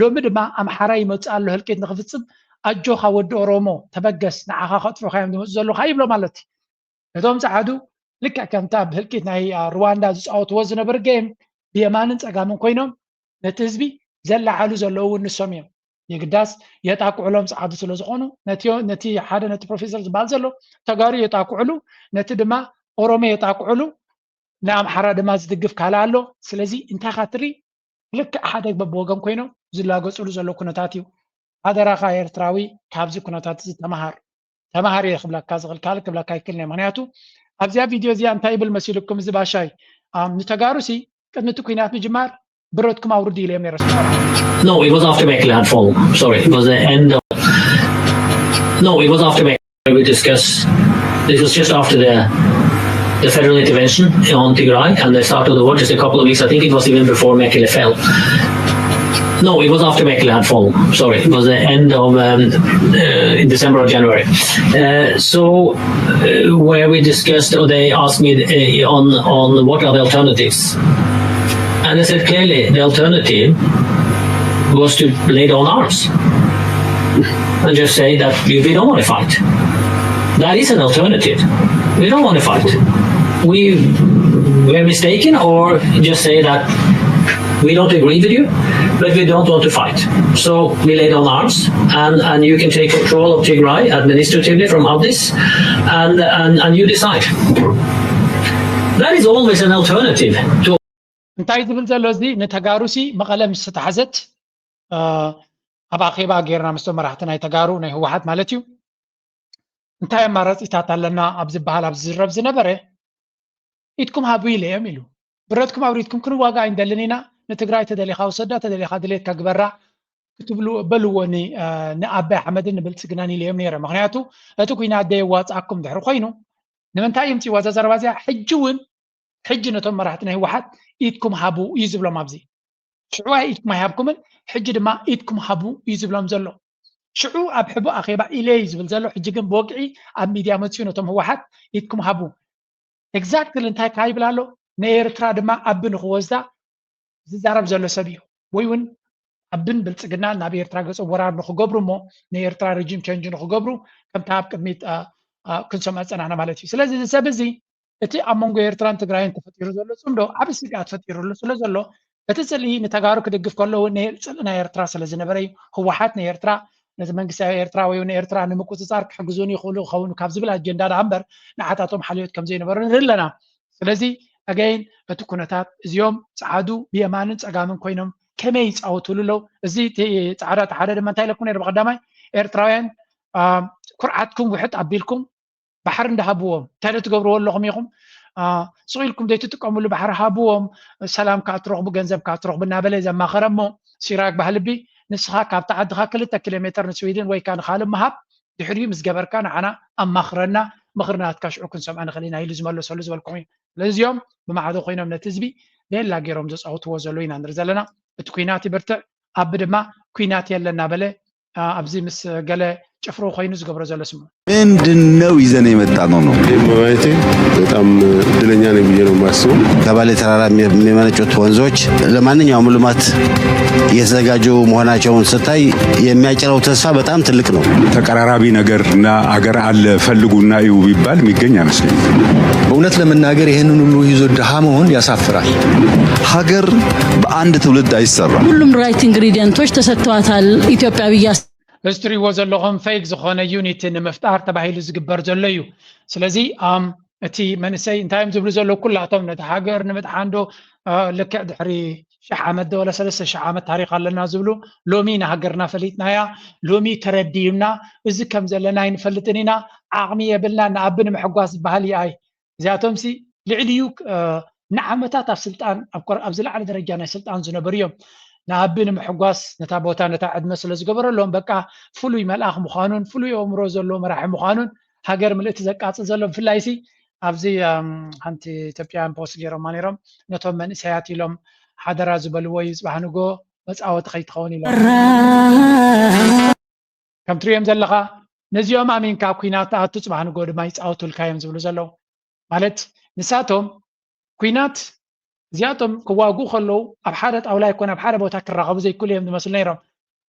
ሎሚ ድማ ኣምሓራ ይመፅእ ኣሎ ህልቂት ንክፍፅም ኣጆኻ ወዲ ኦሮሞ ተበገስ ንዓኻ ከጥፉኻ እዮም ዝመፁ ዘለዉ ከዓ ይብሎ ማለት እዩ። ነቶም ፀዓዱ ልክዕ ከምቲ ኣብ ህልቂት ናይ ሩዋንዳ ዝፃወትዎ ዝነበሩ ጌም ብየማንን ፀጋምን ኮይኖም ነቲ ህዝቢ ዘለዓሉ ዘለዉ እውን ንሶም እዮም። የግዳስ የጣቅዕሎም ፀዓዱ ስለ ዝኾኑ ነቲ ሓደ ነቲ ፕሮፌሰር ዝበሃል ዘሎ ተጋሩ የጣቅዕሉ፣ ነቲ ድማ ኦሮሞ የጣቅዕሉ፣ ንኣምሓራ ድማ ዝድግፍ ካልእ ኣሎ። ስለዚ እንታይ ኢኻ ትርኢ? ልክዕ ሓደ በብወገን ኮይኖም ዝላገፅሉ ዘሎ ኩነታት እዩ። ሓደራኻ ኤርትራዊ ካብዚ ኩነታት እዚ ተምሃር ተምሃር እየ ክብለካ ዝኽእል ካልእ ክብለካ ኣይክእልን እየ። ምክንያቱ ኣብዚኣ ቪድዮ እዚኣ እንታይ ይብል መሲልኩም እዚ ባሻይ ንተጋሩ ሲ ቅድሚ እቲ ኩናት ምጅማር ብረትኩም ኣውርዱ ኢለ እዮም ነይረ። No, it was after Mekelle had fallen. Sorry, it was the end of. No, it was after Mekelle. We discussed. This was just after the the federal intervention on Tigray, and the start of the war, just a couple of weeks. I think it was even before Mekelle fell. No, it was after Mekelle had fallen. Sorry, it was the end of um, uh, in December or January. Uh, so, uh, where we discussed, or they asked me uh, on on what are the alternatives, and I said clearly the alternative was to lay down arms and just say that we don't want to fight. That is an alternative. We don't want to fight. We were mistaken, or just say that we don't agree with you, but we don't want to fight. So we lay down arms, and, and you can take control of Tigray administratively from Addis, and, and, and you decide. That is always an alternative to እንታይ ዝብል ዘሎ እዚ ንተጋሩሲ መቐለ ምስ ተታሕዘት ኣብ ኣኼባ ጌርና ምስቶም መራሕቲ ናይ ተጋሩ ናይ ህወሓት ማለት እዩ እንታይ ኣማራፂታት ኣለና ኣብ ዝበሃል ኣብ ዝዝረብ ዝነበረ ኢድኩም ሃቡ ኢለ እዮም ኢሉ። ብረትኩም ኣውሪድኩም ክንዋጋ ኣይንደልን ኢና። ንትግራይ ተደሊኻ ውሰዳ፣ ተደሊኻ ድሌትካ ግበራ ክትብሉ በልዎ ንኣባይ ኣሕመድን ንብልፅግናን ኢለ እዮም ነይረ። ምክንያቱ እቲ ኩናት ደየዋፅኣኩም ድሕሪ ኮይኑ ንምንታይ ይምፅእዋ እዛ ዘረባ እዚኣ? ሕጂ እውን ሕጂ ነቶም መራሕቲ ናይ ህወሓት ኢድኩም ሃቡ እዩ ዝብሎም ኣብዚ ሽዑ ኢድኩም ኣይሃብኩምን ሕጂ ድማ ኢድኩም ሃቡ እዩ ዝብሎም ዘሎ። ሽዑ ኣብ ሕቡእ ኣኼባ ኢለ እዩ ዝብል ዘሎ። ሕጂ ግን ብወግዒ ኣብ ሚድያ መፅኡ ነቶም ህወሓት ኢድኩም ሃቡ። ኤግዛክትሊ እንታይ ከዓ ይብል ኣሎ? ንኤርትራ ድማ ኣቢ ንክወስዳ ዝዛረብ ዘሎ ሰብ እዩ። ወይ እውን ኣብን ብልፅግና ናብ ኤርትራ ገጾም ወራር ንክገብሩ እሞ ንኤርትራ ሪጂም ቸንጅ ንክገብሩ ከምታ ኣብ ቅድሚት ክንሰምዖ ዝፀናሕና ማለት እዩ። ስለዚ እዚ ሰብ እዚ እቲ ኣብ መንጎ ኤርትራን ትግራይን ተፈጢሩ ዘሎ ፅምዶ ዓብ ስግኣት ፈጢሩሉ ስለ ዘሎ እቲ ፅልኢ ንተጋሩ ክድግፍ ከለዉ ፅልኢ ናይ ኤርትራ ስለ ዝነበረ እዩ። ህወሓት ንኤርትራ ነቲ መንግስታዊ ኤርትራ ወይ ንኤርትራ ንምቁፅፃር ክሕግዙን ይኽእሉ ክኸውን ካብ ዝብል ኣጀንዳ ደኣ እምበር ንዓታቶም ሓልዮት ከም ዘይነበሩ ንርኢ ኣለና። ስለዚ ኣገይን እቲ ኩነታት እዚኦም ፃዓዱ ብየማንን ፀጋምን ኮይኖም ከመይ ይፃወትሉ ኣለዉ? እዚ እቲ ፃዕዳ እቲ ሓደ ድማ እንታይ ኢለኩም ነይረ ብቀዳማይ ኤርትራውያን ኩርዓትኩም ውሕጥ ኣቢልኩም ባሕሪ እንዳሃብዎም እንታይ ዶ ትገብርዎ ኣለኹም ኢኹም ስቕ ኢልኩም ዘይትጥቀምሉ ባሕሪ ሃብዎም ሰላም ከዓ ትረኽቡ ገንዘብ ከዓ ትረኽቡ እናበለ ዘማኸረ እሞ ሲራክ ባህልቢ ንስኻ ካብቲ ዓድኻ ክልተ ኪሎ ሜትር ንስዊድን ወይ ከዓ ንካልእ ምሃብ ድሕሪኡ ምስ ገበርካ ንዓና ኣማኽረና ምኽሪ ናትካ ሽዑ ክንሰምዖ ንኽእል ኢና ኢሉ ዝመለሰሉ ዝበልኩም እዩ። ስለዚኦም ብማዕዶ ኮይኖም ነቲ ህዝቢ ቤላ ገይሮም ዘፃውትዎ ዘለዉ ኢና ንርኢ ዘለና። እቲ ኩናት ይብርትዕ፣ ኣቢ ድማ ኩናት የለ እናበለ ኣብዚ ምስ ገለ ጭፍሩ ኮይኑ ዝገብሮ ዘሎ ስሙ። ምንድን ነው ይዘን የመጣ ነው ነው ይህም በማየቴ በጣም እድለኛ ነኝ ብዬ ነው የማስበው። ከባሌ ተራራ የሚመነጩት ወንዞች ለማንኛውም ልማት የተዘጋጁ መሆናቸውን ስታይ የሚያጭረው ተስፋ በጣም ትልቅ ነው። ተቀራራቢ ነገር እና አገር አለ ፈልጉና እዩ ቢባል የሚገኝ አይመስለኝም። በእውነት ለመናገር ይህንን ሁሉ ይዞ ድሃ መሆን ያሳፍራል። ሀገር በአንድ ትውልድ አይሰራም። ሁሉም right ingredients ኦች ተሰጥተዋታል ኢትዮጵያ ብዬ እዚ ትሪእዎ ዘለኹም ፌክ ዝኾነ ዩኒቲ ንምፍጣር ተባሂሉ ዝግበር ዘሎ እዩ። ስለዚ እቲ መንእሰይ እንታይ እዮም ዝብሉ ዘለዉ ኩላቶም ነቲ ሃገር ንምድሓን ዶ ልክዕ ድሕሪ ሽሕ ዓመት ዶ ወላ ሰለስተ ሽሕ ዓመት ታሪኽ ኣለና ዝብሉ ሎሚ ንሃገርና ፈሊጥናያ ሎሚ ተረዲዩና እዚ ከም ዘለና ኣይንፈልጥን ኢና ዓቕሚ የብልና ንኣቢ ንምሕጓስ ዝበሃል ይኣይ እዚኣቶም ሲ ልዕሊኡ ንዓመታት ኣብ ስልጣን ኣብ ዝለዓለ ደረጃ ናይ ስልጣን ዝነበሩ እዮም። ንኣቢ ንምሕጓስ ነታ ቦታ ነታ ዕድመ ስለ ዝገበረሎም በቃ ፍሉይ መልኣኽ ምዃኑን ፍሉይ ኣእምሮ ዘለዎ መራሒ ምዃኑን ሃገር ምልእቲ ዘቃፅል ዘሎ ብፍላይ ሲ ኣብዚ ሓንቲ ኢትዮጵያን ፖስት ገይሮማ ነይሮም ነቶም መንእሰያት ኢሎም ሓደራ ዝበልዎ እዩ ፅባሕ ንጎ መፃወቲ ከይትኸውን ኢሎም ከም ትሪኦም ዘለኻ ነዚኦም ኣሚንካ ኣብ ኩናት ትኣቱ ፅባሕ ንጎ ድማ ይፃወቱልካ እዮም ዝብሉ ዘለዉ ማለት ንሳቶም ኩናት እዚኣቶም ክዋግኡ ከለዉ ኣብ ሓደ ጣውላ ይኮን ኣብ ሓደ ቦታ ክራኸቡ ዘይክእሉ እዮም ዝመስሉ ነይሮም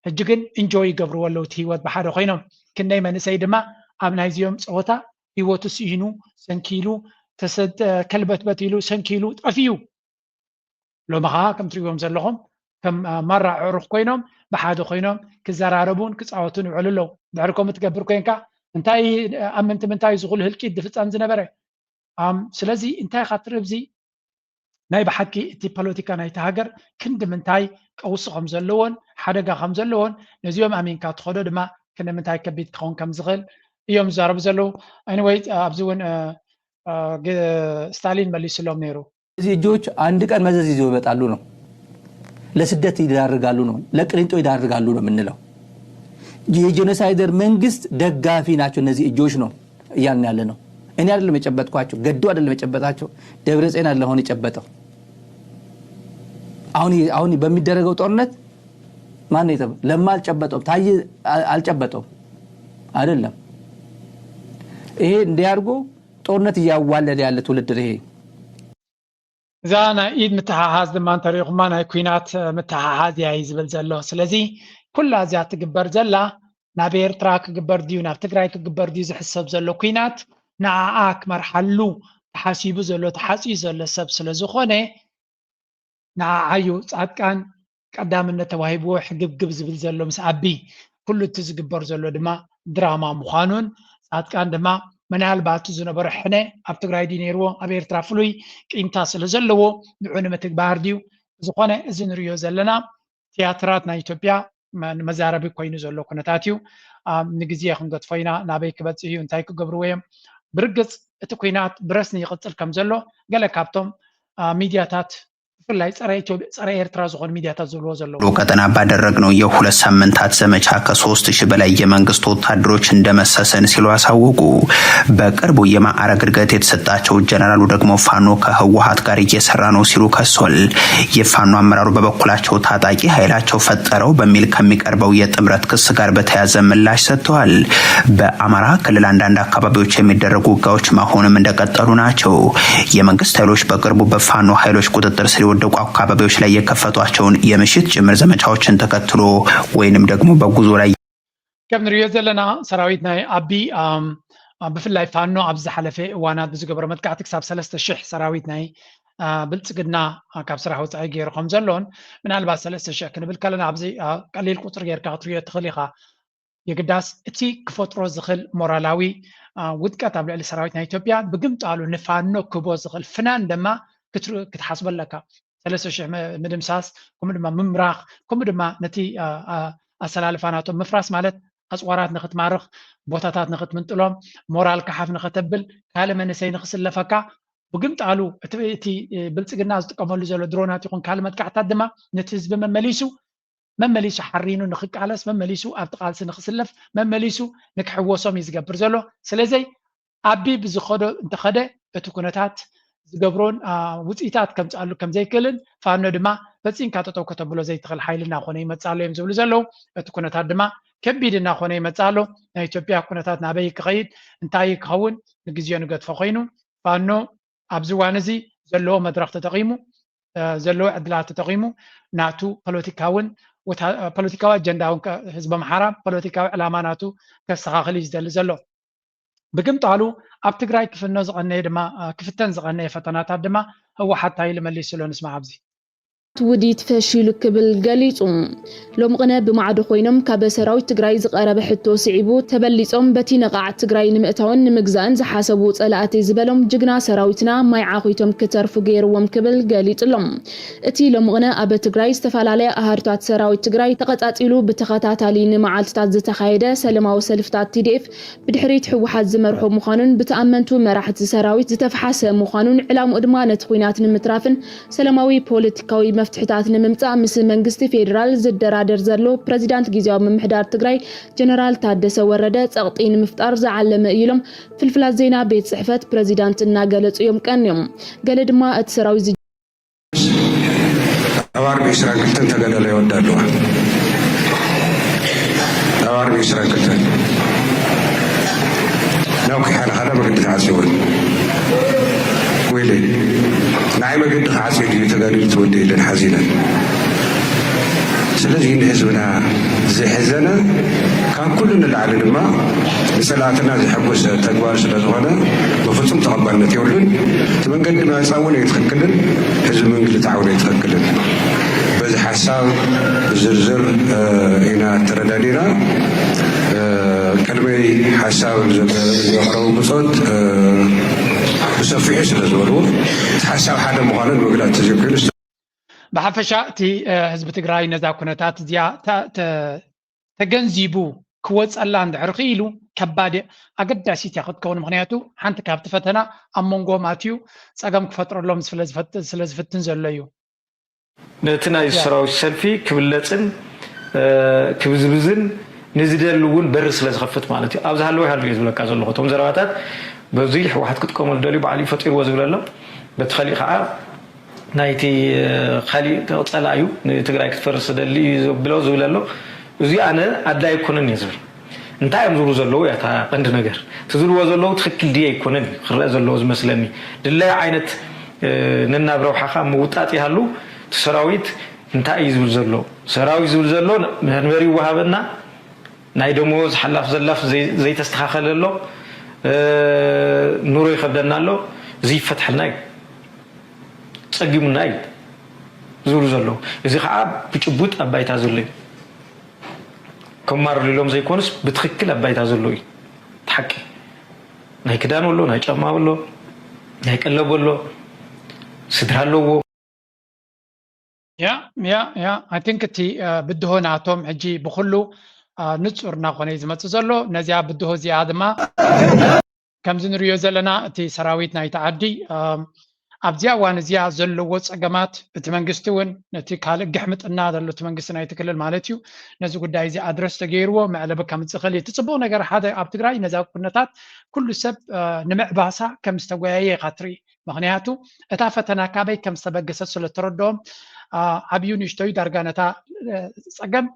ሕጂ ግን እንጆይ ይገብርዎ ኣለዉ እቲ ህይወት ብሓደ ኮይኖም ክንደይ መንእሰይ ድማ ኣብ ናይዚኦም ፀወታ ህይወቱ ስኢኑ ሰንኪሉ ከልበትበት ኢሉ ሰንኪሉ ጠፊኡ ሎሚ ከዓ ከም ትሪእዎም ዘለኹም ከም ማራ ዕሩኽ ኮይኖም ብሓደ ኮይኖም ክዘራረቡን ክፃወቱን ይውዕሉ ኣለዉ ድሕሪ ከምኡ ትገብር ኮይንካ እንታይ ኣብ ምንቲ ምንታይ ዝኩሉ ህልቂት ዝፍፀም ዝነበረ ስለዚ እንታይ ኢካ ትርኢ ኣብዚ ናይ ብሓቂ እቲ ፖለቲካ ናይቲ ሃገር ክንዲ ምንታይ ቀውሲ ከም ዘለዎን ሓደጋ ከም ዘለዎን ነዚኦም ኣሚንካ ትኸዶ ድማ ክንዲ ምንታይ ከቢድ ክኸውን ከም ዝኽእል እዮም ዝዛረቡ ዘለዉ anyway ኣብዚ እውን ስታሊን መሊስሎም ነይሩ እነዚህ እጆች አንድ ቀን መዘዝ ይዘው ይመጣሉ ነው። ለስደት ይዳርጋሉ ነው። ለቅሊንጦ ይዳርጋሉ ነው የምንለው። የጄኖሳይደር መንግስት ደጋፊ ናቸው እነዚህ እጆች ነው እያልን ያለ ነው። እኔ አይደለም የጨበጥኳቸው፣ ገዱ አይደለም የጨበጣቸው፣ ደብረጽዮን አይደለም አሁን የጨበጠው። አሁን አሁን በሚደረገው ጦርነት ማን ነው የጨበጠው? ለማ አልጨበጠውም፣ ታዬ አልጨበጠውም አይደለም። ይሄ እንዲያርጎ ጦርነት እያዋለደ ያለ ትውልድ ይሄ እዛ ናይ ኢድ ምትሓሓዝ ድማ እንተሪኢኹማ ናይ ኩናት ምትሓሓዝ እያ እዩ ዝብል ዘሎ ስለዚ ኩላ እዚኣ ትግበር ዘላ ናብ ኤርትራ ክግበር ድዩ ናብ ትግራይ ክግበር ድዩ ዝሕሰብ ዘሎ ኩናት ንዓኣ ክመርሓሉ ተሓሲቡ ዘሎ ተሓፅዩ ዘሎ ሰብ ስለ ዝኾነ ንዓዓዩ ፃድቃን ቀዳምነት ተዋሂብዎ ሕግብግብ ዝብል ዘሎ ምስ ኣቢ ኩሉ እቲ ዝግበር ዘሎ ድማ ድራማ ምዃኑን ፃድቃን ድማ ምናልባት ዝነበሮ ሕነ ኣብ ትግራይ ድዩ ነይርዎ ኣብ ኤርትራ ፍሉይ ቂምታ ስለ ዘለዎ ንዑ ንምትግባር ድዩ ዝኾነ እዚ ንሪዮ ዘለና ትያትራት ናይ ኢትዮጵያ ንመዛረቢ ኮይኑ ዘሎ ኩነታት እዩ ንግዜ ክንገጥፎ ኢና ናበይ ክበፅሕ እዩ እንታይ ክገብርዎ እዮም ብርግፅ እቲ ኩናት ብረስኒ ይቕፅል ከም ዘሎ ገለ ካብቶም ሚድያታት ብፍላይ ጸረ ኢትዮጵያ፣ ጸረ ኤርትራ ዝኾኑ ሚዲያታት ዝብልዎ ዘለዉ። ቀጠና ባደረግነው የሁለት ሳምንታት ዘመቻ ከ3 ሺህ በላይ የመንግስት ወታደሮች እንደመሰሰን ሲሉ አሳወቁ። በቅርቡ የማዕረግ እድገት የተሰጣቸው ጀነራሉ ደግሞ ፋኖ ከህወሓት ጋር እየሰራ ነው ሲሉ ከሷል። የፋኖ አመራሩ በበኩላቸው ታጣቂ ኃይላቸው ፈጠረው በሚል ከሚቀርበው የጥምረት ክስ ጋር በተያያዘ ምላሽ ሰጥተዋል። በአማራ ክልል አንዳንድ አካባቢዎች የሚደረጉ ውጊያዎች አሁንም እንደቀጠሉ ናቸው። የመንግስት ኃይሎች በቅርቡ በፋኖ ኃይሎች ቁጥጥር ስር የወደቁ አካባቢዎች ላይ የከፈቷቸውን የምሽት ጭምር ዘመቻዎችን ተከትሎ ወይንም ደግሞ በጉዞ ላይ ከም ንሪኦ ዘለና ሰራዊት ናይ ኣቢ ብፍላይ ፋኖ ኣብዚ ዝሓለፈ እዋናት ብዝገበሮ መጥቃዕቲ ክሳብ ሰለስተ ሽሕ ሰራዊት ናይ ብልፅግና ካብ ስራሕ ወፃኢ ገይሩ ከም ዘሎን ምናልባት ሰለስተ ሽሕ ክንብል ከለና ኣብዚ ቀሊል ቁፅሪ ጌርካ ክትሪኦ ትኽእል ኢኻ። የግዳስ እቲ ክፈጥሮ ዝኽእል ሞራላዊ ውድቀት ኣብ ልዕሊ ሰራዊት ናይ ኢትዮጵያ ብግምጣሉ ንፋኖ ክህቦ ዝኽእል ፍናን ድማ ክትሓስቦ ኣለካ። ሰለስተ ሽሕ ምድምሳስ፣ ከምኡ ድማ ምምራኽ፣ ከምኡ ድማ ነቲ ኣሰላልፋ ናቶም ምፍራስ ማለት ኣፅዋራት ንክትማርኽ፣ ቦታታት ንክትምንጥሎም፣ ሞራል ካሓፍ ንክተብል፣ ካልእ መንእሰይ ንክስለፈካ ብግምጣሉ እቲ ብልፅግና ዝጥቀመሉ ዘሎ ድሮናት ይኹን ካልእ መጥቃዕታት ድማ ነቲ ህዝቢ መመሊሱ መመሊሱ ሓሪኑ ንክቃለስ መመሊሱ ኣብቲ ቃልሲ ንክስለፍ መመሊሱ ንክሕወሶም እዩ ዝገብር ዘሎ። ስለዚ ኣቢ ብዝኸዶ እንተኸደ እቲ ኩነታት ዝገብሮን ውፅኢታት ከምፅኣሉ ከምዘይክእልን ፋኖ ድማ ፈፂምካ ጠጠው ከተብሎ ዘይትኽእል ሓይሊ እናኾነ ይመፅእ ኣሎ እዮም ዝብሉ ዘለዉ። እቲ ኩነታት ድማ ከቢድ እናኾነ ይመፅእ ኣሎ። ናይ ኢትዮጵያ ኩነታት ናበይ ክኸይድ እንታይ ክኸውን ንግዜኡ ንገድፎ ኮይኑ ፋኖ ኣብዚ እዋን እዚ ዘለዎ መድረኽ ተጠቒሙ ዘለዎ ዕድላት ተጠቒሙ ናቱ ፖለቲካውን ፖለቲካዊ ኣጀንዳ እውን ህዝቢ ኣምሓራ ፖለቲካዊ ዕላማ ናቱ ከስተኻኽል እዩ ዝደሊ ዘሎ። ብግምጣሉ ኣብ ትግራይ ክፍኖ ዝቐነየ ድማ ክፍተን ዝቐነየ ፈተናታት ድማ ህወሓት እንታይ ኢሉ መሊሱ ኣሎ ንስማዕ ኣብዚ። ውዲት ፈሺሉ ክብል ገሊጹ። ሎምቕነ ብማዕዶ ኮይኖም ካብ ሰራዊት ትግራይ ዝቐረበ ሕቶ ስዒቡ ተበሊጾም በቲ ነቓዕ ትግራይ ንምእታውን ንምግዛእን ዝሓሰቡ ጸላእቲ ዝበሎም ጅግና ሰራዊትና ማይ ዓኺቶም ክተርፉ ገይርዎም ክብል ገሊጹ ኣሎ። እቲ ሎምቕነ ኣብ ትግራይ ዝተፈላለያ ኣሃዱታት ሰራዊት ትግራይ ተቐጻጺሉ ብተኸታታሊ ንመዓልትታት ዝተኻየደ ሰለማዊ ሰልፍታት ቲ ዲ ኤፍ ብድሕሪት ህወሓት ዝመርሖ ምዃኑን ብተኣመንቱ መራሕቲ ሰራዊት ዝተፍሓሰ ምዃኑን ዕላምኡ ድማ ነቲ ኲናት ንምትራፍን ሰላማዊ ፖለቲካዊ መፍትሕታት ንምምፃእ ምስ መንግስቲ ፌዴራል ዝደራደር ዘሎ ፕረዚዳንት ግዝያዊ ምምሕዳር ትግራይ ጀነራል ታደሰ ወረደ ፀቕጢ ንምፍጣር ዝዓለመ እዩ ኢሎም ፍልፍላት ዜና ቤት ፅሕፈት ፕረዚዳንት እናገለፁ እዮም ቀንዮም። ገለ ድማ እቲ ሰራዊት ኣብ ኣርብዒ ዕስራን ክልተን ተጋዳላይ ወዳ ኣለዋ። ኣብ ኣርብዒ ዕስራን ክልተን ናብ ኩሓ ንኻዳ መገዲ ተዓፅወን ወይለ ንዓይ መገዲ ክዓፅየ ድዩ ተጋደልቲ ወደ ኢለን ሓዚነን። ስለዚ ንህዝብና ዘሕዘነ ካብ ኩሉ ንላዕሊ ድማ ንፀላእትና ዘሐጉስ ተግባር ስለ ዝኾነ ብፍፁም ተቐባልነት የብሉን። እቲ መንገዲ መፃ እውን ኣይትኽክልን፣ ህዝቢ ምንግልታዕ እውን ኣይትኽክልን። በዚ ሓሳብ ብዝርዝር ኢና ተረዳዲና። ቅድመይ ሓሳብ ዘቕረቡ ብፆት ብሰፊሑ ስለ ዝበልዎ እቲ ሓሳብ ሓደ ምዃኑ ንምግላፅ ተዘይኮይኑ ብሓፈሻ እቲ ህዝቢ ትግራይ ነዛ ኩነታት እዚኣ ተገንዚቡ ክወፀላ እንድሕር ክኢሉ ከባድ ኣገዳሲት እያ ክትከውን። ምክንያቱ ሓንቲ ካብቲ ፈተና ኣብ መንጎም ኣትዩ ፀገም ክፈጥረሎም ስለ ዝፍትን ዘሎ እዩ። ነቲ ናይ ሰራዊት ሰልፊ ክብለፅን ክብዝብዝን ንዝደሊ እውን በሪ ስለ ዝኸፍት ማለት እዩ። ኣብ ዝሃለወ ይሃሉ እየ ዝብለካ ዘለኹ። እቶም ዘረባታት በዚ ህወሓት ክጥቀመሉ ደልዩ ባዕሉ እዩ ፈጢርዎ ዝብል ኣሎ። በቲ ኸሊእ ከዓ ናይቲ ካሊእ ጸላእ እዩ ንትግራይ ክትፈርስ ዝደሊ እዩ ዘብሎ ዝብል ኣሎ። እዚ ኣነ ኣድላይ ኣይኮነን እየ ዝብል። እንታይ እዮም ዝብሉ ዘለዉ እያ እታ ቀንዲ ነገር። እቲ ዝብልዎ ዘለዉ ትኽክል ድየ ኣይኮነን እዩ ክረአ ዘለዎ ዝመስለኒ። ድላዩ ዓይነት ነናብ ረብሓኻ ምውጣጥ ይሃሉ። እቲ ሰራዊት እንታይ እዩ ዝብል ዘሎ? ሰራዊት ዝብል ዘሎ መንበሪ ይወሃበና፣ ናይ ደሞዝ ሓላፍ ዘላፍ ዘይተስተኻኸለ ኣሎ፣ ኑሮ ይኸብደና ኣሎ፣ እዚ ይፈትሐልና እዩ፣ ፀጊሙና እዩ ዝብሉ ዘለዉ። እዚ ከዓ ብጭቡጥ ኣብ ባይታ ዘሎ እዩ። ከማርር ኢሎም ዘይኮኑስ ብትኽክል ኣብ ባይታ ዘሎ እዩ። እቲ ሓቂ ናይ ክዳን ኣሎ፣ ናይ ጫማ ኣሎ፣ ናይ ቀለብ ኣሎ፣ ስድራ ኣለዎ። ያ ያ ያ I think እቲ ብድሆ ናቶም ሕጂ ብኩሉ ንፁር እናኾነ እዩ ዝመፅእ ዘሎ። ነዚኣ ብድሆ እዚኣ ድማ ከምዚ ንሪኦ ዘለና እቲ ሰራዊት ናይቲ ዓዲ ኣብዚኣ እዋን እዚኣ ዘለዎ ፀገማት፣ እቲ መንግስቲ እውን ነቲ ካልእ ግሕምጥና ዘሎ እቲ መንግስቲ ናይቲ ክልል ማለት እዩ፣ ነዚ ጉዳይ እዚ ኣድረስ ተገይርዎ መዕለቢ ከምፅእ ይኽእል እዩ። እቲ ፅቡቕ ነገር ሓደ ኣብ ትግራይ ነዛ ኩነታት ኩሉ ሰብ ንምዕባሳ ከም ዝተጓየየ ኢኻ ትርኢ። ምኽንያቱ እታ ፈተና ካበይ ከም ዝተበገሰት ስለ እተረድኦም፣ ዓብዩ ንእሽተዩ ዳርጋ ነታ ፀገም፣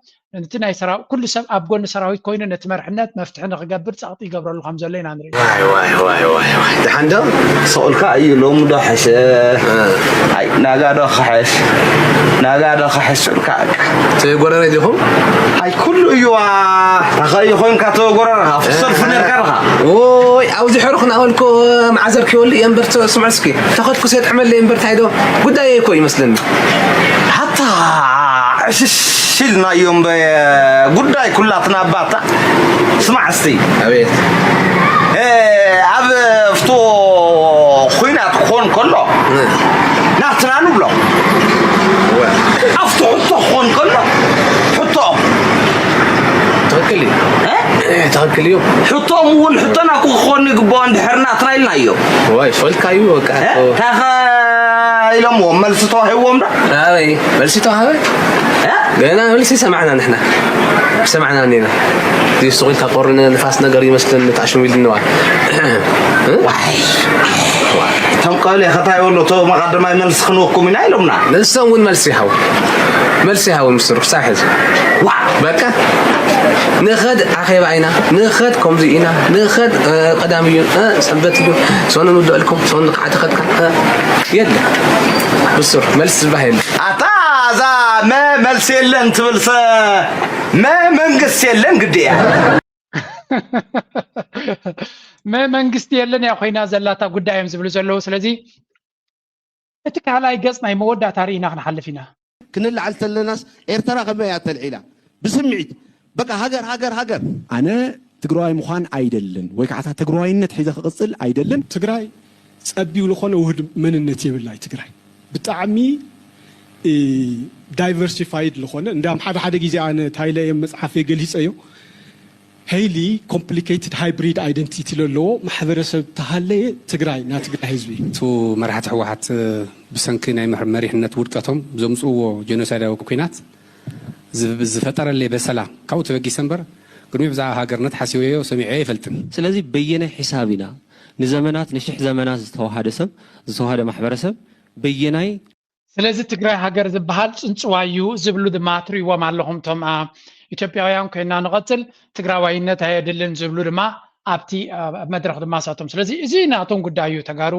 ነቲ ናይ ሰራዊት፣ ኩሉ ሰብ ኣብ ጎኒ ሰራዊት ኮይኑ ነቲ መርሕነት መፍትሒ ንክገብር ፃቕጢ ይገብረሉ ከም ዘሎ ኢና ንርኢ። ደሓንዶ ሰቑልካ እዩ ሎም ዶ ሓሸ? ኣይ ናጋ ዶ ክሕሽ? ናጋ ዶ ክሕሽ ስልካ? ተጎረረ ዲኹም? ኣይ ኩሉ እዩዋ። ታኸ እዩ ኮይንካ ተጎረረ? ኣብቲ ሰልፊ ነርካ ዲኻ? ኦይ ኣብዚ ሕሩኽ ናበልኩ መዓዘር ክወልድ እየ እምበር ስምዕ እስኪ ተኸድኩ ሴጥ ዕመለይ እምበር ታይዶ ጉዳይ እኮ ይመስለኒ። ኣታ ዕሽሽ ኢልናዮም ጉዳይ ኩላትና ኣባታ። ስማዕ እስቲ ኣቤት ኣብ ፍቶ ኩናት ክኾን ከሎ ናትና ንብሎ ኣብቲ ሕቶ ክኾን ከሎ ሕቶ ትኽክል እዩ ትኽክል እዩ ሕቶም እውን ሕቶና ክኾን ይግባኦ እንድሕር ናትና ኢልናዮ ወይ ፈልካ እዩ በቃ ታኸ ኢሎምዎ መልሲ ተዋሂዎም ዶ ኣበይ መልሲ ተዋሃበ ገና መልሲ ሰማዕና ንሕና ሰማዕና ኔና ዲሱ ኢልካ ቆርነ ንፋስ ነገር ይመስልን ተኣሽሙ ኢልንዋ ተንቀል ከታይ ወሎ ቶ መቀደማይ መልሲ ክንወኩም ኢና ኢሎምና ንሶም እውን መልሲ ይሃው መልሲ ይሃው ምስሩ ክሳብ ሕዚ በቃ ንኸድ ኣኼባ ኢና ንኸድ ከምዚ ኢና ንኸድ ቀዳም እዩ ሰንበት እዩ ሰኑ ንውድዕልኩም ሰኑ ንቃዕቲ ኸድካ የለ ብሱር መልሲ ዝበሃል የለ ኣታ እዛ መ መልሲ የለን ትብል ሰ መ መንግስቲ የለን ግዲ እያ መ መንግስቲ የለን እያ ኮይና ዘላታ ጉዳይ እዮም ዝብሉ ዘለዉ ስለዚ እቲ ካልኣይ ገፅ ናይ መወዳእታ ርኢና ክንሓልፍ ኢና ክንልዓል ተለናስ ኤርትራ ከመይ እያ ተልዒላ ብስምዒት በቃ ሃገር ሃገር ሃገር ኣነ ትግራዋይ ምዃን ኣይደልን ወይ ከዓ ትግራዋይነት ሒዘ ክቕፅል ኣይደልን ትግራይ ፀቢው ዝኾነ ውህድ መንነት የብላይ ትግራይ ብጣዕሚ diversified ዝኾነ እንዳም ሓደ ሓደ ግዜ ኣነ ታይለ እዮም መፅሓፈይ ገሊፀዮ highly complicated hybrid identity ለለዎ ማሕበረሰብ ተሃለየ ትግራይ ናይ ትግራይ ህዝቢ እዩ። እቱ መራሕቲ ህወሓት ብሰንኪ ናይ መሪሕነት ውድቀቶም ዘምፅእዎ ጀኖሳይዳዊ ኩናት ዝፈጠረለይ በሰላ ካብኡ ተበጊሰ እምበር ቅድሚ ብዛዕባ ሃገርነት ሓሲበዮ ሰሚዐዮ ኣይፈልጥን። ስለዚ በየናይ ሒሳብ ኢና ንዘመናት ንሽሕ ዘመናት ዝተዋሃደ ሰብ ዝተዋሃደ ማሕበረሰብ በየናይ ስለዚ ትግራይ ሃገር ዝበሃል ፅንፅዋይ እዩ ዝብሉ ድማ ትሪእዎም ኣለኹም እቶም ኢትዮጵያውያን ኮይና ንቐፅል ትግራዋይነት ኣየድልን ዝብሉ ድማ ኣብቲ መድረክ ድማ ሳቶም ስለዚ እዚ ናቶም ጉዳይ እዩ ተጋሩ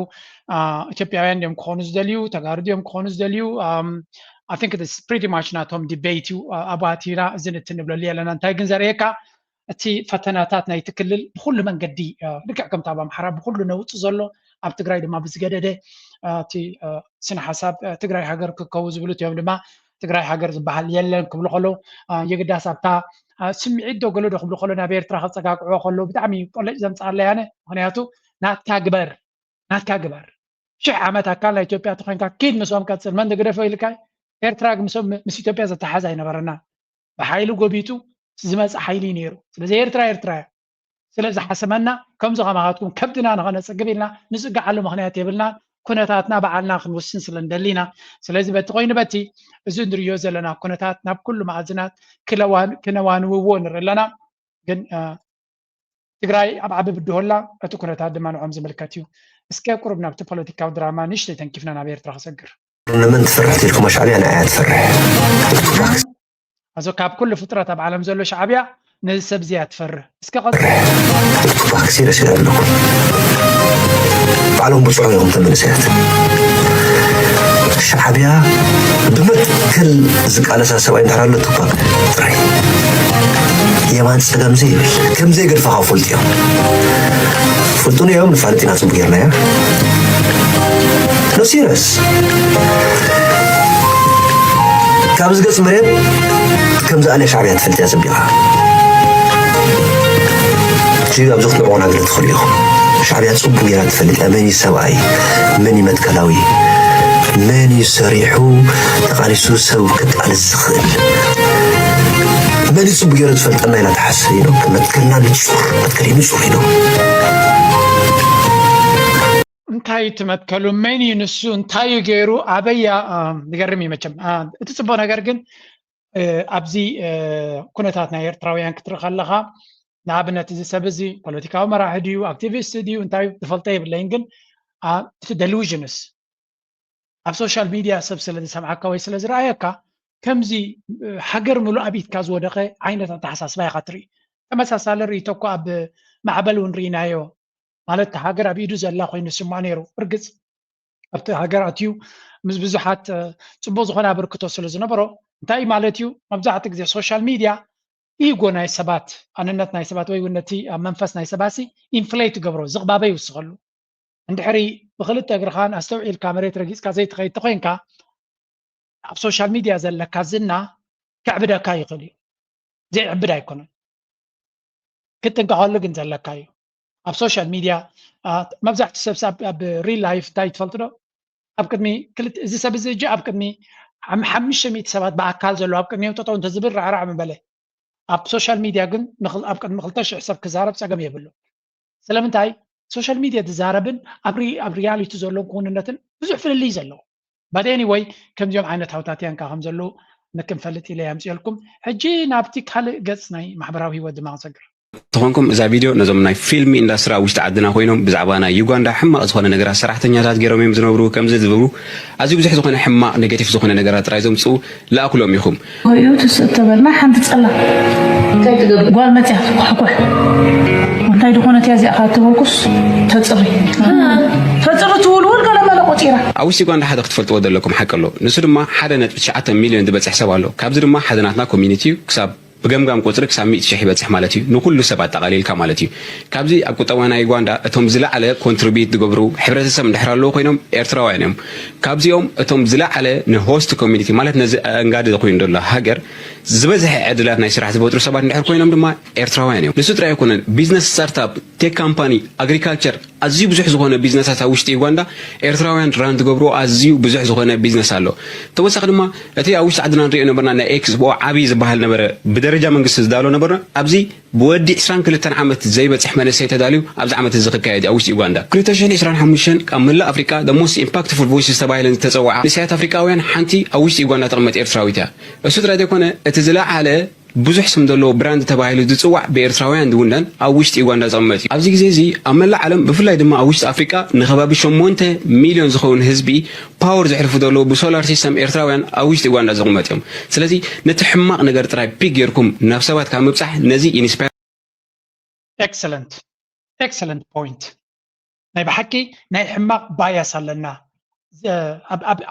ኢትዮጵያውያን ድዮም ክኾኑ ዝደልዩ ተጋሩ ድዮም ክኾኑ ዝደልዩ I think it's pretty much ናቶም debate እዩ ኣብኡ ኣቲና እዚ ንትን ንብለሉ የለና እንታይ ግን ዘርእየካ እቲ ፈተናታት ናይቲ ክልል ብኩሉ መንገዲ ልክዕ ከምቲ ኣብ ኣምሓራ ብኩሉ ነውፂ ዘሎ ኣብ ትግራይ ድማ ብዝገደደ እቲ ስነ ሓሳብ ትግራይ ሃገር ክከው ዝብሉ እዮም ድማ ትግራይ ሃገር ዝበሃል የለን ክብሉ ከለዉ የግዳስ ኣብታ ስምዒት ዶ ገለ ዶ ክብሉ ከሎ ናብ ኤርትራ ከፀጋግዕዎ ከለዉ ብጣዕሚ ቆለጭ ዘምፅኣለይ ኣነ ምክንያቱ ናትካ ግበር ናትካ ግበር ሽሕ ዓመት ኣካል ናይ ኢትዮጵያ ተኮይንካ ኪድ ምስኦም ቀፅል መን ግደፎ ኢልካ ኤርትራ ምስ ኢትዮጵያ ዘተሓዝ ኣይነበረና ብሓይሊ ጎቢጡ ዝመፀ ሓይሊ እዩ ነይሩ ስለዚ ኤርትራ ኤርትራ እያ ስለ ዝሓሰመና ከምዚ ከማኻትኩም ከብድና ንኸነፅግብ ኢልና ንፅግዓሉ ምክንያት የብልናን ኩነታትና በዓልና ክንውስን ስለ ንደሊ ኢና ስለዚ በቲ ኮይኑ በቲ እዚ ንሪዮ ዘለና ኩነታት ናብ ኩሉ መኣዝናት ክነዋንውዎ ንርኢ ኣለና ግን ትግራይ ኣብ ዓቢ ብድሆ ኣላ እቲ ኩነታት ድማ ንዖም ዝምልከት እዩ እስከ ቁሩብ ናብቲ ፖለቲካዊ ድራማ ንእሽተይ ተንኪፍና ናብ ኤርትራ ክሰግር ንመን ትፈርሕ ተልኩም ሻዕብያ ንዓያ ትፈርሕ ኣዞ ካብ ኩሉ ፍጥረት ኣብ ዓለም ዘሎ ሻዕብያ ነዚ ሰብ እዚኣ ትፈርህ እስከ ቀጽል ቱፓክ ሲረስ ኣለኩም ባዕሎም ብፅዑ እዮም ተመንሰያት ሻዕብያ ብመትከል ዝቃለሳ ሰብኣይ እንድሕር ኣሎ ቱፓክ ጥራይ የማን ፀገም ዘይብል ከም ዘይገድፈኻ ፈልጡ እዮም ፈልጡን እዮም ንፋልጥ ኢና ፅቡቅ ጌርና እያ No serious. ካብ ዝገፅ መሬት ከም ዝኣለ ሻዕብያ ትፈልጥ እያ ፅቢቓ እዚ ኣብዚ ክትምዕቑና ገለ ትኽእሉ ኢኹም ሻዕብያ ፅቡቅ ጌራ ትፈልጥ እያ መን እዩ ሰብኣይ መን እዩ መትከላዊ መን እዩ ሰሪሑ ተቃሊሱ ሰብ ክቃልስ ዝኽእል መን እዩ ፅቡቅ ገይሩ ዝፈልጠና ኢላ ትሓስብ ኢኖ መትከልና ንፁር መትከል ንፁር ኢኖ እንታይ እዩ እቲ መትከሉ? መን እዩ ንሱ? እንታይ እዩ ገይሩ? ኣበያ? ዝገርም እዩ መቸም። እቲ ፅቡቅ ነገር ግን ኣብዚ ኩነታት ናይ ኤርትራውያን ክትርኢ ከለካ፣ ንኣብነት እዚ ሰብ እዚ ፖለቲካዊ መራሒ ድዩ፣ ኣክቲቪስት ድዩ፣ እንታይ ዝፈልጦ የብለይን። ግን እቲ ደሉዥንስ ኣብ ሶሻል ሚድያ ሰብ ስለ ዝሰምዓካ ወይ ስለ ዝረኣየካ፣ ከምዚ ሃገር ምሉእ ኣብ ኢድካ ዝወደቀ ዓይነት ኣተሓሳስባ ኢካ ትርኢ። ተመሳሳሊ ርእይቶ እኮ ኣብ ማዕበል እውን ርኢናዮ። ማለት ሃገር ኣብ ኢዱ ዘላ ኮይኑ ዝስምዖ ነይሩ። እርግፅ ኣብቲ ሃገር ኣትዩ ምስ ብዙሓት ፅቡቅ ዝኾነ ኣበርክቶ ስለ ዝነበሮ፣ እንታይ ማለት እዩ? መብዛሕትኡ ግዜ ሶሻል ሚድያ ኢጎ ናይ ሰባት፣ ኣንነት ናይ ሰባት ወይ እውን ነቲ ኣብ መንፈስ ናይ ሰባት ኢንፍሌት ይገብሮ፣ ዝቕባበ ይውስኸሉ። እንድሕሪ ብክልተ እግርኻን ኣስተውዒልካ መሬት ረጊፅካ ዘይትኸይድ ተኮይንካ፣ ኣብ ሶሻል ሚድያ ዘለካ ዝና ከዕብደካ ይኽእል እዩ። ዘይዕብድ ኣይኮነን። ክትጥንቀቐሉ ግን ዘለካ እዩ። ኣብ ሶሻል ሚድያ መብዛሕትኡ ሰብ ኣብ ሪል ላይፍ እንታይ ትፈልጡ ዶ? ኣብ ቅድሚ እዚ ሰብ እዚ እጂ ኣብ ቅድሚ ሓሙሽተ ሚእቲ ሰባት ብኣካል ዘለዉ ኣብ ቅድሚኦም ጠጠው እንተዝብል ራዕራዕ ምበለ። ኣብ ሶሻል ሚድያ ግን ኣብ ቅድሚ ክልተ ሽሕ ሰብ ክዛረብ ፀገም የብሉ። ስለምንታይ? ሶሻል ሚድያ ዝዛረብን ኣብ ሪያሊቲ ዘለዎም ክውንነትን ብዙሕ ፍልልይ ዘለዎ። But anyway፣ ከምዚኦም ዓይነት ሃውታትያን ከዓ ከም ዘለዉ ንክንፈልጥ ኢለ የምፅኤልኩም። ሕጂ ናብቲ ካልእ ገፅ ናይ ማሕበራዊ ህይወት ድማ ክንሰግር። ተኾንኩም እዛ ቪድዮ ነዞም ናይ ፊልም ኢንዳስትሪ ኣብ ውሽጢ ዓድና ኮይኖም ብዛዕባ ናይ ዩጋንዳ ሕማቕ ዝኾነ ነገራት ሰራሕተኛታት ገይሮም እዮም ዝነብሩ ከምዚ ዝብሉ ኣዝዩ ብዙሕ ዝኾነ ሕማቕ ኔጌቲቭ ዝኾነ ነገራት ጥራይ ዘምፅኡ ለኣኩሎም ኢኹም። ወይኡ ትስእ ተበልና ሓንቲ ፀላ እንታይ ትገብር? ጓል መፅያ ትኳሕኳሕ። እንታይ ዝኾነት እያ እዚኣ ካብ ትበልኩስ ተፅሪ። ተፅሪ ትውልውል ገለ መለ ቆፂራ። ኣብ ውሽጢ ዩጋንዳ ሓደ ክትፈልጥዎ ዘለኩም ሓቂ ኣሎ። ንሱ ድማ ሓደ ነጥቢ ትሽዓተ ሚልዮን ዝበፅሕ ሰብ ኣሎ። ካብዚ ድማ ሓደ ናትና ኮሚኒቲ እዩ። ክሳብ ብገምጋም ቁፅሪ ክሳብ ሚእቲ ሽሕ ይበፅሕ ማለት እዩ። ንኩሉ ሰብ ኣጠቓሊልካ ማለት እዩ። ካብዚ ኣብ ቁጠባ ናይ ዩጋንዳ እቶም ዝለዓለ ኮንትሪቢዩት ዝገብሩ ሕብረተሰብ እንድሕር ኣለዉ ኮይኖም ኤርትራውያን እዮም። ካብዚኦም እቶም ዝለዓለ ንሆስት ኮሚኒቲ ማለት ነዚ ኣንጋዲ ኮይኑ ዘሎ ሃገር ዝበዝሐ ዕድላት ናይ ስራሕ ዝፈጥሩ ሰባት እንድሕር ኮይኖም ድማ ኤርትራውያን እዮም። ንሱ ጥራይ ኣይኮነን፣ ቢዝነስ፣ ስታርታፕ፣ ቴክ ካምፓኒ፣ ኣግሪካልቸር፣ ኣዝዩ ብዙሕ ዝኾነ ቢዝነሳት ኣብ ውሽጢ ዩጋንዳ ኤርትራውያን ራን ዝገብርዎ ኣዝዩ ብዙሕ ዝኾነ ቢዝነስ ኣሎ። ተወሳኺ ድማ እቲ ኣብ ውሽጢ ዓድና ንሪኦ ነበርና ናይ ኤክስፖ ዓብዪ ዝበሃል ነበረ፣ ብደረጃ መንግስቲ ዝዳሎ ነበርና። ኣብዚ ብወዲ ዕስራን ክልተን ዓመት ዘይበፅሕ መንእሰይ ተዳልዩ ኣብዚ ዓመት እዚ ክካየድ እዩ ኣብ ውሽጢ ዩጋንዳ። ክልተ ሽሕን ዕስራን ሓሙሽተን ካብ መላእ ኣፍሪቃ the most impactful voices ተባሂለን ዝተፀውዓ መንእሰያት ኣፍሪቃውያን ሓንቲ ኣብ ውሽጢ ዩጋንዳ ተቐመጥ ኤርትራዊት እያ። እሱ ጥራይ ዘይኮነ እቲ ዝለዓለ ብዙሕ ስም ዘለዎ ብራንድ ተባሂሉ ዝፅዋዕ ብኤርትራውያን ዝውነን ኣብ ውሽጢ ዩጋንዳ ዝቕመጥ እዩ። ኣብዚ ግዜ እዚ ኣብ መላእ ዓለም ብፍላይ ድማ ኣብ ውሽጢ ኣፍሪቃ ንከባቢ ሸሞንተ ሚልዮን ዝኸውን ህዝቢ ፓወር ዘሕልፉ ዘለዉ ብሶላር ሲስተም ኤርትራውያን ኣብ ውሽጢ ዩጋንዳ ዝቕመጥ እዮም። ስለዚ ነቲ ሕማቕ ነገር ጥራይ ፒክ ጌርኩም ናብ ሰባት ካብ ምብጻሕ ነዚ ኢንስፓየር Excellent, excellent point። ናይ ብሓቂ ናይ ሕማቕ ባያስ ኣለና።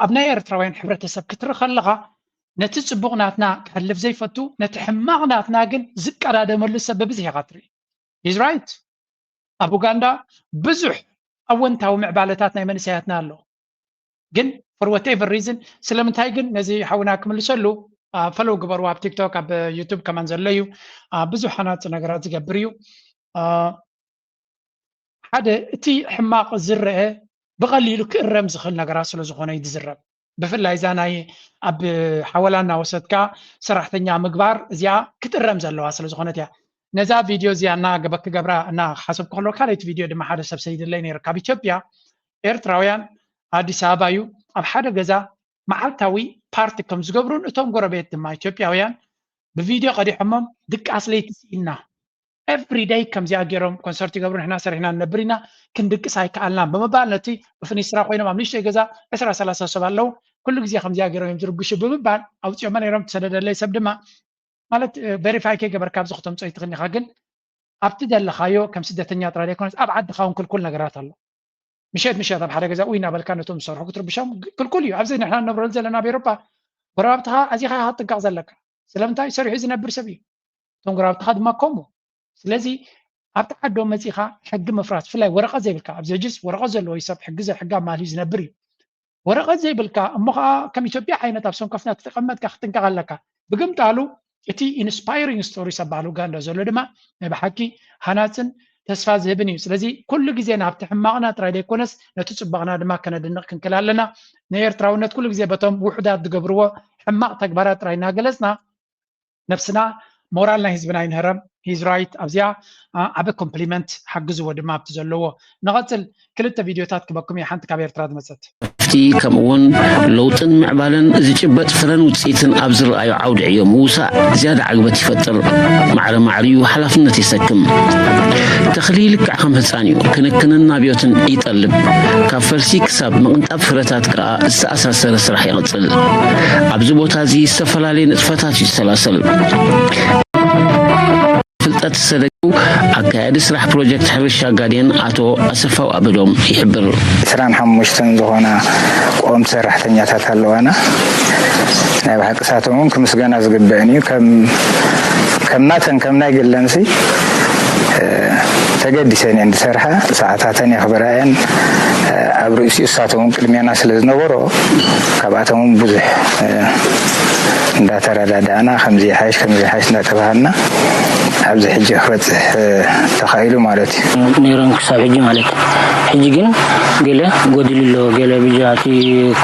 ኣብ ናይ ኤርትራውያን ሕብረተሰብ ክትርኢ ከለኻ ነቲ ጽቡቕ ናትና ክሕልፍ ዘይፈቱ፣ ነቲ ሕማቕ ናትና ግን ዝቀዳደመሉ ሰብ ብብዝሒ ኢኻ ትርኢ። He's right። ኣብ ኡጋንዳ ብዙሕ ኣወንታዊ ምዕባለታት ናይ መንእሰያትና ኣሎ። ግን for whatever reason ስለምንታይ ግን ነዚ ሓውና ክምልሰሉ ፈለው ግበርዎ ኣብ ቲክቶክ ኣብ ዩቱብ ከማን ዘሎ እዩ። ብዙሕ ሓናፂ ነገራት ዝገብር እዩ። ሓደ እቲ ሕማቕ ዝረአ ብቐሊሉ ክእረም ዝኽእል ነገራት ስለ ዝኾነ እዩ ዝዝረብ። ብፍላይ እዛ ናይ ኣብ ሓወላ እናወሰድካ ሰራሕተኛ ምግባር እዚኣ ክትእረም ዘለዋ ስለ ዝኾነት እያ። ነዛ ቪድዮ እዚኣ እና ገበክ ገብራ እና ሓሰብኩ ከሎ ካልኣይቲ ቪድዮ ድማ ሓደ ሰብ ሰይድለይ ነይሩ ካብ ኢትዮጵያ ኤርትራውያን ኣዲስ ኣበባ እዩ ኣብ ሓደ ገዛ መዓልታዊ ፓርቲ ከም ዝገብሩን እቶም ጎረቤት ድማ ኢትዮጵያውያን ብቪድዮ ቀዲሖሞም ድቃስ ለይቲ ስኢና every day ከምዚኣ ገይሮም ኮንሰርት ይገብሩ ንሕና ሰሪሕና ንነብር ኢና ክንድቅስ ኣይከኣልናን ብምባል ነቲ ብፍኒስትራ ኮይኖም ኣብ ንእሽተይ ገዛ ዕስራ ሰላሳ ሰብ ኣለዉ ኩሉ ግዜ ከምዚኣ ገይሮም እዮም ዝርብሹ ብምባል ኣውፅኦሞ ነይሮም ትሰደደለይ ሰብ ድማ ማለት ቨሪፋይ ከይገበርካ ኣብዚ ክተምፅኦ ይትኽእል ኢኻ ግን ኣብቲ ዘለኻዮ ከም ስደተኛ ጥራይ ዘይኮነስ ኣብ ዓድኻ እውን ክልኩል ነገራት ኣሎ ምሸት ምሸት ኣብ ሓደ ገዛ ኡይ እናበልካ ነቶም ዝሰርሑ ክትርብሾም ክልኩል እዩ ኣብዚ ንሕና ንነብረሉ ዘለና ኣብ ኤሮፓ ጎረባብትኻ ኣዚኻ ኢኻ ክትጥንቀቕ ዘለካ ስለምንታይ ሰሪሑ ዝነብር ሰብ እዩ እቶም ጎረባብትኻ ድማ ከምኡ ስለዚ ኣብቲ ዓዶም መፂኻ ሕጊ ምፍራስ ብፍላይ ወረቐት ዘይብልካ ኣብዚ ሕጅስ ወረቐት ዘለዎ እዩ ሰብ ሕጊ ሕጊ ኣማልዩ ዝነብር እዩ ወረቐት ዘይብልካ እሞ ከዓ ከም ኢትዮጵያ ዓይነት ኣብ ሰንኮፍና ተቐመጥካ ክትጥንቀቕ ኣለካ ብግምጣሉ እቲ ኢንስፓይሪንግ ስቶሪስ ኣብ ባህሊ ኡጋንዳ ዘሎ ድማ ናይ ብሓቂ ሃናፅን ተስፋ ዝህብን እዩ ስለዚ ኩሉ ግዜ ናብቲ ሕማቕና ጥራይ ዘይኮነስ ነቲ ፅቡቕና ድማ ከነድንቕ ክንክል ኣለና ናይ ኤርትራውነት ኩሉ ግዜ በቶም ውሑዳት ዝገብርዎ ሕማቕ ተግባራት ጥራይ እናገለፅና ነብስና ሞራል ናይ ህዝብና ይንህረም። He's right ኣብዚኣ። ዓበ ኮምፕሊመንት ሓግዝዎ ድማ ኣብቲ ዘለዎ። ንቐፅል። ክልተ ቪድዮታት ክበኩም እየ፣ ሓንቲ ካብ ኤርትራ ዝመፀት። ኣብቲ ከምኡውን ለውጥን ምዕባለን ዝጭበጥ ፍረን ውፅኢትን ኣብ ዝረኣዩ ዓውዲ ዕዮ ምውሳእ ዝያዳ ዓግበት ይፈጥር። ማዕረ ማዕሪኡ ሓላፍነት የሰክም። ተኽሊ ልክዕ ከም ህፃን እዩ፣ ክንክንን ናብዮትን ይጠልብ። ካብ ፈልሲ ክሳብ ምቕንጣብ ፍረታት ከኣ ዝተኣሳሰረ ስራሕ ይቕጽል። ኣብዚ ቦታ እዚ ዝተፈላለየ ንጥፈታት እዩ ዝሰላሰል። ፍልጠት ዝተደገፉ ኣካያዲ ስራሕ ፕሮጀክት ሕርሻ ጋዴን ኣቶ ኣሰፋው ኣበዶም ይሕብር። ዕስራን ሓሙሽተን ዝኾና ቆምቲ ሰራሕተኛታት ኣለዋና። ናይ ብሓቂ እሳቶም እውን ክምስገና ዝግበአን እዩ። ከም ናተን ከም ናይ ግለንሲ ተገዲሰን እየን ዝሰርሓ። ሰዓታተን የኽብራ እየን። ኣብ ርእሲኡ እሳቶም እውን ቅድሜና ስለ ዝነበሮ ካብኣቶም እውን ብዙሕ እንዳተረዳዳእና ከምዚ ይሓይሽ ከምዚ ይሓይሽ እንዳተባሃልና ኣብዚ ሕጂ ክበፅሕ ተኻኢሉ ማለት እዩ። ነይሮም ክሳብ ሕጂ ማለት እዩ። ሕጂ ግን ገለ ጎዲሉ ኣሎ፣ ገለ ብጃ እቲ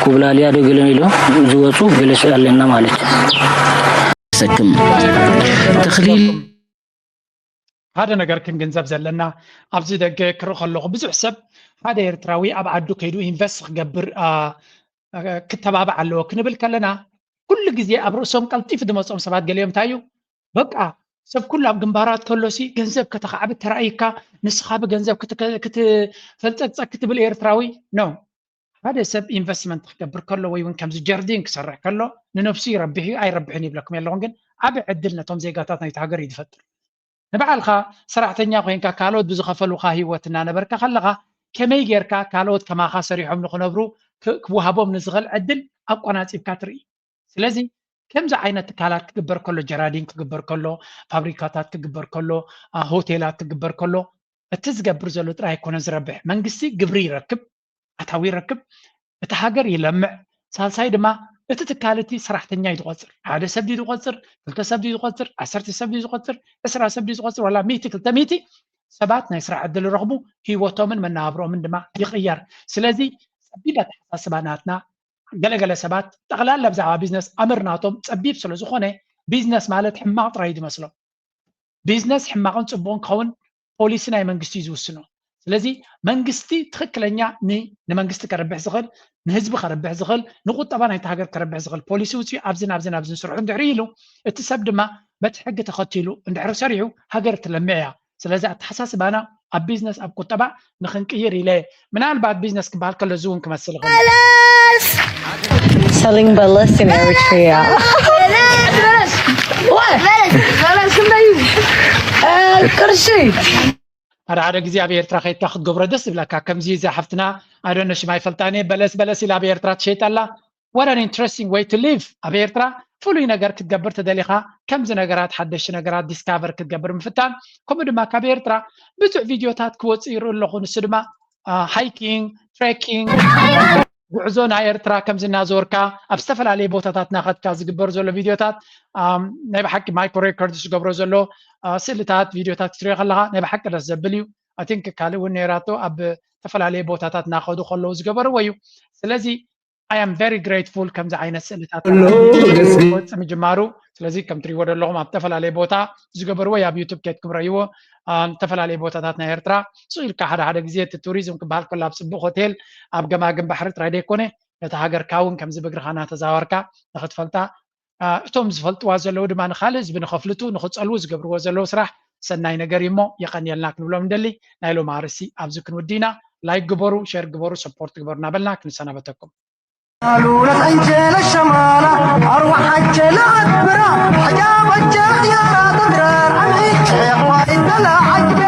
ኩብላልያ ዶ ገለ ኢሎ ዝወፁ ገለ ኣለና ማለት እዩ። ሰክም ተኽሊል ሓደ ነገር ክንግንዘብ ዘለና ኣብዚ ደገ ክርኢ ከለኹ ብዙሕ ሰብ ሓደ ኤርትራዊ ኣብ ዓዱ ከይዱ ኢንቨስት ክገብር ክተባባዕ ኣለዎ ክንብል ከለና ኩሉ ግዜ ኣብ ርእሶም ቀልጢፉ ዝመፅኦም ሰባት ገሊኦም እንታይ እዩ በቃ ሰብ ኩሉ ኣብ ግንባራት ከሎሲ ገንዘብ ከተኻዕብት ተራእይካ ንስኻ ብገንዘብ ክትፈልፀቅፀ ክትብል ኤርትራዊ ነው። ሓደ ሰብ ኢንቨስትመንት ክገብር ከሎ ወይ እውን ከምዚ ጀርዲን ክሰርሕ ከሎ ንነብሱ ይረብሕ እዩ ኣይረብሕን ይብለኩም የለኹም። ግን ዓቢ ዕድል ነቶም ዜጋታት ናይቲ ሃገር እዩ ዝፈጥር። ንባዕልኻ ሰራሕተኛ ኮይንካ ካልኦት ብዝኸፈሉኻ ህይወት እናነበርካ ከለኻ ከመይ ጌርካ ካልኦት ከማኻ ሰሪሖም ንኽነብሩ ክወሃቦም ንዝኽእል ዕድል ኣቆናፂብካ ትርኢ። ስለዚ ከምዚ ዓይነት ትካላት ክግበር ከሎ፣ ጀራዲን ክግበር ከሎ፣ ፋብሪካታት ክግበር ከሎ፣ ሆቴላት ክግበር ከሎ እቲ ዝገብር ዘሎ ጥራይ ኣይኮነ ዝረብሕ። መንግስቲ ግብሪ ይረክብ፣ ኣታዊ ይረክብ፣ እቲ ሃገር ይለምዕ። ሳልሳይ ድማ እቲ ትካል እቲ ሰራሕተኛ እዩ ዝቆፅር። ሓደ ሰብ ድዩ ዝቆፅር፣ ክልተ ሰብ ድዩ ዝቆፅር፣ ዓሰርተ ሰብ ድዩ ዝቆፅር፣ ዕስራ ሰብ ድዩ ዝቆፅር፣ ዋላ ሚእቲ ክልተ ሚእቲ ሰባት ናይ ስራሕ ዕድል ረኽቡ፣ ህይወቶምን መነባብሮምን ድማ ይቕየር። ስለዚ ጸቢብ ኣተሓሳስባ ናትና ገለገለ ሰባት ጠቕላላ ብዛዕባ ቢዝነስ ኣምር ናቶም ጸቢብ ስለ ዝኾነ ቢዝነስ ማለት ሕማቕ ጥራይ እዩ ዝመስሎም። ቢዝነስ ሕማቕን ጽቡቕን ክኸውን ፖሊሲ ናይ መንግስቲ እዩ ዝውስኖ። ስለዚ መንግስቲ ትኽክለኛ ንመንግስቲ ከረብሕ ዝኽእል ንህዝቢ ከረብሕ ዝኽእል ንቁጠባ ናይቲ ሃገር ከረብሕ ዝኽእል ፖሊሲ ውፅኡ ኣብዝን ኣብዝን ኣብዝን ስርሑ እንድሕር ኢሉ እቲ ሰብ ድማ በቲ ሕጊ ተኸቲሉ እንድሕር ሰሪሑ ሃገር ትለምዕ እያ። ስለዚ ኣተሓሳስባና ኣብ ቢዝነስ ኣብ ቁጠባ ንኽንቅይር ኢለ ምናልባት ቢዝነስ ክበሃል ከሎ እዚ እውን ክመስል ይኽእል። Selling በለስ in Eritrea. ቅርሺ ሓደ ሓደ ግዜ ኣብ ኤርትራ ከይድካ ክትገብሮ ደስ ዝብለካ ከምዚ እዛ ሓፍትና ኣደነ ሽማ ይፈልጣኒ በለስ በለስ ኢላ ኣብ ኤርትራ ትሸይጠላ What an interesting way to live ኣብ ኤርትራ ፍሉይ ነገር ክትገብር ተደሊኻ ከምዚ ነገራት ሓደሽቲ ነገራት ዲስካቨር ክትገብር ምፍታን ከምኡ ድማ ካብ ኤርትራ ብዙሕ ቪድዮታት ክወፅእ ይርኢ ኣለኹ ንሱ ድማ ሃይኪንግ ትሬኪንግ ጉዕዞ ናይ ኤርትራ ከምዚ እናዞርካ ኣብ ዝተፈላለየ ቦታታት እናኸድካ ዝግበር ዘሎ ቪድዮታት ናይ ብሓቂ ማይክሮ ሬኮርድ ዝገብሮ ዘሎ ስእልታት ቪድዮታት ክትሪኦ ከለካ ናይ ብሓቂ ደስ ዘብል እዩ I think ካልእ እውን ነይራቶ ኣብ ዝተፈላለየ ቦታታት እናኸዱ ከለዉ ዝገበርዎ እዩ ስለዚ I am very grateful ከምዚ ዓይነት ስእልታት ወፂ ምጅማሩ ስለዚ ከም ትሪእዎ ዘለኹም ኣብ ዝተፈላለየ ቦታ ዝገበርዎ ኣብ ዩቱብ ኬድኩም ረእይዎ ዝተፈላለየ ቦታታት ናይ ኤርትራ ስኢልካ ሓደ ሓደ ግዜ እቲ ቱሪዝም ክበሃል ከሎ ኣብ ፅቡቅ ሆቴል ኣብ ገማግም ባሕሪ ጥራይ ዘይኮነ ነቲ ሃገርካ እውን ከምዚ ብእግርኻ እናተዛወርካ ንክትፈልጣ እቶም ዝፈልጥዋ ዘለዉ ድማ ንካልእ ህዝቢ ንከፍልጡ ንክፀልዉ ዝገብርዎ ዘለዉ ስራሕ ሰናይ ነገር እዩ እሞ የቀንየልና ክንብሎም እንደሊ ናይ ሎም ኣርሲ ኣብዚ ክንውዲ ኢና ላይክ ግበሩ ሸር ግበሩ ሰፖርት ግበሩ እናበልና ክንሰናበተኩም ሉለት ዕንጀለ ሸማላ ኣርዋሕ ዓጀለ ኣትብራ ሕጃብ ኣጀ ያራ ትብራ ዓምዒ ሸይኽ ዋሪት በላ ዓጀ